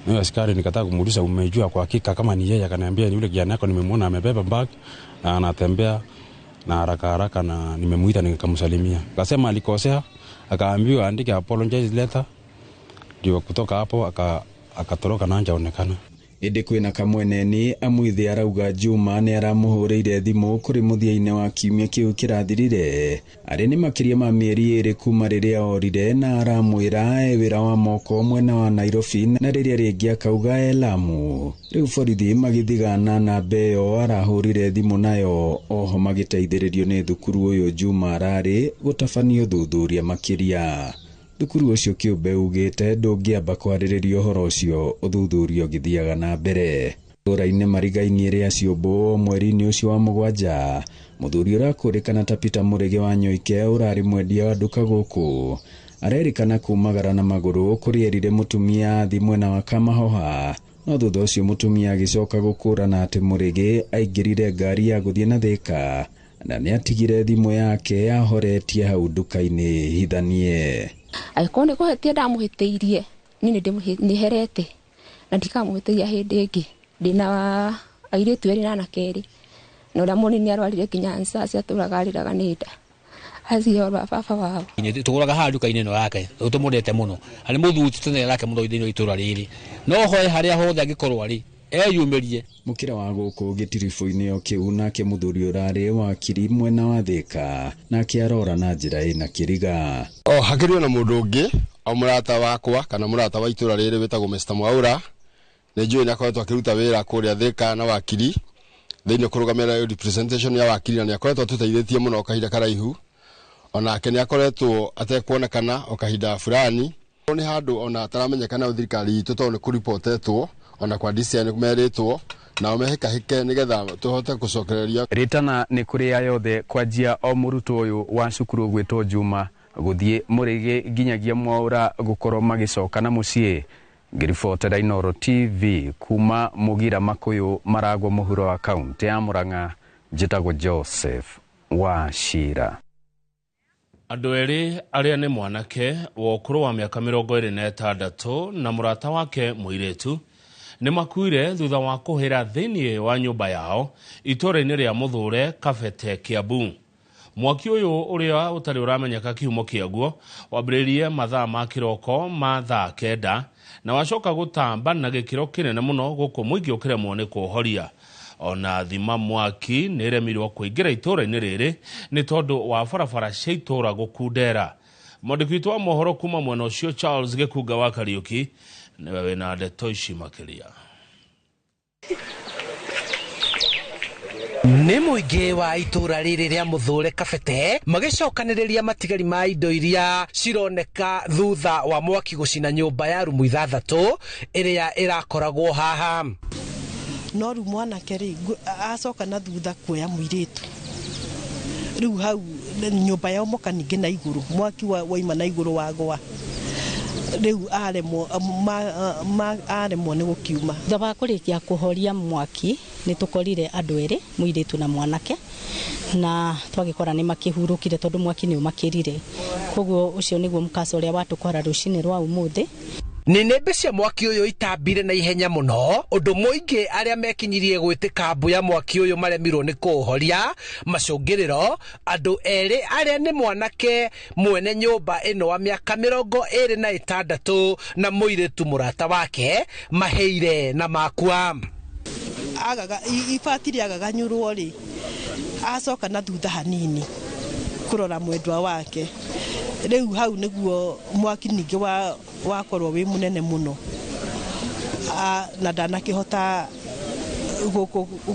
Huyo askari nikataka kumuuliza, umejua kwa hakika kama ni yeye? Akaniambia ni yule kijana yako, nimemuona amebeba bag na anatembea na haraka haraka, na nimemuita nikamsalimia. Akasema alikosea, akaambiwa aandike apologize letter, ndio kutoka hapo akatoroka na hajaonekana. Ĩndĩ kwĩna kamweneni amwithe arauga Juma nĩ aramũhũrĩire thimũ kũrĩ mũthia-inĩ wa kiumia kĩu kĩrathirire arĩ nĩ makĩria ma mĩeri 2 kuma rĩrĩa orire na aramwĩra e wĩra wa moko mwena wa Nairobi na rĩrĩa rĩngĩ akauga e Lamu. Rĩu borithi magĩthigana namba ĩyo arahũrire thimũ nayo oho magĩteithĩrĩrio nĩ thukuru ũyũ Juma ararĩ gũtabania ũthuthuria makĩria. Thukuru ũcio kĩũmbe ugĩte ndũngĩamba kwarĩrĩria ũhoro ũcio ũthuthuria ũgĩthiaga na mbere. Itũũra-inĩ marigainie rĩa Ciũmbũ mweri-inĩ ũcio wa 7 mũthuri ũrakũrĩkana ta Peter Mũrĩgĩ wa Nyoike ũrarĩ mwendia wa nduka gũkũ arerĩkana kumagara na magũrũ kũrĩa erire mũtumia athi mwena wa Kamahoha no thutha ũcio mũtumia agĩcoka gũkũrana atĩ Mũrĩgĩ aingĩrire ngari ya gũthiĩ na Thĩka na nĩatigire thimũ yake ahoretie hau nduka-inĩ hithanie. Angĩkorwo nĩ kũhĩtia ndamũhĩtĩirie niĩ nĩ herete na ndikamũhĩtĩria hĩndĩ ĩngĩ. Ndĩna airĩtu erĩ na anake erĩ na ũrĩa mũnini arwarire nginya ansasi atũraga arĩraga nĩ nda acio ba baba wao. Tũgũraga haha nduka-inĩ ĩno yake tũmũrete mũno arĩ mũthuri tũtenere nake mũno thĩinĩ wa itũũra rĩrĩ no hoe harĩa hothe angĩkorwo arĩ eyumĩrie. Mũkĩra wa gũkũ gĩtiribũ-inĩ o kĩu nake mũthuri ũrarĩ wakiri mwena wa Thĩka nake arora na njĩra ĩna kĩriga. O hakĩrĩ na mũndũ ũngĩ o mũrata wakwa kana mũrata wa itũũra rĩrĩ wĩtagwo Mr. Mwaura nĩ njũĩ nĩ akoretwo akĩruta wĩra kũrĩa Thĩka na wakiri thĩinĩ kũrũgamĩrĩra representation ya wakiri na nĩ akoretwo atũteithĩtie mũno kahinda karaihu onake nĩ akoretwo atekuonekana o kahinda fulani nĩ handũ ona ataramenyekana thirikari itũ tondũ nĩ kũripotetwo ona kwa DCI nĩ merĩtwo nao mehĩkahĩke nĩgetha tũhote gũcokereria. Rĩtana nĩ kũrĩ ayothe kwanjia o mũrutwo ũyũ wa cukuru ũgwĩtwo Juma gũthiĩ Mũrĩgĩ nginyagia Mwaura gũkorwo magĩcoka na mũciĩ. Ngĩribotera Inooro TV kuma Mũgira Makũyũ Maragwa mũhuro wa kaunti ya Murang'a, njĩtagwo Joseph Wachira. Andũ erĩ arĩa nĩ mwanake wa ũkũrũ wa mĩaka 26 na mũrata wake mũirĩtu nĩ makuire thutha wa kũhĩra thĩinĩ wa nyũmba yao itũũra-inĩ rĩa Mũthũre Kabete Kiambu. Mwaki ũyũ ũrĩa ũtarĩ ũramenyeka kĩhumo kĩaguo wambĩrĩirie mathaa ma kĩroko ma thaa 9 na wacoka gũtamba na gĩkĩro kĩnene mũno gũkũ mũingĩ ũkĩremwo nĩ kũũhoria. Ona thima mwaki nĩ ĩremirwo kũingĩra itũũra-inĩ rĩrĩ nĩ tondũ wa barabara cia itũũra gũkundera. Mwandĩki witũ wa mohoro kuma mwena ũcio Charles Gĩkunga wa Kariũki Nĩwe wĩna ndeto ici makĩria. Nĩ mũingĩ wa itũra rĩrĩ rĩa Mũthũre Kabete magĩcokanĩrĩria matigari ma indo iria cironeka thutha wa mwaki gũcina nyũmba ya rumu 6 ĩrĩa ĩrakoragwo haha. No rĩu mwanake rĩ acoka na thutha kuoya mũirĩtu, rĩu hau nyũmba yaomoka ningĩ na igũrũ, mwaki waima na igũrũ wagwa, rĩu aremwo nĩ gũkiuma. Thutha wa kũrĩkia kũhoria mwaki nĩ tũkorire andũ erĩ, mũirĩtu na mwanake, na twagĩkora nĩ makĩhurũkire tondũ mwaki nĩ ũmakĩrire. Koguo ũcio nĩguo mũkaca ũrĩa watũkora rũcinĩ rwa ũmũthĩ. Nĩnĩmbĩ cia mwaki ũyũ itambire na ihenya mũno, ũndũ mũingĩ arĩa mekinyirie gwĩtĩka mbu ya mwaki ũyũ maremirwo nĩ kũũhoria. Macũngĩrĩro, andũ erĩ arĩa nĩ mwanake mwene nyũmba ĩno wa mĩaka 26 na mũirĩtu mũrata wake maheire na makua. Agaga ibati rĩagaganyũrwo rĩ, acoka na thutha hanini kũrora mwendwa wake, rĩu hau nĩguo mwaki ningĩ wakorwo wĩ mũnene mũno, na ndanakĩhota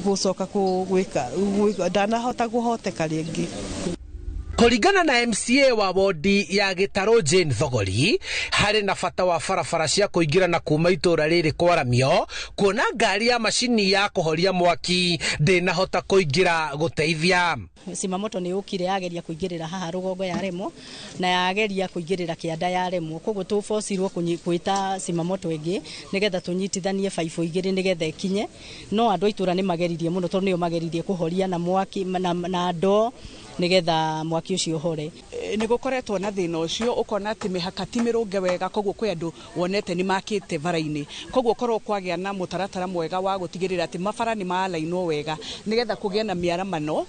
gũcoka gwĩka, ndanahota kũhoteka rĩngĩ. Kũringana na MCA wa wodi ya Gĩtarũ Jane Thogori, harĩ na bata wa barabara cia kũingĩra na kuma itũra rĩrĩ kwaramio, kuona ngari ya macini ya kũhoria mwaki ndĩnahota kũingĩra gũteithia. Cimamoto nĩ yũkire yageria kũingĩrĩra haha rũgongo yaremwo, na yageria kũingĩrĩra kĩanda yaremwo, koguo tũbocirwo gwĩta cimamoto ĩngĩ nĩgetha tũnyitithanie baibũ igĩrĩ nĩgetha ĩkinye. No andũ a itũra nĩ mageririe mũno tondũ nĩo mageririe kũhoria na mwaki na ndoo nĩgetha mwaki ũcio ũhore. Nĩ gũkoretwo na thĩna ũcio, ũkona atĩ mĩhaka ti mĩrũnge wega, koguo kwĩ andũ wonete nĩ makĩte bara-inĩ, koguo korwo kwagĩa na mũtaratara mwega wa gũtigĩrĩra atĩ mabara nĩ maalainwo wega nĩgetha kũgĩe na mĩaramano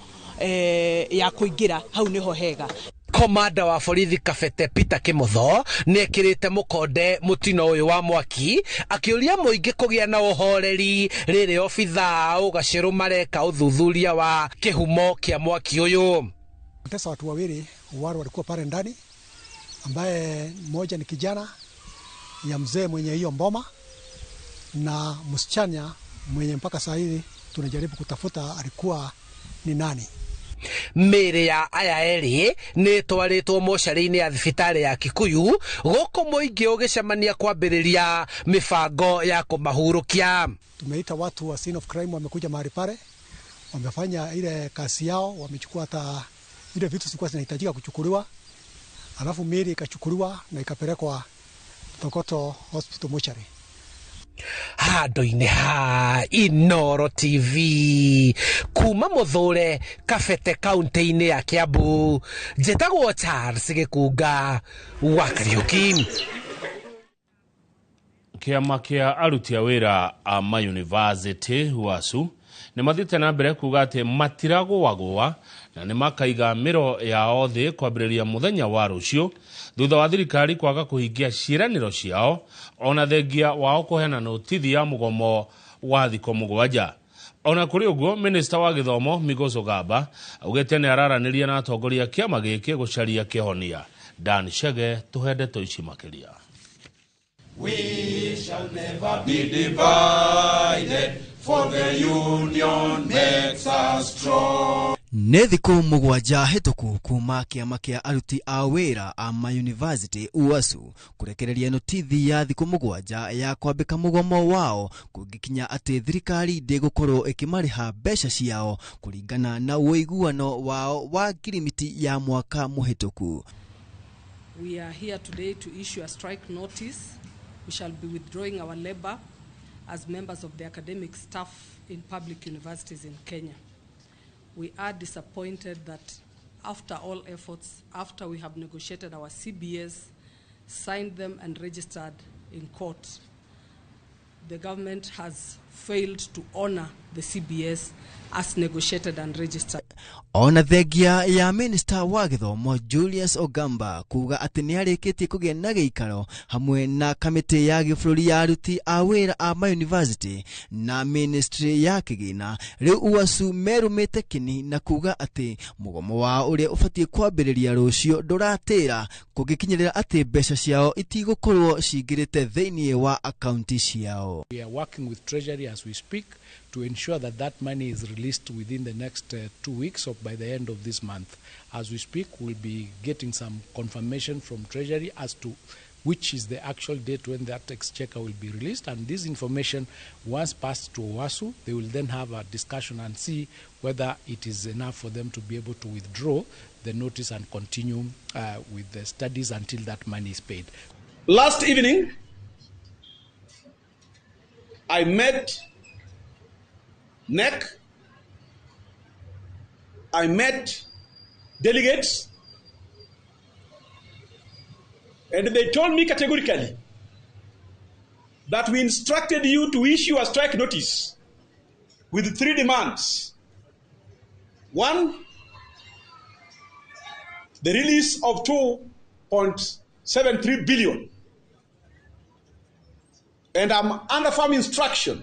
ya kũingĩra hau nĩho hega. Komanda wa borithi Kabete Peter Kimotho nĩ ekĩrĩte mũkonde mũtino ũyũ wa mwaki, akĩũria mũingĩ kũgĩa na ũhoreri rĩrĩ obithaa ũgacĩrũ mareka ũthuthuria wa kĩhumo kĩa mwaki ũyũ. Tesa watu wawili wale walikuwa pale ndani, ambaye mmoja ni kijana ya mzee mwenye hiyo mboma na msichana mwenye mpaka saa hivi tunajaribu kutafuta alikuwa ni nani. Mĩĩrĩ ya aya erĩ nĩ ĩtwarĩtwo mocarĩ-inĩ ya thibitarĩ ya Kikuyu, gũkũ mũingĩ ũgĩcemania kwambĩrĩria mĩbango ya kũmahurũkia. Tumeita watu wa scene of crime, wamekuja mahali pale, wamefanya ile kazi yao, wamechukua hata ile vitu zilikuwa zinahitajika kuchukuliwa, alafu miili ikachukuliwa na ikapelekwa Thogoto Hospital mochari. Handũ-inĩ ha Inooro TV kuma Mũthũre Kabete kaunti-inĩ ya Kiambu, njĩtagwo Charles Gĩkunga wa Kariũki. Kĩama kĩa aruti a wĩra a mayunivasĩtĩ UASU nĩ mathiĩte na mbere kuga atĩ matiragũagũa na nĩ makaiga mĩro yao thĩ kwambĩrĩria mũthenya wa rũciũ thutha wa thirikari kwaga kũhingia ciĩranĩro ciao ona thengia wao kũheana notithi ya mũgomo wa thikũ 7. Ona kũrĩ ũguo, minista wa gĩthomo Migos Ogamba augĩte nĩ araranĩria na atongoria kĩama gĩkĩ gũcaria kĩhonia. Dan Chege tũhe ndeto ici makĩria. We shall never be divided, for the union makes us strong. Nĩ thikũ 7 hĩtũku kuma kĩama kĩa aruti a wĩra a mayunivasĩtĩ UASU kũrekereria notithi ya thikũ 7 ya kwambĩka mũgomo wao kũngĩkinya atĩ thirikari ndĩgũkorwo ĩkĩmarĩha mbeca ciao kũringana na ũiguano wao wa ngirimiti ya mwaka mũhĩtũku. We are here today to issue a strike notice. We shall be withdrawing our labor as members of the academic staff in public universities in Kenya. We are disappointed that after all efforts, after we have negotiated our CBS, signed them and registered in court, the government has failed to honor the CBS as negotiated and registered. Ona thengia ya minista wa gĩthomo Julius Ogamba kuga atĩ nĩarĩkĩtie kũgĩa na gĩikaro hamwe na kamĩtĩ ya gĩbũrũri ya aruti a wĩra a mayunivasĩtĩ na ministry ya kĩgĩna, rĩu UASU merũmĩte kĩni na kuga atĩ mũgomo wao ũrĩa ũbatiĩ kwambĩrĩria rũciũ ndũratĩra kũngĩkinyĩrĩra atĩ mbeca ciao itigũkorwo cingĩrĩte thĩinĩ wa akaunti ciao. We are working with Treasury as we speak to ensure that that money is released within the next 2 weeks or by the end of this month. As we speak, we'll be getting some confirmation from Treasury as to which is the actual date when that exchequer will be released. And this information, once passed to OASU, they will then have a discussion and see whether it is enough for them to be able to withdraw the notice and continue with the studies until that money is paid. Last evening, I met NEC, I met delegates, and they told me categorically that we instructed you to issue a strike notice with 3 demands. 1, the release of 2.73 billion. And I'm under firm instruction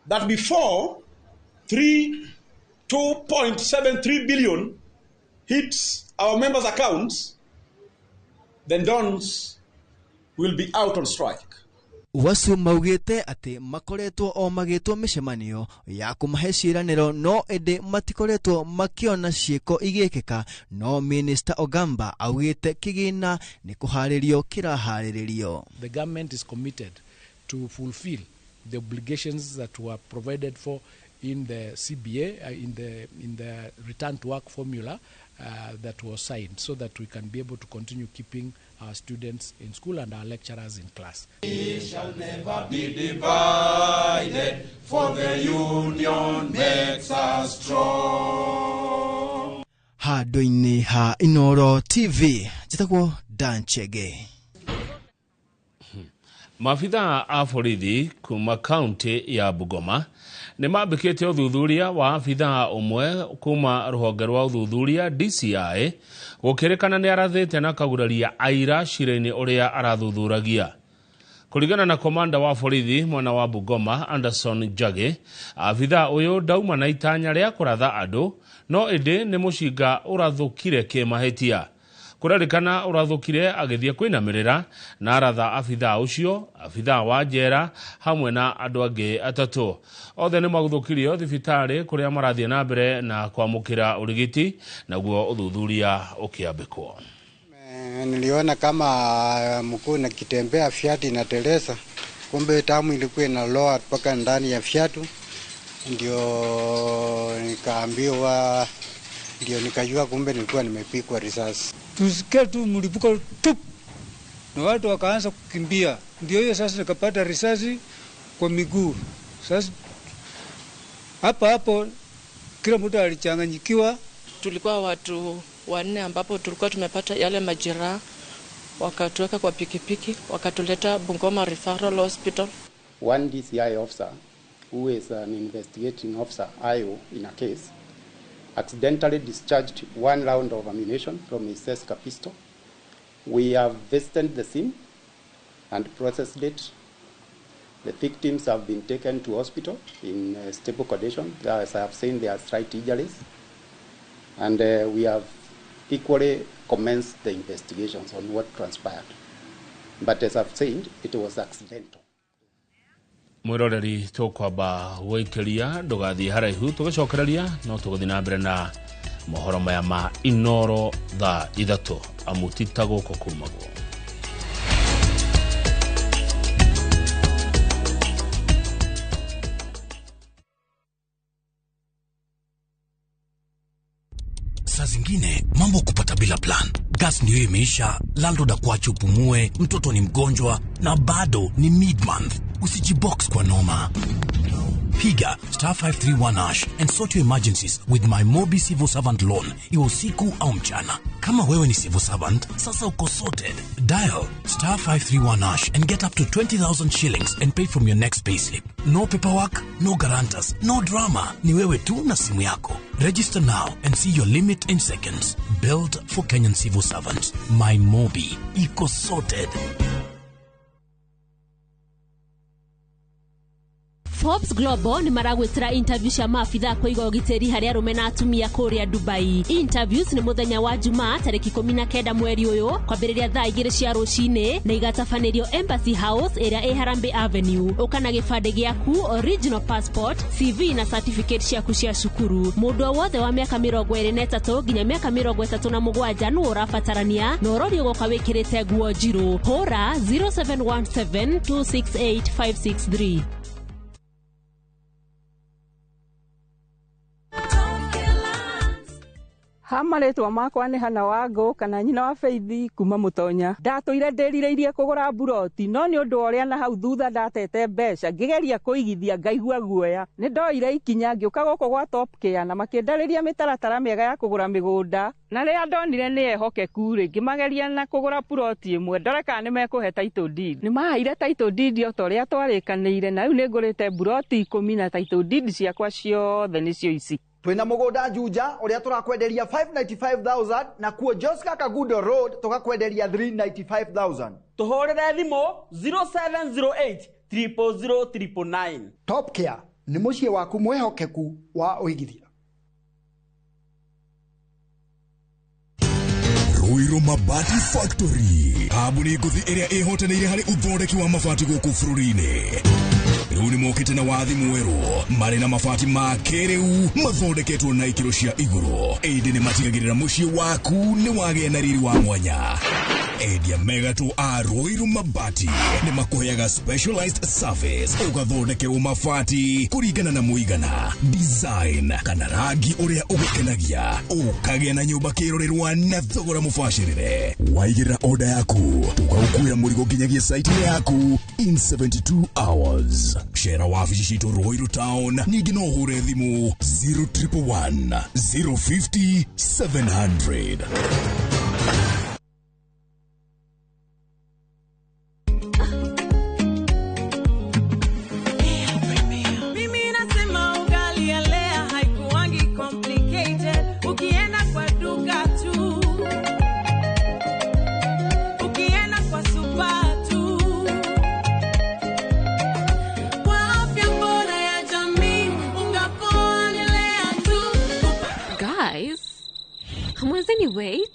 that before 2.73 billion hits our members' accounts, then dons will be out on strike. UASU maugĩte atĩ makoretwo o magĩtwo mĩcemanio ya kũmahe ciĩranĩro no ĩndĩ matikoretwo makĩona ciĩko igĩkĩka, no Minister Ogamba augĩte kĩgĩna nĩ kũharĩrio kĩraharĩrĩrio. The government is committed to fulfill the obligations that were provided for in the CBA, in the return to work formula that was signed, so that we can be able to continue keeping our students in school and our lecturers in class. We shall never be divided, for the union makes us strong. Handũ-inĩ ha Inooro TV, njĩtagwo Dan Chege. Maabithaa a borithi kuma kaunti ya Bungoma nĩ mambĩkĩte ũthuthuria wa abithaa ũmwe kuma rũhonge rwa ũthuthuria DCI gũkĩrĩkana nĩ arathĩte na kaguraria aira cira-inĩ ũrĩa arathuthuragia. Kũringana na komanda wa borithi mwena wa Bungoma Anderson Njagi, abithaa ũyũ ndauma na itanya rĩa kũratha andũ no ĩndĩ nĩ mũcinga ũrathũkire kĩmahĩtia. Kũrerĩkana ũrathũkire agĩthiĩ kwĩnamĩrĩra na aratha abithaa ũcio, abithaa wa njera hamwe na andũ angĩ atatũ. Othe nĩ maguthũkirio thibitarĩ kũrĩa marathiĩ na mbere na kwamũkĩra ũrigiti, naguo ũthuthuria ũkĩambĩkwo. Niliona kama mkuu na kitembea fiati inateleza, kumbe tamu ilikuwa inaloa mpaka ndani ya fiatu, ndio nikaambiwa, ndio nikajua kumbe nilikuwa nimepigwa risasi. Tusikia tu mlipuko tup, na watu wakaanza kukimbia. Ndio hiyo sasa nikapata risasi kwa miguu. Sasa hapa hapo kila mtu alichanganyikiwa. Tulikuwa watu wanne ambapo tulikuwa tumepata yale majeraha, wakatuweka kwa pikipiki, wakatuleta Bungoma Referral Hospital. One DCI officer who is an investigating officer IO in a case accidentally discharged one round of ammunition from his Seska pistol. We have visited the scene and processed it. The victims have been taken to hospital in stable condition. As I have seen, they are slight injuries. And we have equally commenced the investigations on what transpired. But as I've said, it was accidental. Mwiroreri tũkwamba gũikĩria ndũgathiĩ haraihu tũgĩcokereria no tũgũthiĩ na mbere na mohoro maya ma Inooro thaa 3 amu ti ta gũkũ kumagwo. Saa zingine mambo kupata bila plan. Gas ndio imeisha, landlord akuache upumue, mtoto ni mgonjwa na bado ni mid-month. Usijibox kwa noma. Piga star 531 hash and sort your emergencies with my Mobi Civil Servant Loan, iwe usiku au mchana. Kama wewe ni civil servant, sasa uko sorted. Dial star 531 hash and get up to 20,000 shillings and pay from your next payslip. No paperwork, no guarantors, no drama. Ni wewe tu na simu yako. Register now and see your limit in seconds. Built for Kenyan civil servants. My Mobi. Iko sorted. Forbes Global nĩ maragwĩtĩra interview cia maabitha kũiga ũgitĩri harĩ arũme na atumia kũrĩa Dubai. Interviews nĩ mũthenya wa Jumaa tarĩki 19 mweri ũyũ kwambĩrĩria thaa 2 cia rũcinĩ na igatabanĩrio Embassy House ĩrĩa ĩ Harambee Avenue. Ũka na gĩbandĩ gĩaku, original passport, CV na certificate ciaku cia cukuru. Mũndũ o wothe wa mĩaka 23 nginya mĩaka 37 nĩwe ũrabatarania na ũrorio gũka wĩkĩrĩte nguo njirũ. Hũra 0717 268 563. Ha marĩtwa makwa nĩ Hana Wangũ kana nyina wa Faith kuma Mũtonya. Ndatũire ndĩrirĩirie kũgũra mburoti no nĩ ũndũ wa ũrĩa na hau thutha ndatete mbeca ngĩgeria kũigithia ngaigua guoya. Nĩ ndoire ikinya ngĩũka gũkũ gwa Top Care na makĩndarĩria mĩtaratara mĩega ya kũgũra mĩgũnda na rĩrĩa ndonire nĩ ehokeku rĩ ngĩmageria na kũgũra puroti ĩmwe ndore kana nĩ mekũhe title deed. Nĩ maheire title deed o ta ũrĩa twarĩkanĩire na rĩu nĩ ngũrĩte mburoti 10 na title deed ciakwa ciothe nĩcio ici. Twina mugunda Juja uria turakwenderia 595,000 na kuo Joska Kagudo Road tukakwenderia 395,000. Tuhurire thimu 0708 000 999. Top Care ni muciĩ waku mwihokeku wa uigithia. Ruiru Mabati Factory, kambuni ngũthi ĩrĩa ĩhotanĩire harĩ ũthondeki wa mabati gũkũ bũrũri-inĩ. Rĩu nĩmokĩte na wathi mwerũ marĩ na mabati ma kĩrĩu mathondeketwo na ikĩro cia igũrũ, ĩndĩ nĩmatigagĩrĩra mũciĩ waku nĩ wagĩa na riri wa mwanya. Endia megatũ a Ruiru Mabati nĩmakũheaga specialized service ũgathondekerwo mabati kũringana na mũigana, design kana rangi ũrĩa ũgũkenagia, ũkagĩa na nyũmba kĩrorerwa na thogora mũbacĩrĩre. Waigĩrĩra order yaku tũkaũkuĩra mũrigo nginyagia site yaku in 72 hours. Cera wabici citũ Ruiru Town, ningĩ no ũhũre thimũ 0111 050 700. Wait.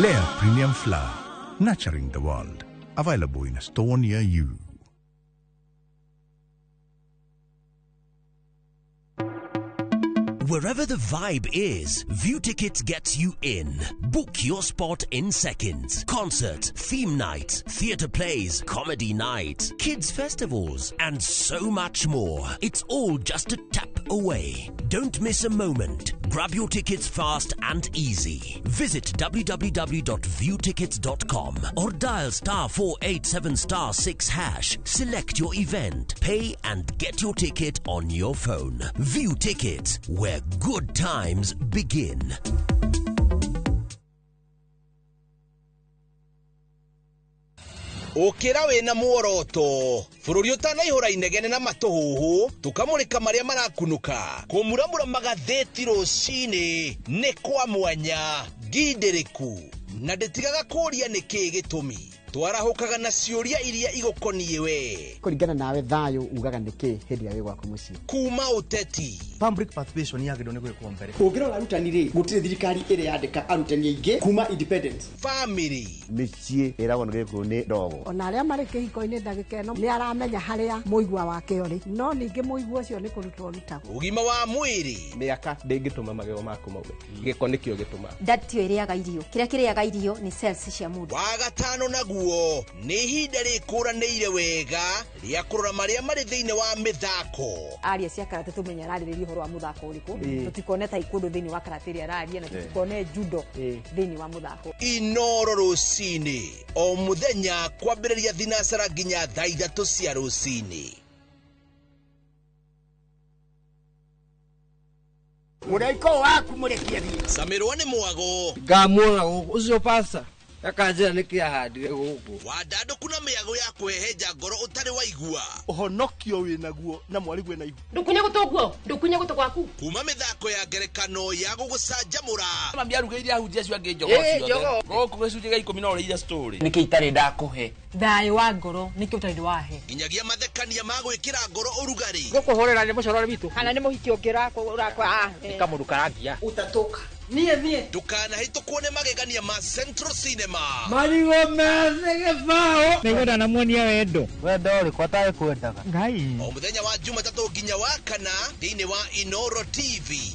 Lea Premium Flour, nurturing the world. Available in a store near you. Wherever the vibe is, View Tickets gets you in. Book your spot in seconds. Concert, theme night, theatre plays, comedy night, kids festivals, and so much more. It's all just a tap away. Don't miss a moment. Grab your tickets fast and easy. Visit www.viewtickets.com or dial *487*6#. Select your event, pay and get your ticket on your phone. View Tickets, where good times begin. Ukira wina muoroto bururi utanaihura inegene na matuhuhu tukamurika maria marakunuka kumuramura magatheti rucini ni kwa mwanya ngindiriku na nditigaga kuria niki gitumi twarahukaga na ciuria iria igukoniĩ we kuringana nawe thayo ugaga niki hindi ya gwaku mucii kuma uteti public participation yagĩrĩirwo nĩ gwĩkwo mbere ũngĩrora arutani rĩ gũtirĩ thirikari ĩrĩ yandĩka arutani aingĩ kuma independence family mĩciĩ ĩragwo nĩ gĩkũyũ nĩ ndogo ona arĩa marĩ kĩhiko-inĩ ndagĩka ĩno nĩ aramenya harĩa mũigua wake ũrĩ no ningĩ mũigua ũcio nĩ kũrutwo ũrutagwo ũgima wa mwĩrĩ mĩaka ndĩngĩtũma magego maku maume gĩko nĩkĩo gĩtũmaga nda tio ĩrĩaga irio kĩrĩa kĩrĩaga irio nĩ cells cia mũndũ wa gatano naguo ũguo nĩ ihinda rĩkũranĩire wega rĩa kũrora marĩa marĩ thĩinĩ wa mĩthako. Aria cia karate tũmenye ararĩrĩria ũhoro wa mũthako ũrĩkũ, tũtikone taekwondo thĩinĩ wa karate ĩrĩa araria, na tũtikone judo thĩinĩ wa mũthako. Inoro rũcinĩ o mũthenya kwambĩrĩria thinacara nginya thaa 3 cia rũcinĩ. Mũraiko waku mũrekie thiĩ. Camirwo nĩ mwago. Ngamuona gũkũ ũcio pasta akanjĩra nĩkĩ ahandire gũkũ. Wandandũku na mĩago ya kũhehenja ngoro ũtarĩ waigua. Ũhonokio wĩnaguo na mwarĩguo ena ihu. Ndũkunye gũtũ guo, ndũkunye gũtũ gwaku. Kuma mĩthako ya ngerekano ya gũgũcanjamũra. Mami arugĩire ahunjia acio angĩ njogoo ciothe. Gũkũ gĩcunjĩ gĩa 10 no ũrĩire story. Nĩkĩ itarĩ ndakũhe? Thayũ wa ngoro nĩkĩ ũtarĩ wahe. Nginyagia mathekania ma gwĩkĩra ngoro ũrugarĩ. Gũkũhũrĩra nĩ mũcorore witũ. Kana nĩ mũhiki ũngĩ ũrakwa. Nĩ kamũndũ karangia. Ũtatũka. Niĩ niĩ. Ndũkanahĩtũkwo nĩ magegania ma Central Cinema. Marigũ methĩ gĩbaũ. Nĩngwenda namuonia wendo. Wendo ũrĩkũ atarĩ kwendaga? Ngai. O mũthenya wa Jumatatũ nginya wa kana thĩinĩ wa Inoro TV.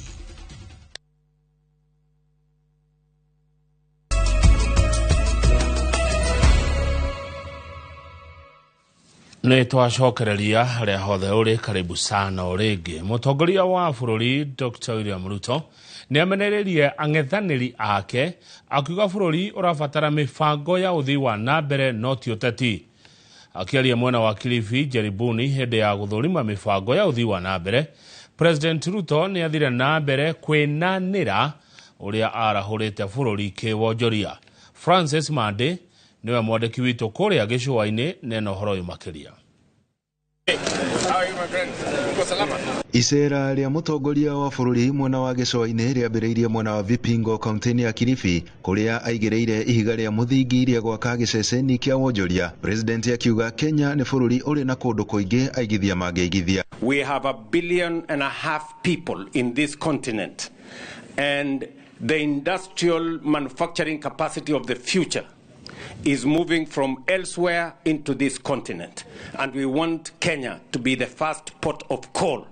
Nĩ twacokereria harĩa hothe ũrĩ, karibu sana o rĩngĩ. Mũtongoria wa bũrũri Dr. William Ruto nĩ amenereirie ang'ethanĩri ake akiuga bũrũri ũrabatara mĩbango ya ũthii wa na mbere no ti ũteti. Akĩaria mwena wa Kilifi Jaribuni hĩndĩ ya gũthũrima mĩbango ya ũthii wa na mbere, President Ruto nĩ athire na mbere kwĩnanĩra ũrĩa arahũrĩte bũrũri kĩwonjoria. Francis Mande niwe mwandĩki witũ kũrĩa gĩcũa-inĩ nena ũhoro ũyũ makĩria. Icera rĩa mũtongoria wa bũrũri mwena wa gĩcũa-inĩ rĩambĩrĩirie mwena wa Vipingo kaunti-inĩ ya Kilifi kũrĩa aigĩrĩire ihiga rĩa mũthingi rĩa gwaka gĩceceni kĩa wonjoria. President akiuga Kenya nĩ bũrũri ũrĩ na kũndũ kũingĩ aigithia mangĩigithia. We have 1.5 billion people in this continent, and the industrial manufacturing capacity of the future is moving from elsewhere into this continent, and we want Kenya to be the first port of call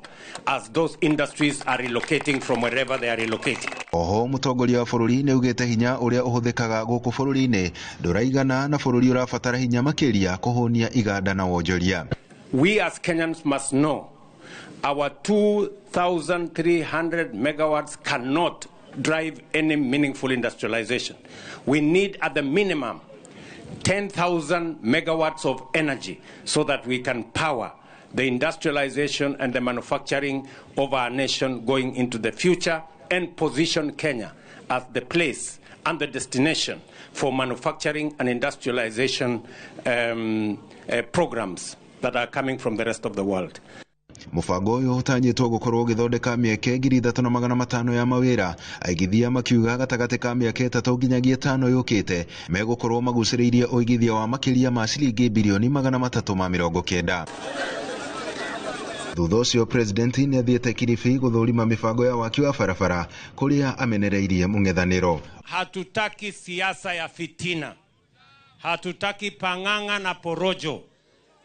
as those industries are relocating from wherever they are relocating. Oho mũtongoria wa bũrũri nĩ augĩte hinya ũrĩa ũhũthĩkaga gũkũ bũrũri-inĩ ndũraigana na bũrũri ũrabatara hinya makĩria kũhũnia iganda na wonjoria. We as Kenyans must know our 2,300 megawatts cannot drive any meaningful industrialization. We need at the minimum 10,000 megawatts of energy so that we can power the industrialization and the manufacturing of our nation going into the future and position Kenya as the place and the destination for manufacturing and industrialization programs that are coming from the rest of the world. Mũbango ũyũ ũtanyĩtwo gũkorwo ũgĩthondeka mĩeke 3,500 ya mawĩra. Aigithia makiuga gatagatĩ ka mĩaka 3 nginyagia 5 yũkĩte megũkorwo magucĩrĩirie ũigithia wa makĩria ma ciringi birioni 390. Thutha ũcio President nĩ athiĩte Kilifi gũthũrima mĩbango ya waki wa barabara kũrĩa amenereirie mũng'ethanĩro. Hatutaki siasa ya fitina, hatutaki pang'ang'a na porojo.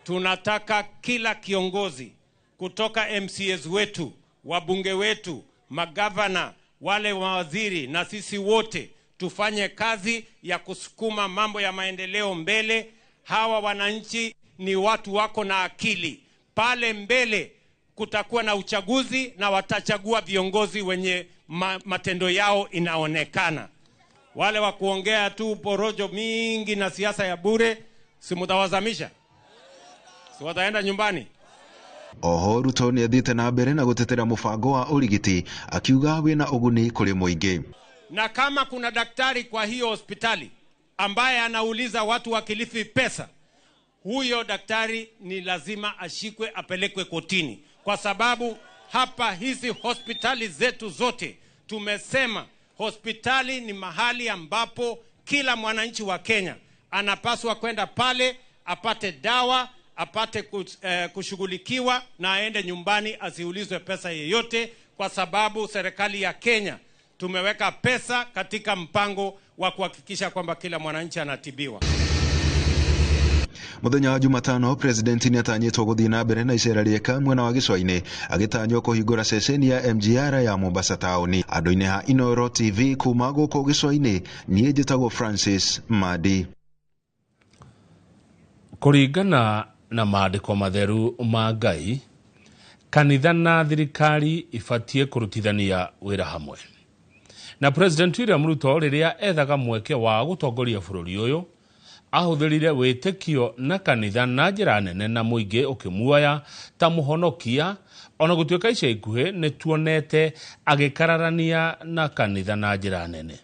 Tunataka kila kiongozi kutoka MCAs wetu, wabunge wetu, magavana, wale mawaziri na sisi wote tufanye kazi ya kusukuma mambo ya maendeleo mbele. Hawa wananchi ni watu wako na akili. Pale mbele kutakuwa na uchaguzi na watachagua viongozi wenye matendo yao inaonekana. Wale wa kuongea tu porojo mingi na siasa ya bure, si mutawazamisha? Si wataenda nyumbani? Oho Ruto nĩ athiĩte na mbere na gũtetera mũbango wa ũrigiti akiuga wĩna ũguni kũrĩ mũingĩ. Na kama kuna daktari kwa hiyo hospitali ambaye anauliza watu wa Kilifi pesa, huyo daktari ni lazima ashikwe apelekwe kotini, kwa sababu hapa hizi hospitali zetu zote tumesema hospitali ni mahali ambapo kila mwananchi wa Kenya anapaswa kwenda pale apate dawa, apate kushughulikiwa na aende nyumbani asiulizwe pesa yeyote, kwa sababu serikali ya Kenya tumeweka pesa katika mpango wa kuhakikisha kwamba kila mwananchi anatibiwa. Muthenya wa Jumatano President nĩ atanyĩtwo gũthiĩ na mbere na icera rĩake mwena wa gĩcũa-inĩ agĩtanywo kũhingũra ceceni ya MGR ya Mombasa taũni. Andũ-inĩ ha Inooro TV kuma gũkũ gĩcũa-inĩ, niĩ njĩtagwo Francis Madi. Kũringana na maandĩko matheru ma Ngai, kanitha na thirikari ibatiĩ kũrutithania wĩra hamwe. Na President William Ruto rĩrĩa ethaga mweke wa gũtongoria bũrũri ũyũ, ahũthĩrire wĩtĩkio na kanitha na njĩra nene na mũingĩ ũkĩmuoya ta mũhonokia, ona gũtuĩka ica ikuhĩ nĩ tuonete agĩkararania na kanitha na njĩra nene.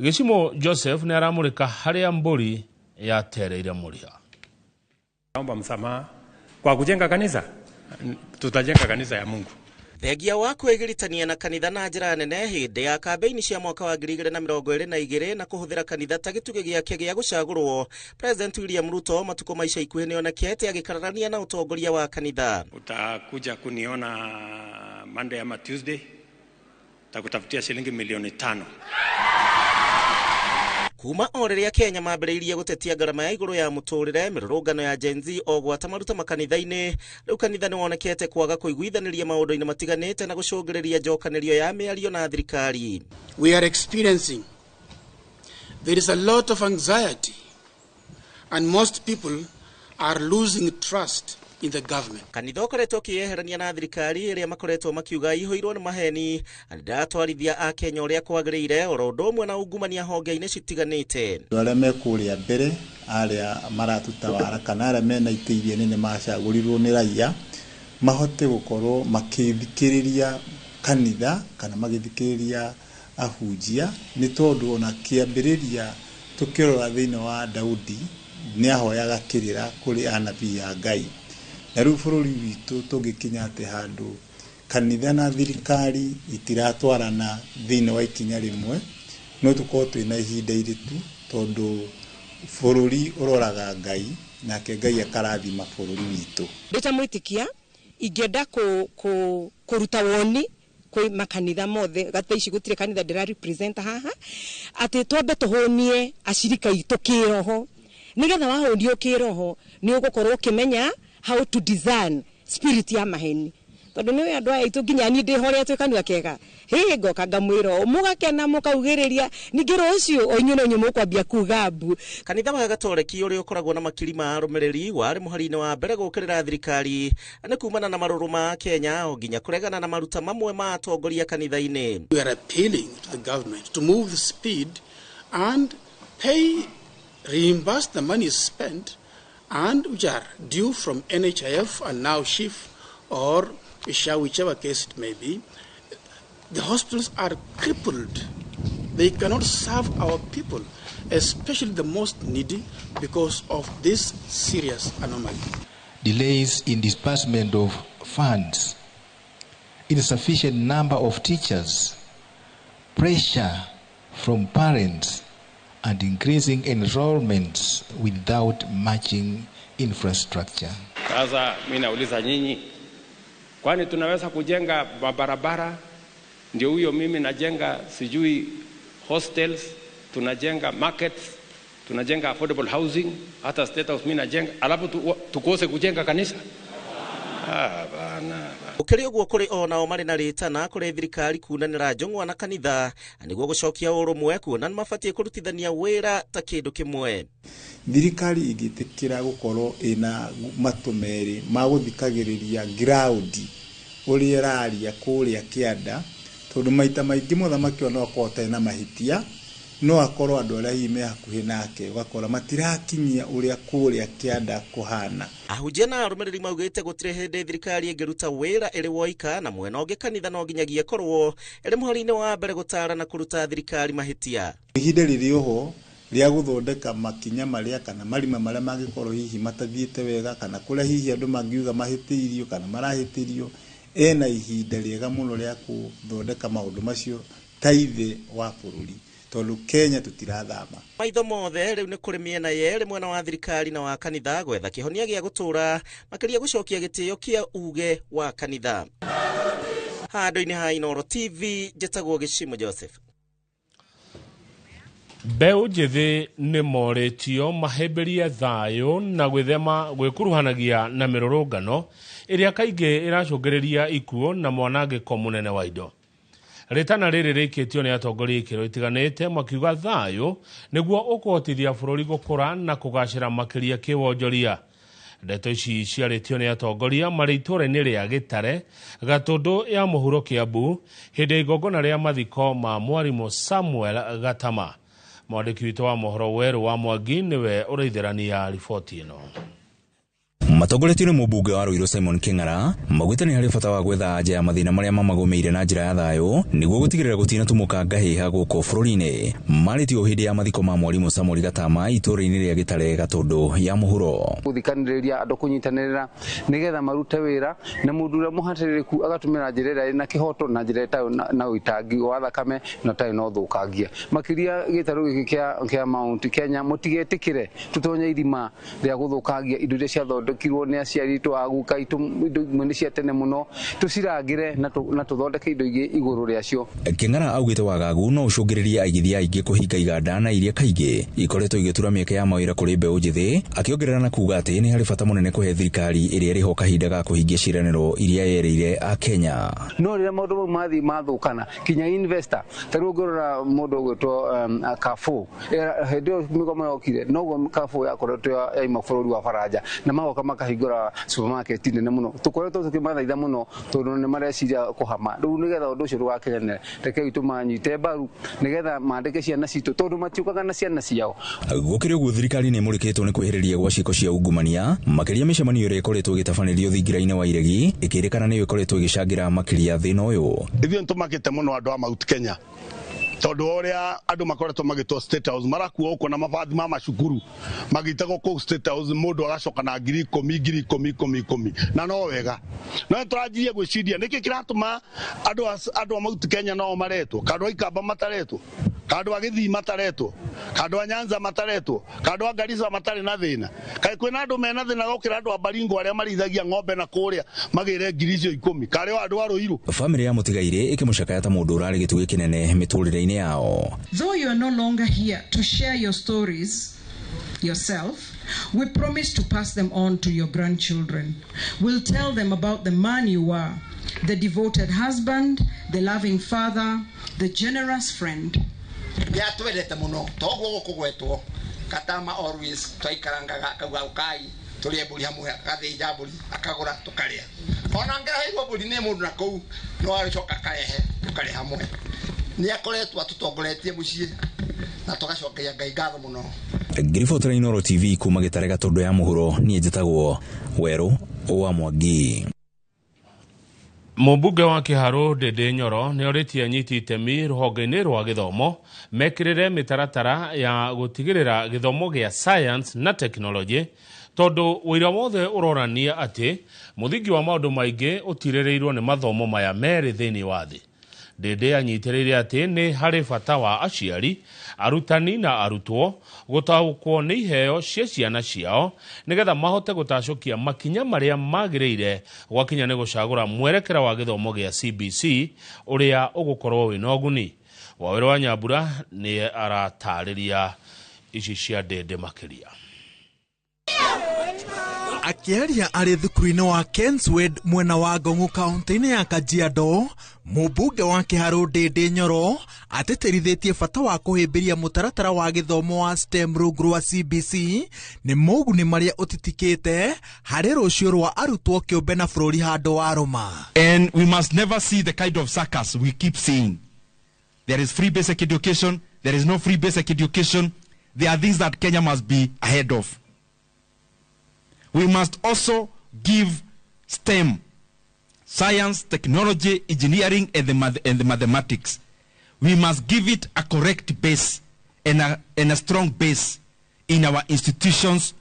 Gĩcimo Joseph nĩ aramũrĩka harĩa mbũri yatereire mũrĩa. Naomba msamaha kwa kujenga kanisa, tutajenga kanisa ya Mungu. Thengia wa kwĩgiritania na kanitha na njĩra nene hĩndĩ ya kambeini cia mwaka wa 2022 na kũhũthĩra kanitha ta gĩtugĩ gĩake gĩa gũcagũrwo, President William Ruto matukũ ma ica ikuhĩ nĩonekete agĩkararania na ũtongoria wa kanitha. Utakuja kuniona Monday ama Tuesday, takutafutia shilingi milioni 5. Kuma o rĩrĩa Kenya mambĩrĩirie gũtetia ngarama ya igũrũ ya mũtũrĩre, mĩrũrũngano ya Gen Z o gwata maruta makanitha-inĩ, rĩu kanitha nĩwonekete kwaga kũiguithanĩria maũndũ-inĩ matiganĩte na gũcũngĩrĩria njokanĩrio ya mĩario na thirikari. We are experiencing there is a lot of anxiety and most people are losing trust in the government. Kanitha ũkoretwo ũkĩyeherania na thirikari ĩrĩa makoretwo makiuga ihũirwo nĩ maheni na ndĩratwarithia akenya ũrĩa kwagĩrĩire, oro ũndũ ũmwe na ungumania honge-inĩ citiganĩte. Andũ arĩa me kũrĩa mbere, arĩa maratũtawara kana arĩa mena itĩ iria nene macagũrirwo nĩ raia, mahote gũkorwo makĩthikĩrĩria kanitha kana magĩthikĩrĩria ahunjia, nĩ tondũ ona kĩambĩrĩria tũkĩrora thĩinĩ wa Daudi nĩ ahoyaga kĩrĩra kũrĩ anabii a Ngai. Na rĩu bũrũri witũ tũngĩkinya atĩ handũ kanitha na thirikari itiratwarana thĩinĩ wa ikinya rĩmwe, no tũkorwo twĩna ihinda iritũ, tondũ bũrũri ũroraga Ngai nake Ngai akarathima bũrũri witũ. Ndĩ ta mwĩtĩkia ingĩenda kũruta woni kwĩ makanitha mothe, gatha ici gũtirĩ kanitha ndĩra represent haha, atĩ twambe tũhũnie acirika aitũ kĩroho, nĩgetha wahũnio kĩroho nĩ ũgũkorwo ũkĩmenya how to discern spirit ya maheni. Tondũ nĩ andũ aya aitũ nginya niĩ ndĩhoretwo kanua kega, hĩ ngoka ngamwĩra ũũ, mũgakena mũkaugĩrĩria, ningĩ rũciũ o inyuĩ no inyuĩ mũkwambia kuga mbu. Kanitha wa Gatoreki ũrĩa ũkoragwo na makiri ma arũmĩrĩri warĩ mũhari-inĩ wa mbere gũũkĩrĩra thirikari nĩ kumana na marũrũ ma Kenya o nginya kũregana na maruta mamwe ma atongoria kanitha-inĩ. We are appealing to the government to move the speed and pay, reimburse the money spent and which are due from NHIF and now SHIF or SHA, whichever case it may be. The hospitals are crippled. They cannot serve our people, especially the most needy, because of this serious anomaly. Delays in disbursement of funds, insufficient number of teachers, pressure from parents, and increasing enrollments without matching infrastructure. Sasa mimi nauliza nyinyi, kwani tunaweza kujenga mabarabara? Ndio huyo mimi najenga sijui hostels, tunajenga markets, tunajenga affordable housing, hata state house mimi najenga, alafu tukose kujenga kanisa? Ah, bana. Ũkĩrĩ ũguo kũrĩ o nao marĩ na rĩtana kũrĩ thirikari kunanĩra njũng'wa na kanitha nĩguo gũcokia ũrũmwe, kuona nĩmabatiĩ kũrutithania wĩra ta kĩndũ kĩmwe. Thirikari ĩngĩtĩkĩra gũkorwo ĩna matũ merĩ ma gũthikagĩrĩria ground ũrĩa ĩraria kũrĩa kĩanda, tondũ maita maingĩ mũthamaki ona akorwo atarĩ na mahĩtia, no akorwo andũ arĩa hihi me hakuhĩ nake ũgakora matirakinyia ũrĩa kũrĩa kĩanda kũhana. Ahunjia na arũmĩrĩri maugĩte gũtirĩ hĩndĩ thirikari ĩngĩruta wĩra ĩrĩ woika, na mwena ũngĩ kanitha no nginyagia ĩkorwo ĩrĩ mũhari-inĩ wa mbere gũtara na kũruta thirikari mahĩtia. Ihinda rĩrĩ oho rĩa gũthondeka makinya marĩa kana marima marĩa mangĩkorwo hihi matathiĩte wega, kana kũrĩa hihi andũ mangiuga mahĩtĩirio kana marahĩtĩrio, ena ihinda rĩega mũno rĩa gũthondeka maũndũ macio ta ithe wa bũrũri, tondũ Kenya tũtirathama. Maitho mothe rĩu nĩ kũrĩ mĩena yerĩ, mwena wa thirikari na wa kanitha, gwetha kĩhonia gĩa gũtũra makĩria gũcokia gĩtĩo kĩa uge wa kanitha. Handũ-inĩ ha Inooro TV, njĩtagwo Gĩcimo Joseph. Mbeũ njĩthĩ nĩ morĩtio mahĩmbĩrie thayũ na gwĩthema gwĩkuruhanagia na mĩrũrũngano ĩrĩa kaingĩ ĩracũngĩrĩria ikuũ na mwanangĩko mũnene wa indo. Rĩtana rĩrĩ rĩikĩtio nĩ atongoria ikĩro itiganĩte makiuga thayũ nĩguo ũkũhotithia bũrũri gũkũra na kũgacĩra makĩria kĩwonjoria. Ndeto ici ciarĩtio nĩ atongoria marĩ itũũra-inĩ rĩa Gĩtare, Gatũndũ ya mũhuro Kĩambu, hĩndĩ ya igongona rĩa mathiko ma mwarimũ Samuel Gatama. Mwandĩki witũ wa mohoro Werũ wa Mwangi nĩwe ũraitherania riboti ĩno. Matongoretio nĩ mũmbunge wa Ruiru Simon King'ara maugĩte nĩ harĩ bata wa gwetha anja ya mathĩna marĩa mamagũmĩire na njĩra ya thayũ nĩguo gũtigĩrĩra gũtinatumũka ngahĩha gũkũ bũrũri-inĩ. Marĩtio hĩndĩ ya mathiko ma mwarimũ Samuel Gatama itũũra-inĩ rĩa Gĩtare, Gatũndũ ya mũhuro. Gũthikanĩrĩria andũ kũnyitanĩrĩra nĩgetha marute wĩra na mũndũ ũrĩa mũhatĩrĩrĩku agatũmĩra njĩra ĩrĩa ĩna kĩhoto na njĩra ĩtarĩ na ũitangi wa thakame na ũtarĩ na ũthũkangia. Makĩria gĩtarũ gĩkĩ kĩa Mount Kenya, mũtigetĩkĩre tũtonye irima rĩa gũthũkangia indo iria ciathondekirwo nĩ aciari aitũ, aguka aitũ, indo imwe nĩ cia tene mũno, tũcirangĩre na tũthondeke indo ingĩ igũrũ rĩacio. King'ara augĩte wagagu no ũcũngĩrĩrie aigithia aingĩ kũhinga iganda na iria kaingĩ ikoretwo igĩtura mĩeke ya mawĩra kũrĩ mbeũ njĩthĩ, akĩongerera na kuga atĩ nĩ harĩ bata mũnene kũhe thirikari ĩrĩa ĩrĩ ho kahinda ga kũhingia ciĩranĩro iria yerĩire Akenya. No rĩrĩa maũndũ mau mathiĩ mathũkana kinya investor ta rĩu ũngĩrora mũndũ ũgwĩtwo Carrefour, hĩndĩ ĩyo mĩgomo yokire noguo Carrefour yakoretwo yaima bũrũri wa Faranja na magoka makahingũra supermarket nene mũno. Tũkoretwo tũkĩmathaitha mũno tondũ nĩ mareciria kũhama. Rĩu nĩgetha ũndũ ũcio ndũgakinyanĩre, rekei tũmanyite mbaru nĩgetha mandĩke ciana citũ tondũ matiũkaga na ciana ciao. Gũkĩrĩ ũguo thirikari nĩ ĩmũrĩkĩtwo nĩ kwĩhĩrĩria gwa ciĩko cia ungumania makĩria mĩcemanio ĩrĩa ĩkoretwo ĩgĩtabanĩrio thingira-inĩ wa iregi ĩkĩrĩkana nĩyo ĩkoretwo ĩgĩcangĩra makĩria thĩna ũyũ. Ithuĩ nĩtũmakĩte mũno andũ a Mount Kenya tondũ ũrĩa andũ makoretwo magĩtwo State House marakuo gũkũ na mabathi ma macukuru magĩitagwo kũu State House, mũndũ agacoka na 10,000 10,000 10,000 10,000 na no wega. No tũranjirie gwĩciria nĩkĩ kĩratũma andũ a Mount Kenya nao maretwo, kandũ a Ikamba mataretwo, kandũ a Gĩthii mataretwo, kandũ a Nyanza mataretwo, kandũ a Garissa matarĩ na thĩna. Kaĩ kwĩna andũ mena thĩna gũkĩra andũ a Baringo arĩa marĩithagia ng'ombe na kũrĩa magĩre 10,000 karĩ o andũ a Ruiru. Bamĩrĩ ya mũtigairĩ ĩkĩmũcakaya ta mũndũ ũrarĩ gĩtugĩ kĩnene mĩtũrĩre-inĩ yao. Though you are no longer here to share your stories yourself, we promise to pass them on to your grandchildren. We'll tell them about the man you were, the devoted husband, the loving father, the generous friend. Nĩatwendete mũno toguo gũkũgwetwo Katama always twaikarangaga akauga ũkai tũrĩe mbũri hamwe, agathĩnja mbũri akagũra tũkarĩa. Ona angĩraheirwo mbũri nĩ mũndũ na kũu no agĩcoka akarehe tũkarĩa hamwe. Nĩ akoretwo atũtongoretie mũciĩ na tũgacokeria Ngai ngatho mũno. Ngĩribotera Inooro TV kuma Gĩtare Gatũndũ ya mũhuro, niĩ njĩtagwo Werũ wa Mwangi. Mũmbunge wa Kĩharũ Ndĩndĩ Nyoro nĩ orĩtie anyiti itemi rũhonge-inĩ rwa gĩthomo mekĩrĩre mĩtaratara ya gũtigĩrĩra gĩthomo gĩa science na technology tondũ ũira wothe ũronania atĩ mũthingi wa maũndũ maingĩ ũtirĩrĩirwo nĩ mathomo maya merĩ thĩinĩ wa thĩ. Ndĩndĩ anyitĩrĩire atĩ nĩ harĩ bata wa aciari, arutani na arutwo gũtaũkwo nĩ iheo cia ciana ciao nĩgetha mahote gũtacũkia makinya marĩa magĩrĩire gwakinya nĩ gũcagũra mwerekera wa gĩthomo gĩa CBC ũrĩa ũgũkorwo wĩna ũguni. Wawĩra wa Nyambura nĩ aratarĩria ici cia Ndĩndĩ makĩria. Akĩaria arĩ thukuru-inĩ wa Kenswed mwena wa Ngong'u kaunti-inĩ ya Kajiado, mũmbunge wa Kĩharũ Ndĩndĩ Nyoro atĩtĩrithĩtie bata wa kũhĩmbĩria mũtaratara wa gĩthomo wa STEM rungu rwa CBC nĩ moguni marĩa ũtitikĩte harĩ rũciũ rwa arutwo kĩũmbe na bũrũri handũ wa rũma. And we must never see the kind of circus we keep seeing. There is free basic education, there is no free basic education. There are things that Kenya must be ahead of. We must also give STEM, science, technology, engineering, and the mathematics. We must give it a correct base and a strong base in our institutions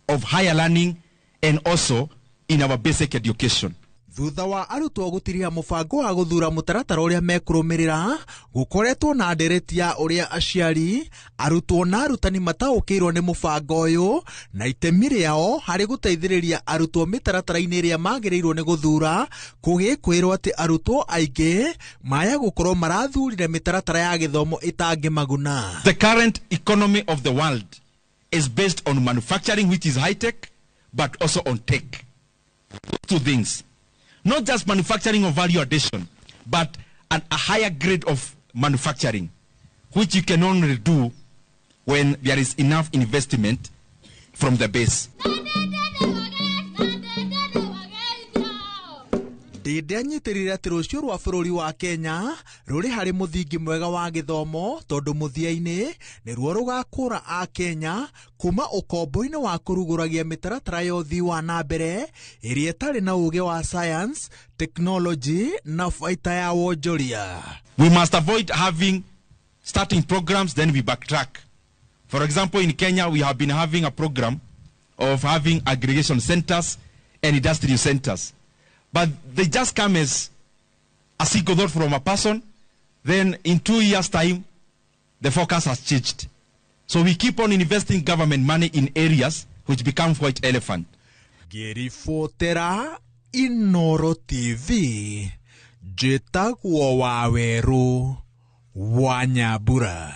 of higher learning and also in our basic education. Thutha wa arutwo gũtiriha mũbango wa gũthura mũtaratara ũrĩa mekũrũmĩrĩra, gũkoretwo na ndereti ya ũrĩa aciari, arutwo na arutani mataũkĩirwo nĩ mũbango ũyũ na itemi rĩao harĩ gũteithĩrĩria arutwo mĩtaratara-inĩ ĩrĩa magĩrĩirwo nĩ gũthura, kũgĩkwĩrwo atĩ arutwo aingĩ maya gũkorwo marathurire mĩtaratara ya gĩthomo ĩtangĩmaguna. The current economy of the world is based on manufacturing, which is high tech, but also on tech. Two things. Not just manufacturing of value addition, but and a higher grade of manufacturing, which you can only do when there is enough investment from the base. Ndindi anyitĩrĩire atĩ rũciũ rwa bũrũri wa Kenya rũrĩ harĩ mũthingi mwega wa gĩthomo tondũ mũthia-inĩ nĩruo rũgakũra a Kenya kuma ũkombo-inĩ wa kũrugũragia mĩtaratara ya ũthii wa na mbere ĩrĩa ĩtarĩ na ũũgĩ wa science, technology na baita ya wonjoria. We must avoid having starting programs, then we backtrack. For example, in Kenya, we have been having a program of having aggregation centers and industrial centers. But they just come as a single thought from a person. Then in 2 years' time, the focus has changed. So we keep on investing government money in areas which become white elephant. Ngĩribotera Inoro TV, njĩtagwo Wawerũ wa Nyambura.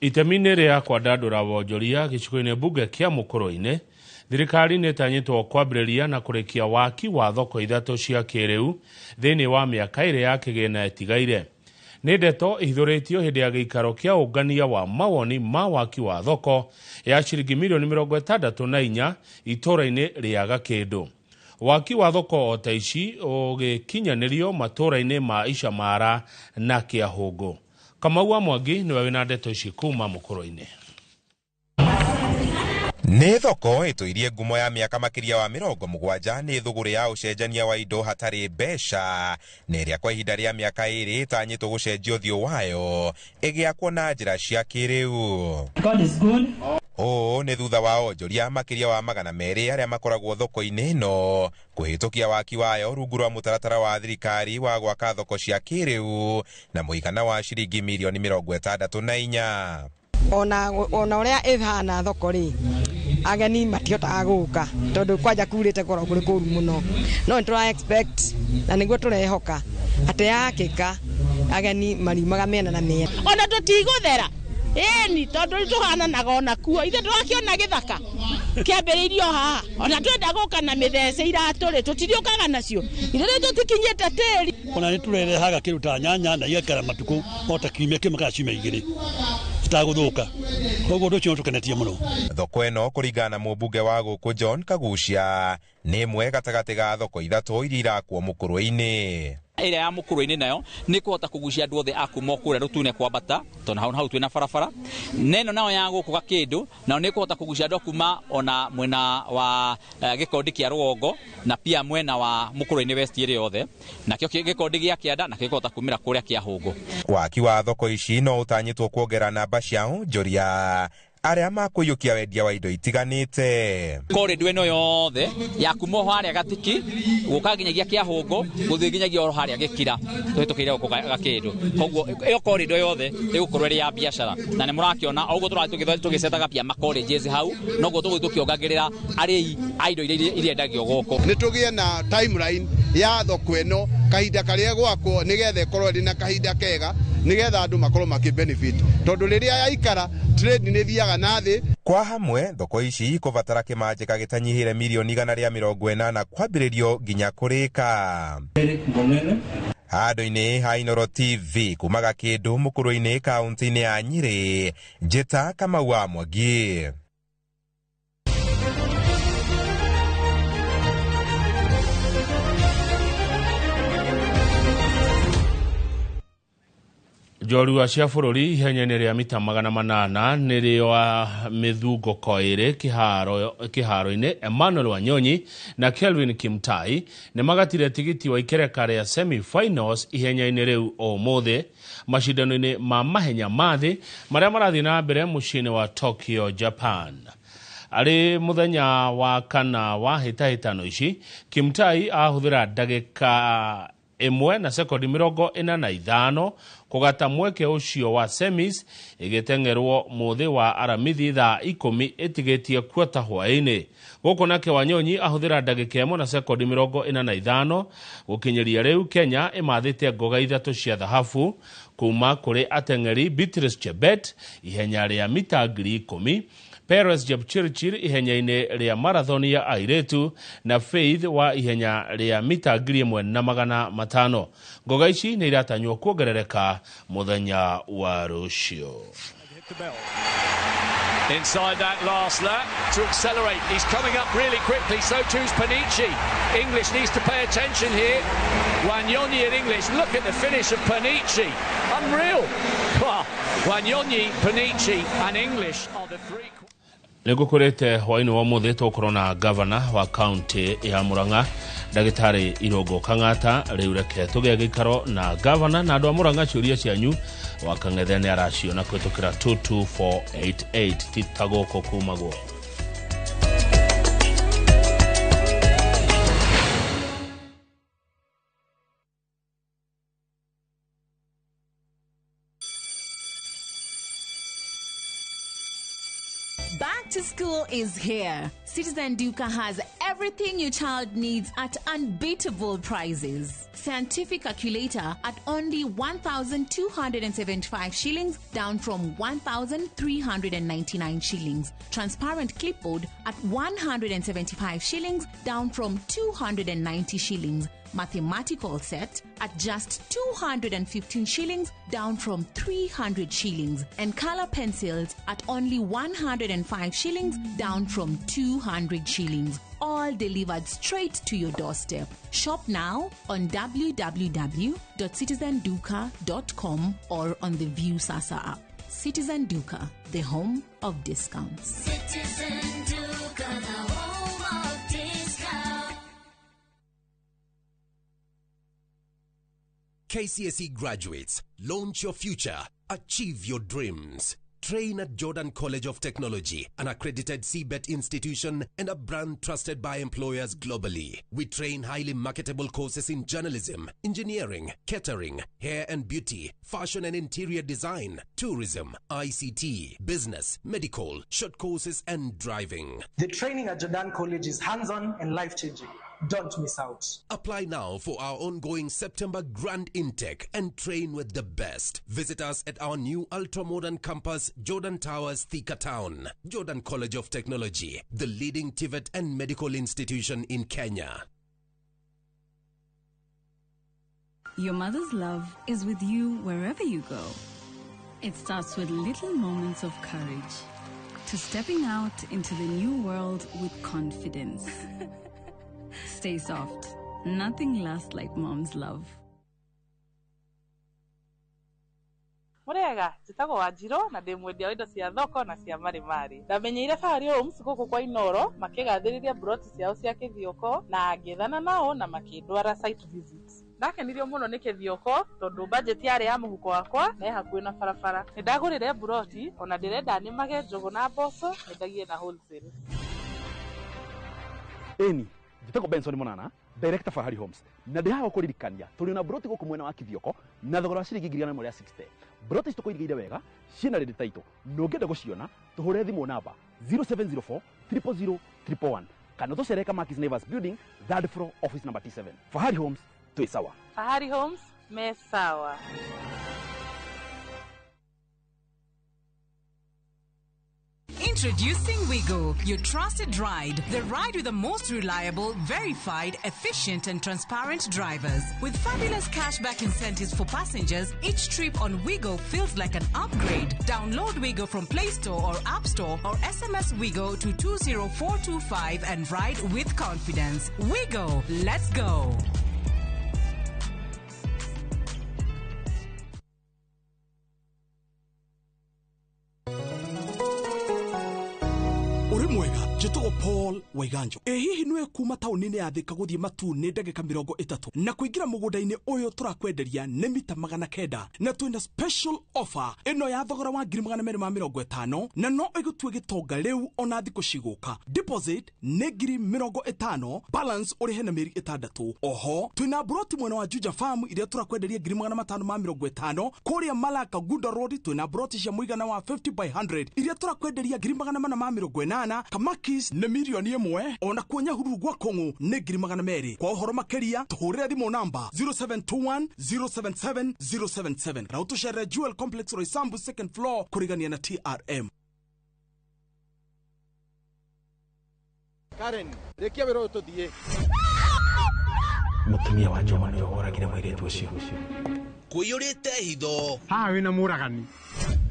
Itemi-inĩ rĩa kwandandũra wonjoria gĩcigo-inĩ mbunge kĩa Mũkũrũ-inĩ, thirikari nĩ ĩtanyĩtwo kwambĩrĩria na kũrĩkia waki wa thoko ithatũ cia kĩrĩu thĩinĩ wa mĩaka ĩrĩ ya kĩgĩna ĩtigaire. Nĩ ndeto ĩhithũrĩtio hĩndĩ ya gĩikaro kĩa ũngania wa mawoni ma waki wa thoko ya ciringi mirioni 64 itũũra-inĩ rĩa Gakĩndũ. Waki wa thoko o ta ici ũgĩkinyanĩrio matũũra-inĩ ma Icamara na Kĩahũngũ. Kamau wa Mwangi niwe wĩna ndeto ici kuma Mũkũrũ-inĩ. Nĩ thoko ĩtũirie ngumo ya mĩaka makĩria wa 70 nĩ thũgũrĩ ya ũcenjania wa indo hatarĩ mbeca na ĩrĩa kwa ihinda rĩa mĩaka 2 ĩtanyĩtwo gũcenjia ũthiũ wayo ĩgĩakwo na njĩra cia kĩrĩu. God is good. Ũũ nĩ thutha wa onjoria makĩria wa 200 arĩa makoragwo thoko-inĩ ĩno kũhĩtũkia waki wayo rungu rwa mũtaratara wa thirikari wa gwaka thoko cia kĩrĩu na mũigana wa ciringi mirioni 64. Ona ũrĩa ĩhana thoko rĩ, ageni matihotaga gũka tondũ kwanja kurĩte korwo kũrĩ kũru mũno, no nĩ tũra expect na nĩguo tũrehoka atĩ yakĩka ageni mariumaga mĩena na mĩena. Ona tũtigũthera ĩni tondũ nĩtũhananaga ona kuo ithe ndũrakĩona gĩthaka kĩambĩrĩirio haha, ona twenda gũka na mĩthece iratũ rĩ tũtiriũkaga nacio ithe rĩ tũtikinyĩte tĩri. Ona nĩtũrerehaga kĩndũ ta nyanya na igaikara matukũ o ta kiumia kĩmwe kana ciumia igĩrĩ itagũthũka, koguo ũndũ ũcio nĩũtũkenetie mũno. Thoko ĩno kũringana na mũmbunge wa gũkũ John Kagucia nĩ ĩmwe gatagatĩ ga thoko ithatũ iria irakwo Mũkũrũ-inĩ. Ĩrĩa ya Mũkũrũ-inĩ nayo nĩ kũhota kũgucia andũ othe a kuma kũrĩa rũtune kwambata tondũ hau hau twĩna barabara, na ĩno nayo ya gũkũ Gakĩndũ nayo nĩ kũhota kũgucia andũ a kuma ona mwena wa gĩkondi kĩa rũgongo na pia mwena wa Mũkũrũ-inĩ West ĩrĩ yothe, nakĩo gĩkondi gĩa kĩanda nakĩo gĩkũhota kumĩra kũrĩa Kĩahũngũ. Waki wa thoko ici no ũtanyĩtwo kuongerera namba cia onjoria arĩa makũiyũkia wendia wa indo itiganĩte. Corridor ĩno yothe ya kuma o harĩa Gatiki gũka nginyagia Kĩahũngũ gũthiĩ nginyagia o harĩa Gĩkira tũhĩtũkĩire gũkũ Gakĩndũ, koguo ĩyo corridor yothe ĩgũkorwo ĩrĩ ya biacara na nĩ mũrakĩona o ũguo tũrathiĩ tũgĩcetaga pia ma colleges hau noguo tũgũthiĩ tũkĩongagĩrĩra arĩi a indo iria irendagio gũkũ. Nĩ tũgĩe na timeline ya thoko ĩno kahinda karĩa gwakwo nĩgetha ĩkorwo ĩrĩ na kahinda kega nĩgetha andũ makorwo makĩ benefit tondũ rĩrĩa yaikara trade nĩ thiaga na thĩ. Kwa hamwe thoko ici ikũbatara kĩmanjĩka gĩtanyihĩre mirioni 180 kwambĩrĩrio nginya kũrĩka. Handũ-inĩ ha Inoro TV kuma Gakĩndũ Mũkũrũ-inĩ kaũntĩ-inĩ ya Nyĩrĩ, njĩta Kamau wa Mwangi. Njorua cia bũrũri ihenya-inĩ rĩa mita 800 nĩrĩo mĩthungũko ĩrĩ kĩharo-inĩ Emmanuel Wanyonyi na Kelvin Kimtai nĩ magatire tigiti wa ikereka rĩa semi-finals ihenya-inĩ rĩu ũmũthĩ macindano-inĩ ma mahenya ma thĩ marĩa marathiĩ na mbere mũciĩ-inĩ wa Tokyo, Japan. Arĩ mũthenya wa kana wa hĩtahĩtano ici, Kimtai ahũthĩra ndagĩka ĩmwe na sekondi 45 kũgata mweke ũcio wa semis ĩgĩteng'erwo mũthĩ wa aramithi thaa 10 ĩtigĩtie kuota hwaĩ-inĩ. Gũkũ nake Wanyonyi ahũthĩra ndagĩka 1 na sekondi 45 gũkinyĩria rĩu Kenya ĩmathĩte ngoga 3 cia thahabu kuma kũrĩ ateng'eri Beatrice Chebet ihenya rĩa mita 10,000, Peres Jepchirchir ihenya-inĩ rĩa marathon ya airĩtu na Faith wa ihenya rĩa mita 1,500. Ngoga ici nĩ iratanywo kuongerereka mũthenya wa rũciũ. Inside that last lap to accelerate. He's coming up really quickly, so too's Panici. English needs to pay attention here. Wanyonyi and English. Look at the finish of Panici. Unreal. Well, Wanyonyi, Panici and English are the three. Nĩngũkwĩrĩte hwaĩ-inĩ wa ũmũthĩ tũgũkorwo na gavana wa kaunti ya Murang'a ndagĩtarĩ Irũngũ Kang'ata. Rĩu reke tũgĩe gĩikaro na gavana na andũ a Murang'a ciũria cianyu wa Kang'ethe nĩ araciona kũhĩtũkĩra 22488 ti ta gũkũ kumagwo. Back to school is here. Citizen Duka has everything your child needs at unbeatable prices. Scientific calculator at only 1,275 shillings, down from 1,399 shillings. Transparent clipboard at 175 shillings, down from 290 shillings. Mathematical set at just 215 shillings, down from 300 shillings. And color pencils at only 105 shillings, down from 200 shillings. All delivered straight to your doorstep. Shop now on www.citizenduka.com or on the View Sasa app. Citizen Duka, the home of discounts. Citizen Duka, the home of discounts. KCSE graduates, launch your future, achieve your dreams. Train at Jordan College of Technology, an accredited CBET institution and a brand trusted by employers globally. We train highly marketable courses in journalism, engineering, catering, hair and beauty, fashion and interior design, tourism, ICT, business, medical, short courses and driving. The training at Jordan College is hands-on and life-changing. Don't miss out. Apply now for our ongoing September grand intake and train with the best. Visit us at our new ultra-modern campus, Jordan Towers, Thika Town. Jordan College of Technology, the leading TVET and medical institution in Kenya. Your mother's love is with you wherever you go. It starts with little moments of courage to stepping out into the new world with confidence. Stay soft. Nothing lasts like mom's love. Murega njĩtagwo Wanjirũ na ndĩ mwendia wa indo cia thoko na cia marimari. Ndamenyeire Fahari Homes gũkũ kwa Inoro makĩgathĩrĩria broti ciao cia Kĩthioko na ngĩethana nao na makĩndwara site visit. Ndakenirio mũno nĩ Kĩthioko tondũ budget yarĩ ya mũhuko wakwa na ĩ hakuhĩ na barabara. Nĩndagũrire broti ona ndĩrenda nĩmage njũgũ na mboco nyendagie na wholesale. Ĩni njĩtagwo Benson Monana, Director Fahari Homes, na ndĩ haha gũkũririkania tũrĩ na broti gũkũ mwena wa Kĩthioko na thogora wa ciringi 160,000. Broti ici tũkũigĩire wega ciĩna ready title na ũngĩenda gũciona tũhũre thimũ namba 0704 000 111 kana tũcere Kamakis Neighbors Building, third floor, office number T7. Fahari Homes, twĩ sawa. Fahari Homes me sawa. Introducing Wigo, your trusted ride. The ride with the most reliable, verified, efficient and transparent drivers. With fabulous cashback incentives for passengers, each trip on Wigo feels like an upgrade. Download Wigo from Play Store or App Store or SMS Wigo to 20425 and ride with confidence. Wigo, let's go. Uri mwega Njĩtagwo Paul Waiganjo. Ĩ hihi nĩwe kuma taũni-inĩ ya Thika gũthiĩ Matuu nĩ ndagĩka 30 na kũingĩra mũgũnda-inĩ ũyũ tũrakwenderia nĩ mita 900 na twĩna special offer ĩno ya thogora wa 250,000 na no ĩgũtue gĩtonga rĩu ona thikũ cigũka. Deposit nĩ 50,000, balance ũrĩhe na mĩeri 6. Oho twĩna broti mwena wa Juja Farm iria tũrakwenderia 550,000. Kũrĩa Malaka Gunda Road twĩna broti cia mũigana wa 50 by 100 iria tũrakwenderia 480,000. Kamakis nĩ 1,000,000, ona kuo Nyahururu gwa Kũng'ũ nĩ 200,000. Kwa ũhoro makĩria tũhũrĩre thimũ namba 0721 077 077 na ũtũcerere Jewel Complex Roysambu second floor kũrigania na TRM. Karen, rĩkia wĩra ũyũ tũthiĩ. Mũtumia wa Njoma nĩwe woragire mũirĩtu ũcio. Kũiyũrĩte hitho. Haha wĩna mũragani.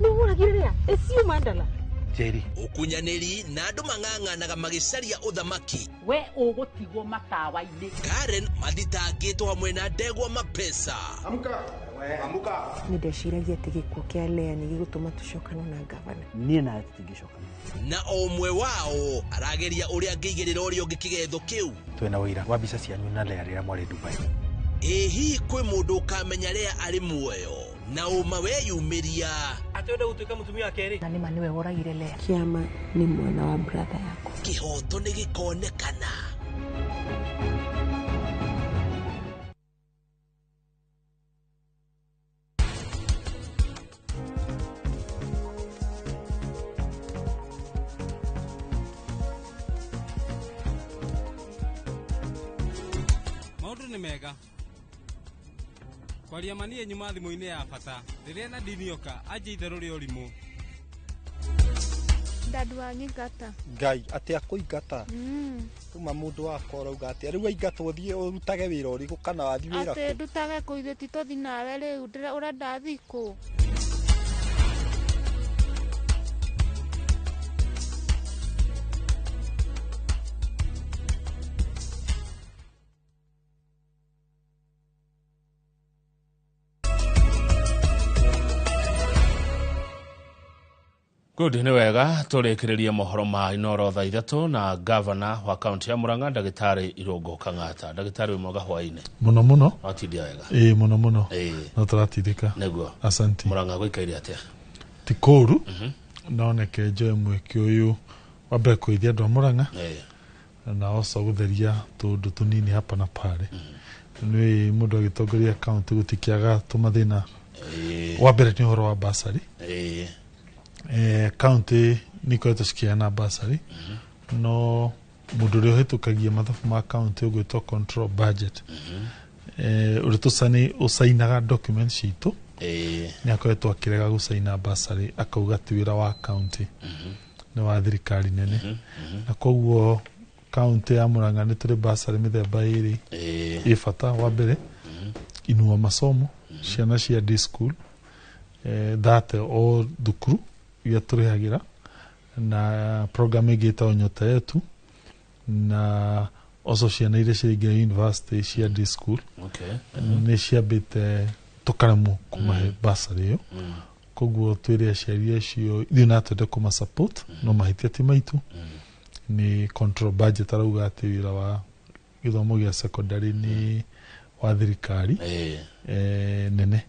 Nĩ woragire rĩa? Ĩciũ mandala. Njeri. Ũkunyanĩri na andũ mang'ang'anaga magĩcaria ũthamaki. We ũgũtigwo matawa-inĩ. Karen mathitangĩtwo hamwe na ndegwa mapesa. Amka. Amka. Nĩ ndeciragia atĩ gĩkuũ kĩa Lea nĩ gĩgũtũma tũcokane na gavana. Niĩ nawe tũtingĩcokana. Na o ũmwe wao arageria ũrĩa angĩigĩrĩra ũrĩa ũngĩ kĩgetho kĩu. Twĩna ũira wa mbica cianyu na Lea rĩrĩa mwarĩ Dubai. Ĩ hihi kwĩ mũndũ ũkamenya Lea arĩ muoyo na ũma weyumĩria. Atĩ ũrenda gũtuĩka mũtumia wa kerĩ. Na nĩma nĩwe woragire Lea. Kĩama nĩ mwana wa brother yakwa. Kĩhoto nĩ gĩkonekana. Maũndũ nĩ mega. Kwaria ma niĩ nyuma thimũ-inĩ ya bata rĩrĩa Nadine oka anjia itherũ rĩa ũrimũ. Dad wanyingata. Ngai atĩ akũingata. Tuma mũndũ wakwa ũrauga atĩa rĩu aingatwo thiĩ ũrutage wĩra ũrĩkũ kana wathiĩ wĩra Atĩ ndutage kũ ithuĩ ti tũthiĩ nawe rĩu ũrenda thiĩ kũ? Good, nĩ wega tũrĩkĩrĩrie mohoro ma Inooro thaa 3 na gavana wa kaunti ya Murang'a ndagĩtarĩ Irũngũ Kang'ata. Ndagĩtarĩ wĩ mwega hwaĩ-inĩ. Mũno mũno. Watindia wega. Ĩĩ mũno mũno. Ĩĩ. No tũratindĩka. Nĩguo. Asanti. Murang'a gũikaire atĩa? Ti kũũru. No neke njoe mweke ũyũ wa mbere kũgeithia andũ a Murang'a. Na oco gũtheria tũũndũ tũnini hapa na pale. Nĩ mũndũ agĩtongoria kaunti gũtikĩaga tũmathĩna. Wa mbere nĩ ũhoro wa bursary. Kaunti nĩ ikoretwo cikĩheana bursary no mũndũ ũrĩa ũhĩtũkagia mathabu ma kaunti ũgwĩtwo control budget ũrĩa ũcainaga document citũ nĩ akoretwo akĩrega gũcaina bursary akauga ti wĩra wa kaunti nĩ wa thirikari nene na koguo kaunti ya Murang'a nĩ tũrĩ bursary mĩthemba ĩrĩ ĩ bata. Wa mbere inua masomo ciana cia day school thate o thukuru iria tũrĩhagĩra na program ĩngĩ ĩtagwo Nyota Yetu na oco ciana iria ciaingĩra university cia day school nĩ ciambĩte tũkaremwo kũmahe bursary ĩyo. Koguo twĩre aciari acio ithuĩ no twende kũma support no mahĩtia ti maitũ. Nĩ control budget arauga atĩ wĩra wa gĩthomo gĩa secondary nĩ wa thirikari nene.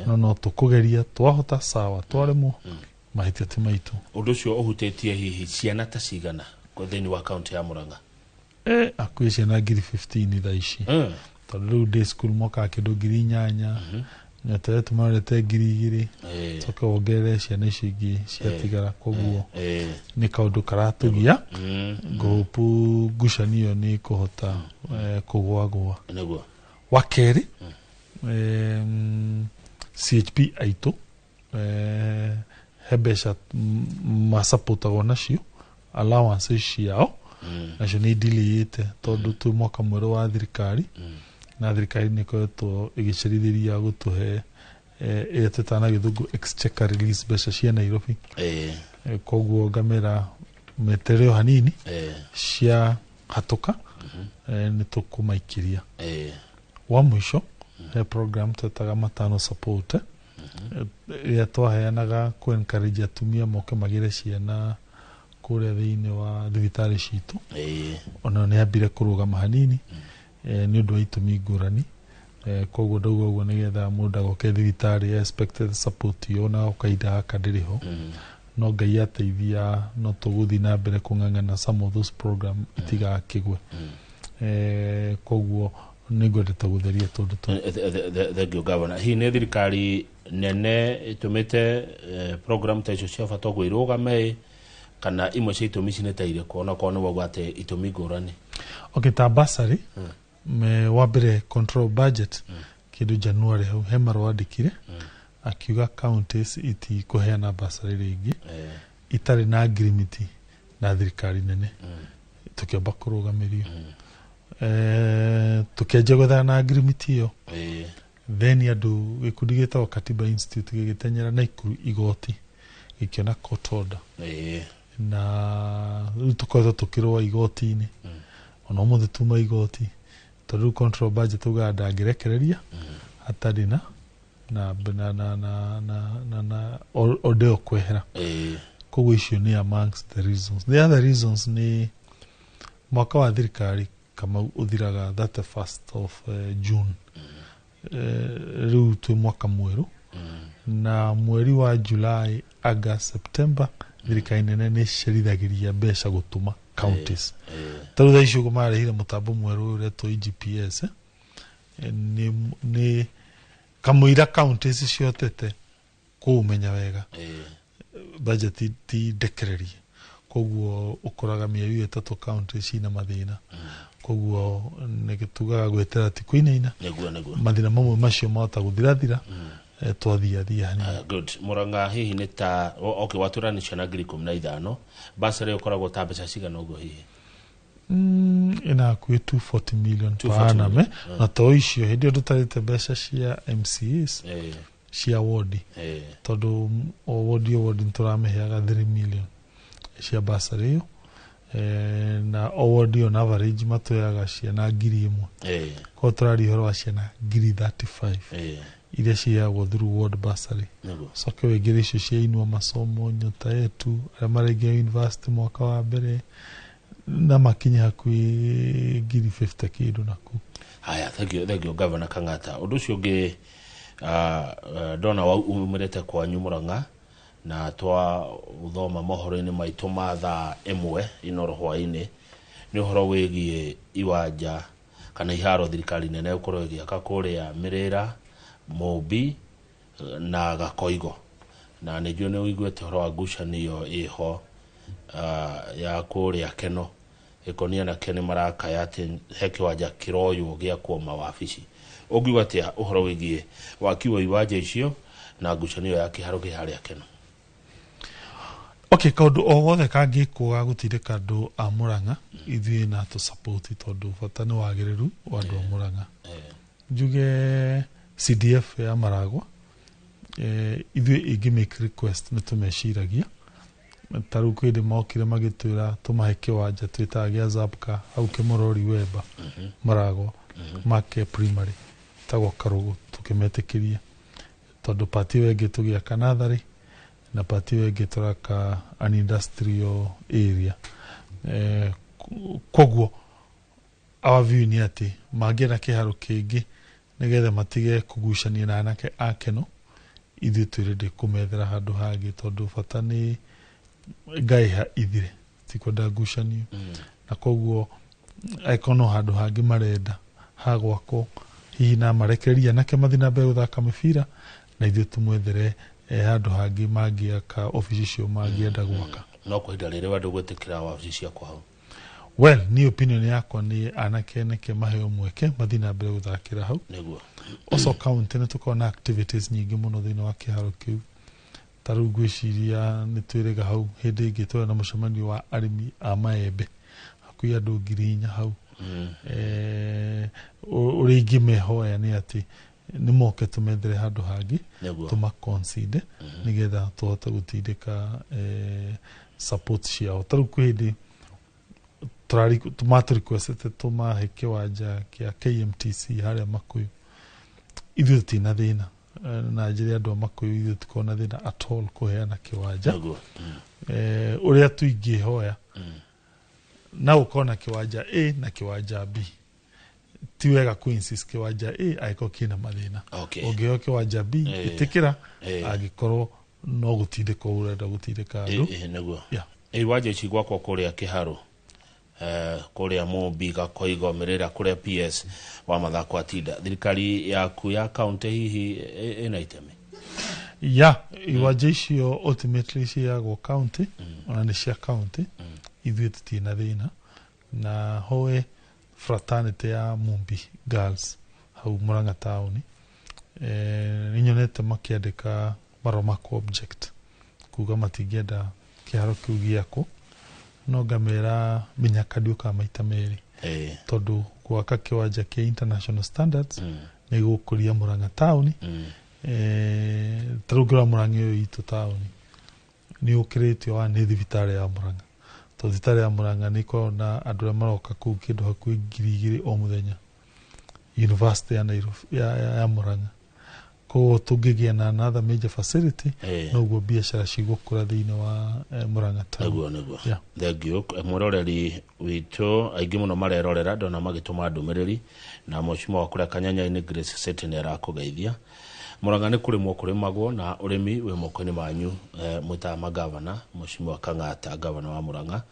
No tũkũgeria twahota sawa twaremwo mahĩtia ti maitũ. Ũndũ ũcio ũhutĩtie hihi ciana ta cigana thĩinĩ wa kaunti ya Murang'a? Hakuhĩ ciana 15,000 thaa ici. Tondũ rĩu day school mokaga kĩndũ 8,000 Nyota Yetu marorete 2,000 coke wongerere ciana icio ingĩ ciatigara. Koguo nĩ kaũndũ karatũgia ngũhũpu ngucanio nĩ kũhota kũgwagwa. Wa kerĩ CHP aitũ he mbeca masapotagwo nacio allowance ciao nacio nĩ idilayĩte tondũ twĩ mwaka mwerũ wa thirikari na thirikari nĩ ĩkoretwo ĩgĩcerithĩria gũtũhe ĩrĩa twĩtaga na gĩthũngũ exchequer release mbeca cia Nairobi. Koguo ngamera meterere o hanini cia hatũka nĩ tũkũmaikĩria. Wa mũico he program twetaga matano support ĩrĩa twaheanaga kũ encourage atumia moke magĩre ciana Kũrĩa thĩinĩ wa thibitarĩ citũ onayo nĩ yambire kũrũgama hanini nĩ ũndũ wa itũmi ngũrani. Koguo ndauga ũguo nĩgetha mũndũ agoke thibitarĩ expected support ĩyo na kahinda gaka ndĩrĩ ho, no Ngai ateithia no tũgũthiĩ na mbere kũng'ang'ana some of those program itigakĩgwe. Koguo nĩ ngwendete gũtheria tũndũ tũu. Thank you, Governor. Hihi nĩ thirikari nene ĩtũmĩte program ta icio cia bata ũguo irũgame, kana imwe cia itũmi ici nĩ ta irĩkũ, onakorwo nĩ wauga atĩ itũmi ngũrani? Okay, ta bursary, wa mbere control budget kĩndũ January hau he marũa andĩkire akiuga counties itikũheana bursary rĩngĩ itarĩ na agreement na thirikari nene. Tũkĩamba kũrũgamĩrio, tũkĩanjia gwethana na agreement ĩyo. Then andũ gĩkundi gĩtagwo Katiba Institute gĩgĩtenyera Naikuru igoti gĩkĩona court order, na rĩu tũkoretwo tũkĩrũa igoti-inĩ ona ũmũthĩ tuma igoti, tondũ rĩu control budget tugaga ndangĩrekereria hatarĩ na na na na na na na na order ĩyo kwehera. Koguo icio nĩ amongst the reasons. The other reasons nĩ mwaka wa thirikari, Kamau, ũthiraga 31st of June. Rĩu twĩ mwaka mwerũ na mweri wa July, August, September thirikari nene nĩ ĩcerithagĩria mbeca gũtũma counties. Ta rĩu thaa ici ũguo marehire mũtambo mwerũ ũretwo eGPS, nĩ kamũira counties ciotete kũũmenya wega budget ti ndekererie. Koguo ũkoraga mĩeri 3 county cina mathĩna, koguo nĩ tugaga gwetera ti kũinaina. Nĩguo, nĩguo. Mathĩna mamwe macio mahota gũthirathira twathiathia hanini. Good. Murang'a hihi nĩ ta okay, watwĩra nĩ ciana 15,000, bursary ũkoragwo ta mbeca cigana ũguo hihi? Ĩna hakuhĩ 240 million per 240 annum, million. Na to icio hĩndĩ ĩyo ndũtarĩte mbeca cia MCAs cia wodi, tondũ o wodi o wodi nĩtũramĩheaga 3 million cia bursary ĩyo, na o wodi on average matũheaga ciana 1,000. Koguo tũraria ũhoro wa ciana 35,000 iria ciheagwo through ward bursary. Coke wĩingĩre icio cia Inua Masomo, Nyota Yetu, arĩa maraingĩra university mwaka wa mbere na makinye hakuhĩ 50,000 kĩndũ naku. Haya, thank you, thank you, Governor Kang'ata. Ũndũ ũcio ũngĩ ndona umĩrĩte kwanyu Murang'a na twa thoma mohoro-inĩ maitũ ma thaa 1 Inoro hwaĩ-inĩ nĩ ũhoro wĩgiĩ iwanja kana iharo thirikari nene ĩgũkorwo ĩgĩaka kũrĩa Mĩrĩra, Mũmbi na Gakoigo, na nĩ njũĩ nĩ ũiguĩte ũhoro wa ngucanio ĩho ya kũrĩa Keno ĩkonia anake nĩ marakaya atĩ he kĩwanja kĩroywo gĩakwo mawabici. Ũngiuga atĩa ũhoro wĩgiĩ waki wa iwanja icio na ngucanio ya kĩharo kĩ harĩa Keno? Okay, kaũndũ o gothe kangĩkwo ga gũtindĩka andũ a Murang'a ithuĩ na tũ support, tondũ bata nĩ wagĩrĩru wa andũ a Murang'a. Njuge CDF ya Maragwa, ithuĩ ĩngĩ make request nĩ tũmeciragia. Ta rĩu kwĩ hĩndĩ mokire magĩtwĩra tũmahe kĩwanja twĩtaga gĩa Zabka hau Kĩmorori Wemba Maragwa make primary tagwo Karũgũ, tũkĩmetĩkĩria tondũ part ĩyo ĩngĩ tũgĩaka natharĩ na part ĩyo ĩngĩ tũraka an industrial area. Koguo our view nĩ atĩ mangĩenda kĩharo kĩngĩ nĩgetha matige kũgucania na anake a Keno, ithuĩ twĩ ready kũmethera handũ hangĩ, tondũ bata nĩ ngaiha ithire, tikwenda ngucanio. Na koguo angĩkorwo no handũ hangĩ marenda ha gwakwo hihi na marekererie anake mathiĩ na mbere gũthaka mĩbira na ithuĩ tũmwethere handũ hangĩ mangĩaka obici icio mangĩenda gwaka. No kwa ihinda rĩrĩ we ndũgwĩtĩkĩra wabici ciakwo hau? Well, niĩ opinion yakwa nĩ anake neke maheo mweke mathiĩ na mbere gũthakĩra hau. Also county nĩ tũkoragwo na activities nyingĩ mũno thĩinĩ wa kĩharo kĩu. Ta rĩu ngwĩciria nĩ twĩrĩga hau hĩndĩ ĩngĩ twarĩ na mũcemanio wa arĩmi a maembe hakuhĩ andũ 4,000 hau. Ũrĩa ingĩmehoya nĩ atĩ nĩ moke tũmethere handũ hangĩ tũmaconsider nĩgetha tũhote gũtindĩka support ciao. Ta rĩu kwĩ hĩndĩ matũrequestete tũmahe kĩwanja kĩa KMTC harĩa Makuyu. Ithuĩ tũtirĩ thĩna, na njĩre andũ a Makuyu ithuĩ tũkoragwo na thĩna at all kũheana kĩwanja. Ũrĩa tuingĩhoya na gũkorwo na kĩwanja A na kĩwanja B, ti wega ku insist kĩwanja A angĩkorwo kĩna mathĩna. Ũngĩheo kĩwanja B, ĩtĩkĩra, angĩkorwo no gũtindĩka ũrenda gũtindĩka andũ. Nĩguo. Yeah. Iwanja ici gwakwo kũrĩa Kĩharũ, kũrĩa Mũmbi, Gakoigo, Mĩrĩra, kũrĩa PS wa mathako atinda, thirikari yaku ya kaunti hihi ĩna itemi? Ya iwanja icio ultimately ciheagwo county, ona nĩ cia county. Ithuĩ tũtirĩ na thĩna na hoe fraternity ya Mumbi Girls hau Murang'a taũni. Nĩ nyonete makĩandĩka marũa ma object kuga matingĩenda kĩharo kĩu gĩakwo, no ngamera mĩnyaka ndĩũkaga maita merĩ, tondũ gwaka kĩwanja kĩa international standards nĩ gũkũria Murang'a taũni. Ta rĩu ngĩrora Murang'a ĩyo itũ taũni nĩ ũkĩrĩtio wa nĩ thibitarĩ ya Murang'a, tondũ thibitarĩ ya Murang'a nĩ ĩkoragwo na andũ arĩa maroka kũu kĩndũ hakuhĩ 2000 o mũthenya. University ya Nairobi ya Murang'a, koguo tũngĩgĩa na another major facility, noguo biacara cigũkũra thĩinĩ wa Murang'a town. Nĩguo. Yeah. Thank you. Mwĩroreri witũ, aingĩ mũno marerorera, ndona magĩtũma ndũmĩrĩri, na mũcimo wa kũrĩa Kanyanya-inĩ Grace City nĩ arakũgeithia. Murang'a nĩ kũrĩmwo kũrĩmagwo na ũrĩmi wĩ moko-inĩ manyu, mwĩtaga magavana. Mũcimo wa Kang'ata, gavana wa Murang'a,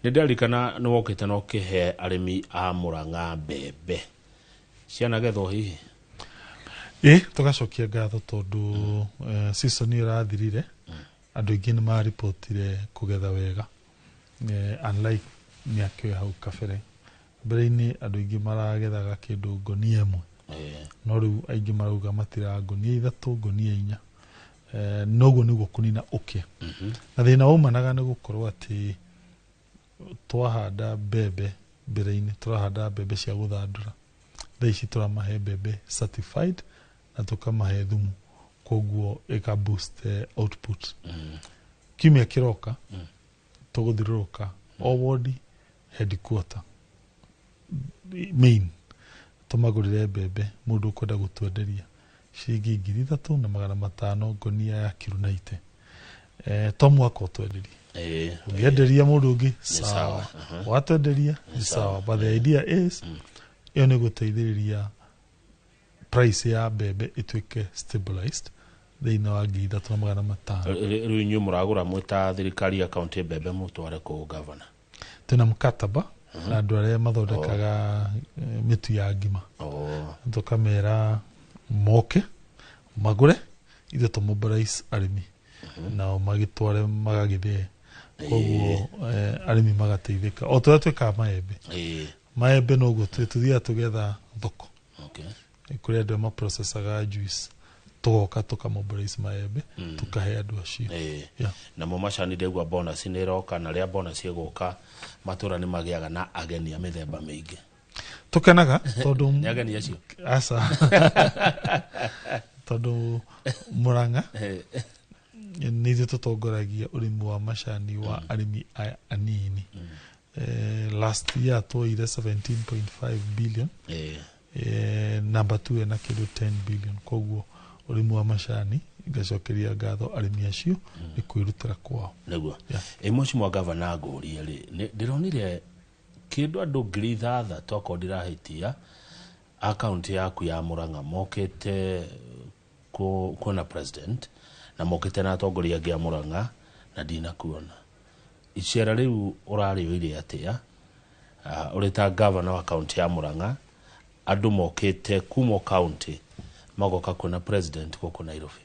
nĩ ndirarikana nĩ wokĩte na ũkĩhe arĩmi a Murang'a mbembe cianagethwo hihi? Ĩ, tũgacokia ngatho tondũ season ĩyo ĩrathirire andũ aingĩ nĩ maripotire kũgetha wega, unlike mĩaka ĩyo hau kabere. Mbere-inĩ andũ aingĩ maragethaga kĩndũ ngonia 1, no rĩu aingĩ marauga matira ngonia 3, ngonia 4. Noguo nĩguo kũnina ũkĩa. Na thĩna waumanaga nĩ gũkorwo atĩ twahanda mbembe mbere-inĩ tũrahanda mbembe cia gũthandũra, thaa ici tũramahe mbembe certified na tũkamahe thumu, koguo ĩka boost output. Kiumia kĩroka tũgũthiũrũrũka o ward headquarter main tũmagũrĩre mbembe. Mũndũ ũkwenda gũtwenderia ciringi 3500 ngonia ya kiro 90, to mũhaka ũtwenderie. Ũngĩenderia mũndũ ũngĩ, sawa. Sawa, watwenderia nĩ sawa, but the idea is ĩyo nĩ gũteithĩrĩria price ya mbembe ĩtuĩke stabilized thĩinĩ wa 3500. Rĩu inyuĩ mũragũra mwĩ ta thirikari ya kaunti mbembe mũtware kũu, gavana? Twĩna mkataba na andũ arĩa mathondekaga mĩtu ya ngima. Tũkamera moke magũre, ithuĩ tũmobilize arĩmi nao magĩtware magagĩthĩe, koguo arĩmi magateithĩka o tũrĩa twĩkaga maembe. Maembe noguo tũthiaga tũgetha thoko kũrĩ andũ arĩa maprocesaga juice, tũgoka tũkamobilize maembe, tũkahe andũ acio. Yeah. Namo macani, ndĩgua bonus nĩ ĩroka, na rĩa bonus ĩgũka matũra nĩ magĩaga na ageni a mĩthemba mĩingĩ. Tũkenaga tondũ Nĩ ageni acio? Aca, tondũ Murang'a nĩ ithuĩ tũtongoragia ũrĩmi wa macani wa arĩmi aya anini. Last year twoire 17.5 billion. Number 2 ena kĩndũ 10 billion. Koguo ũrĩmi wa macani, ngacokeria ngatho arĩmi acio nĩ kwĩrutĩra kwao. Nĩguo. Yeah. Ĩ mũcimo wa gavana, ngũrie rĩ, ndĩronire kĩndũ andũ 6000, akorwo ndirahĩtia, akaunti yaku ya Murang'a mokĩte kuona president na mokĩte na atongoria angĩ a Murang'a na ndinakuona. Icera rĩu ũrarĩoire atĩa, ũrĩ ta gavana wa kaunti ya Murang'a, andũ mokĩte kuma o kaunti magoka kuona president gũkũ Nairobi?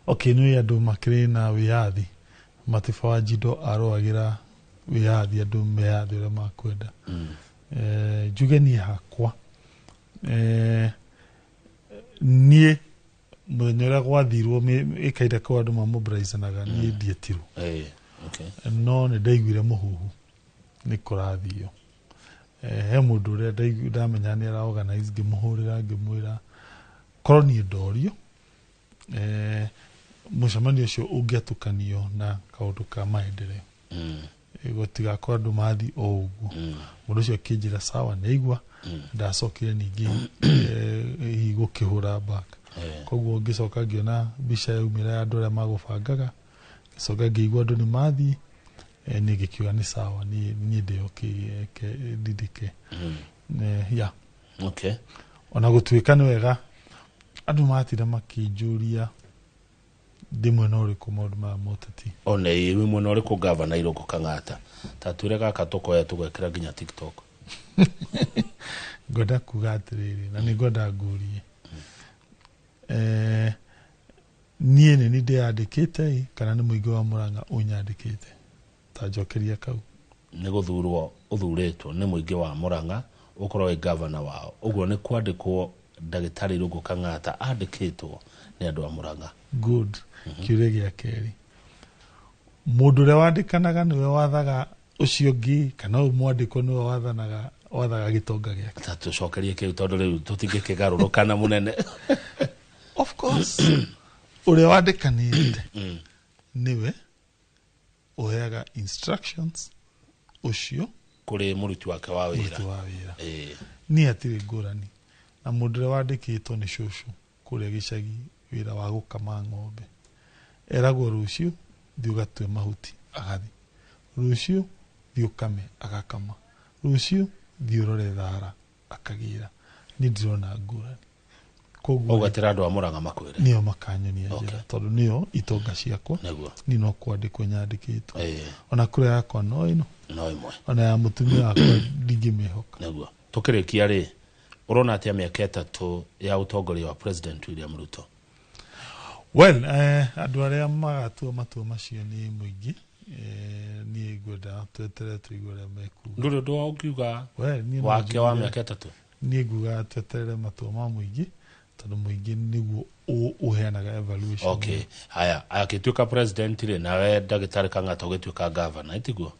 Okay, nĩ andũ makĩrĩ na wĩyathi. Matiba wa Njindo arũagĩra wĩyathi, andũ meyathi ũrĩa makwenda. Njuge niĩ hakwa, niĩ mũthenya ũrĩa gwathirwo ĩkaira kũu andũ mamobilizanaga, niĩ ndietirwo. No nĩ ndaiguire mũhuhu nĩ kũrathio. He mũndũ ũrĩa ndamenya nĩ ara organize, ngĩmũhũrĩra ngĩmwĩra korwo niĩ ndorio, mũcemanio ũcio ũngĩatukanio na kaũndũ ka maendeleo, gũtigakorwo andũ mathi o ũguo. Mũndũ ũcio akĩnjĩra sawa, nĩ aigua. Ndacokire ningĩ hihi gũkĩhũra back, koguo ngĩcoka ngĩona mbica yaumĩra ya andũ arĩa magũbangaga Ngĩcoka ngĩigua andũ nĩ mathiĩ, niĩ ngĩkiuga nĩ sawa, niĩ ndĩ okay, ndindĩke. Yeah. Okay. Ona gũtuĩka nĩ wega andũ matinda makĩnjũria ndĩ mwena ũrĩkũ maũndũ maya ma ũteti. One wĩ mwena ũrĩkũ gavana Irũngũ Kang'ata? Ta twĩre gaka tũkoya tũgekĩra nginya TikTok. Ngwenda kuga atĩrĩrĩ, na nĩ ngwenda ngũrie, niĩ nĩ niĩ ndĩyandĩkĩte ĩ, kana nĩ mũingĩ wa Murang'a ũnyandĩkĩte? Ta njokeria kau. Nĩ gũthurwo ũthurĩtwo nĩ mũingĩ wa Murang'a ũkorwo wĩ gavana wao, ũguo nĩ kwandĩkwo ndagĩtarĩ Irũngũ Kang'ata andĩkĩtwo nĩ andũ a Murang'a. Good. Kĩũria gĩa kerĩ, mũndũ ũrĩa wandĩkanaga nĩwe wathaga ũcio ũngĩ, kana ũyũ mwandĩkwo nĩwe wathanaga wathaga gĩtonga gĩake? Ta tũcokerie kĩu tondũ rĩu tũtingĩkĩgarũrũka na mũnene. Of course, ũrĩa wandĩkanĩte nĩwe ũheaga instructions ũcio kũrĩ mũruti wake wa wĩra. Mũruti wa wĩra. Niĩ hatirĩ ngũrani na mũndũ ũrĩa wandĩkĩtwo nĩ cũcũ kũrĩa gĩcagi wĩra wa gũkama ng'ombe. Eragwo rũciũ thiĩ ũgatue mahuti, agathiĩ. Rũciũ thiĩ ũkame, agakama. Rũciũ thiĩ ũrore thara, akagĩra. Niĩ ndirona ngũrani. Koguo ũgatĩra andũ a Murang'a makwĩre. Nĩo makanyonia njĩra, tondũ nĩo itonga ciakwa. Nĩguo. Niĩ no kwandĩkwo nyandĩkĩtwo. Ona kũrĩa yakwa no ĩno. No ĩmwe. Ona ya mũtumia wakwa ndingĩmĩhoka. Nĩguo. Tũkĩrĩkia rĩ, ũrona atĩa mĩaka 3 ya ũtongoria wa President William Ruto? Well, andũ arĩa magatua matua macio nĩ mũingĩ. Niĩ ngwenda tweterere tũigue ũrĩa mekuga. Ndũrĩ ũndũ wa ũngiuga Well, niĩ no wake wa njuge mĩaka 3? Niĩ nguga tweterere matua ma mũingĩ, tondũ mũingĩ nĩguo ũheanaga evaluation. Okay. Haya, agĩtuĩka president rĩ, nawe ndagĩtarĩ Kang'ata ũgĩtuĩka governor, ĩtiguo?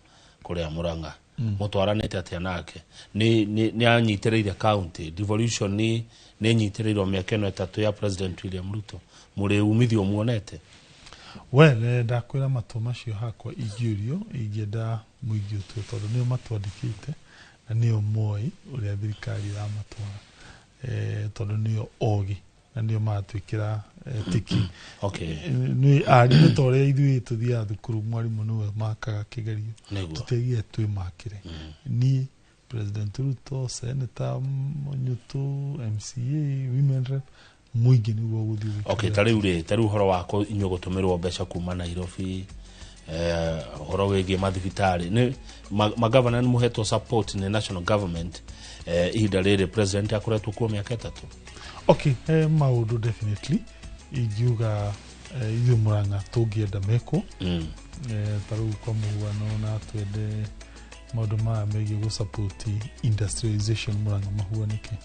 Kũrĩa Murang'a. Mũtwaranĩte atĩa nake? Nĩ anyitĩrĩire county, devolution nĩ ĩnyitĩrĩirwo mĩaka ĩno 3 ya President William Ruto. Mũrĩ umithio muonete? Well, ndakwĩra matua macio hakwa ingĩũrio, ingĩenda mũingĩ ũtue, tondũ nĩo matwandĩkĩte na nĩo moĩ ũrĩa thirikari ĩramatwara. Tondũ nĩo ogĩ na nĩo maratwĩkĩra tiki. Okay. Nĩ arimũ ta ũrĩa ithuĩ tũthiaga thukuru, mwarimũ nĩwe makaga kĩgerio. Nĩguo. Tũtiagire twĩmakĩre. Niĩ President Ruto, Senator Nyutu, MCA, Women Rep, mũingĩ nĩguo ũgũthiĩ gwĩkĩra. Okay, ta rĩu rĩ, ta rĩu ũhoro wa inyuĩ gũtũmĩrwo mbeca kuma Nairobi, ũhoro wĩgiĩ mathibitarĩ, nĩ magavana nĩ mũhetwo support nĩ national government, ihinda rĩrĩ president akoretwo kuo mĩaka 3? Okay, maũndũ definitely ingiuga ithuĩ Murang'a tũngĩenda mekwo. Ta rĩu kwa mũhuano na twende maũndũ maya megiĩ gũ-support industrialization Murang'a mahuanĩke.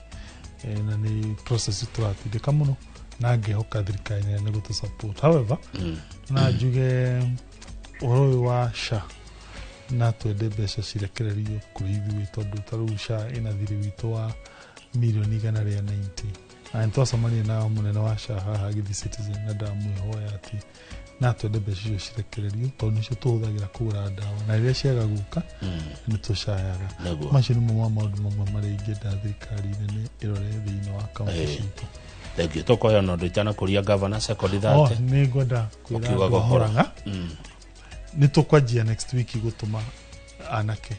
Na nĩ process tũratindĩka mũno na ngĩhoka thirikari nene nĩ gũtũ-support. However, na njuge ũhoro ũyũ wa SHA na twende mbeca cirekererio kũrĩ ithuĩ, tondũ ta rĩu SHA ĩna thirĩ witũ wa mirioni 190. Na nĩ twacemania na mũnene wa SHA haha agĩthiĩ Citizen na ndamwĩhoya atĩ na twende mbeca icio cirekererio, tondũ nĩcio tũhũthagĩra kũgũra ndawa, na rĩrĩa ciaga gũka nĩ tũcayaga. Macio nĩmo ma maũndũ mamwe marĩa ingĩenda thirikari nene ĩrore thĩinĩ wa kaunti citũ. Thank you. Tũkoya ona ũndũ itanakũria governor second thate. Nĩ ngwenda kwĩra Ũkiugaga andũ a ũhoro. Murang'a, nĩ tũkwanjia next week gũtũma anake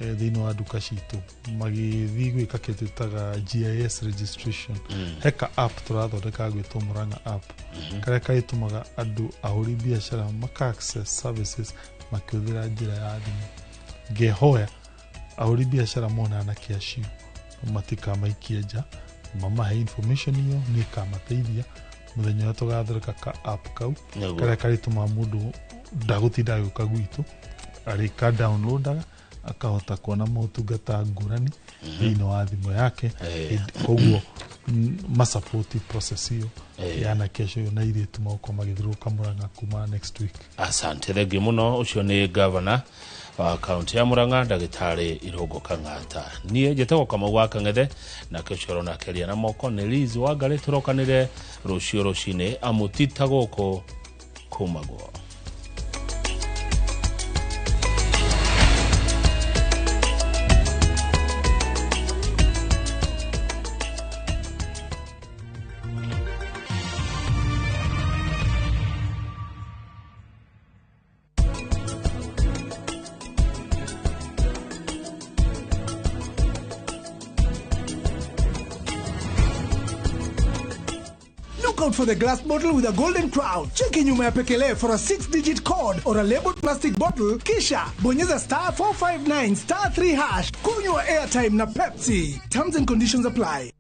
thĩinĩ wa nduka citũ magĩthiĩ gwĩka kĩndũ twĩtaga GIS registration. Heka app tũrathondeka gwĩtwo Murang'a app, karĩa karĩtũmaga andũ ahũri biacara maka access services makĩhũthĩra njĩra ya thimũ. Ngehoya ahũri biacara mona anake acio matikamaikie nja, mamahe information ĩyo, nĩ ĩkamateithia mũthenya ũrĩa tũgathondeka ka app kau, karĩa karĩtũmaga mũndũ ndagũtinda agĩũka gwitũ, arĩka downloadaga akahota kuona motungata ngũrani thĩinĩ wa thimũ yake. Koguo masupport process ĩyo ya anake acio na airĩtu magũkorwo magĩthiũrũrũka Murang'a kuma next week. Asante, thengiũ mũno. Ũcio nĩ governor wa kaunti ya Murang'a ndagĩtarĩ Irũngũ Kang'ata. Niĩ njĩtagwo Kamau wa Kang'ethe, nake ũcio ũrona akĩaria na moko nĩ Liz Wangarĩ. Tũrokanĩre rũciũ rũcinĩ amũtita gũkũ kumagwo. Look out for the glass bottle with a golden crown. Cheki nyuma ya pekele for a 6-digit code or a labeled plastic bottle, kisha bonyeza star 459 star 3 hash. Kunywa airtime na Pepsi. Terms and conditions apply.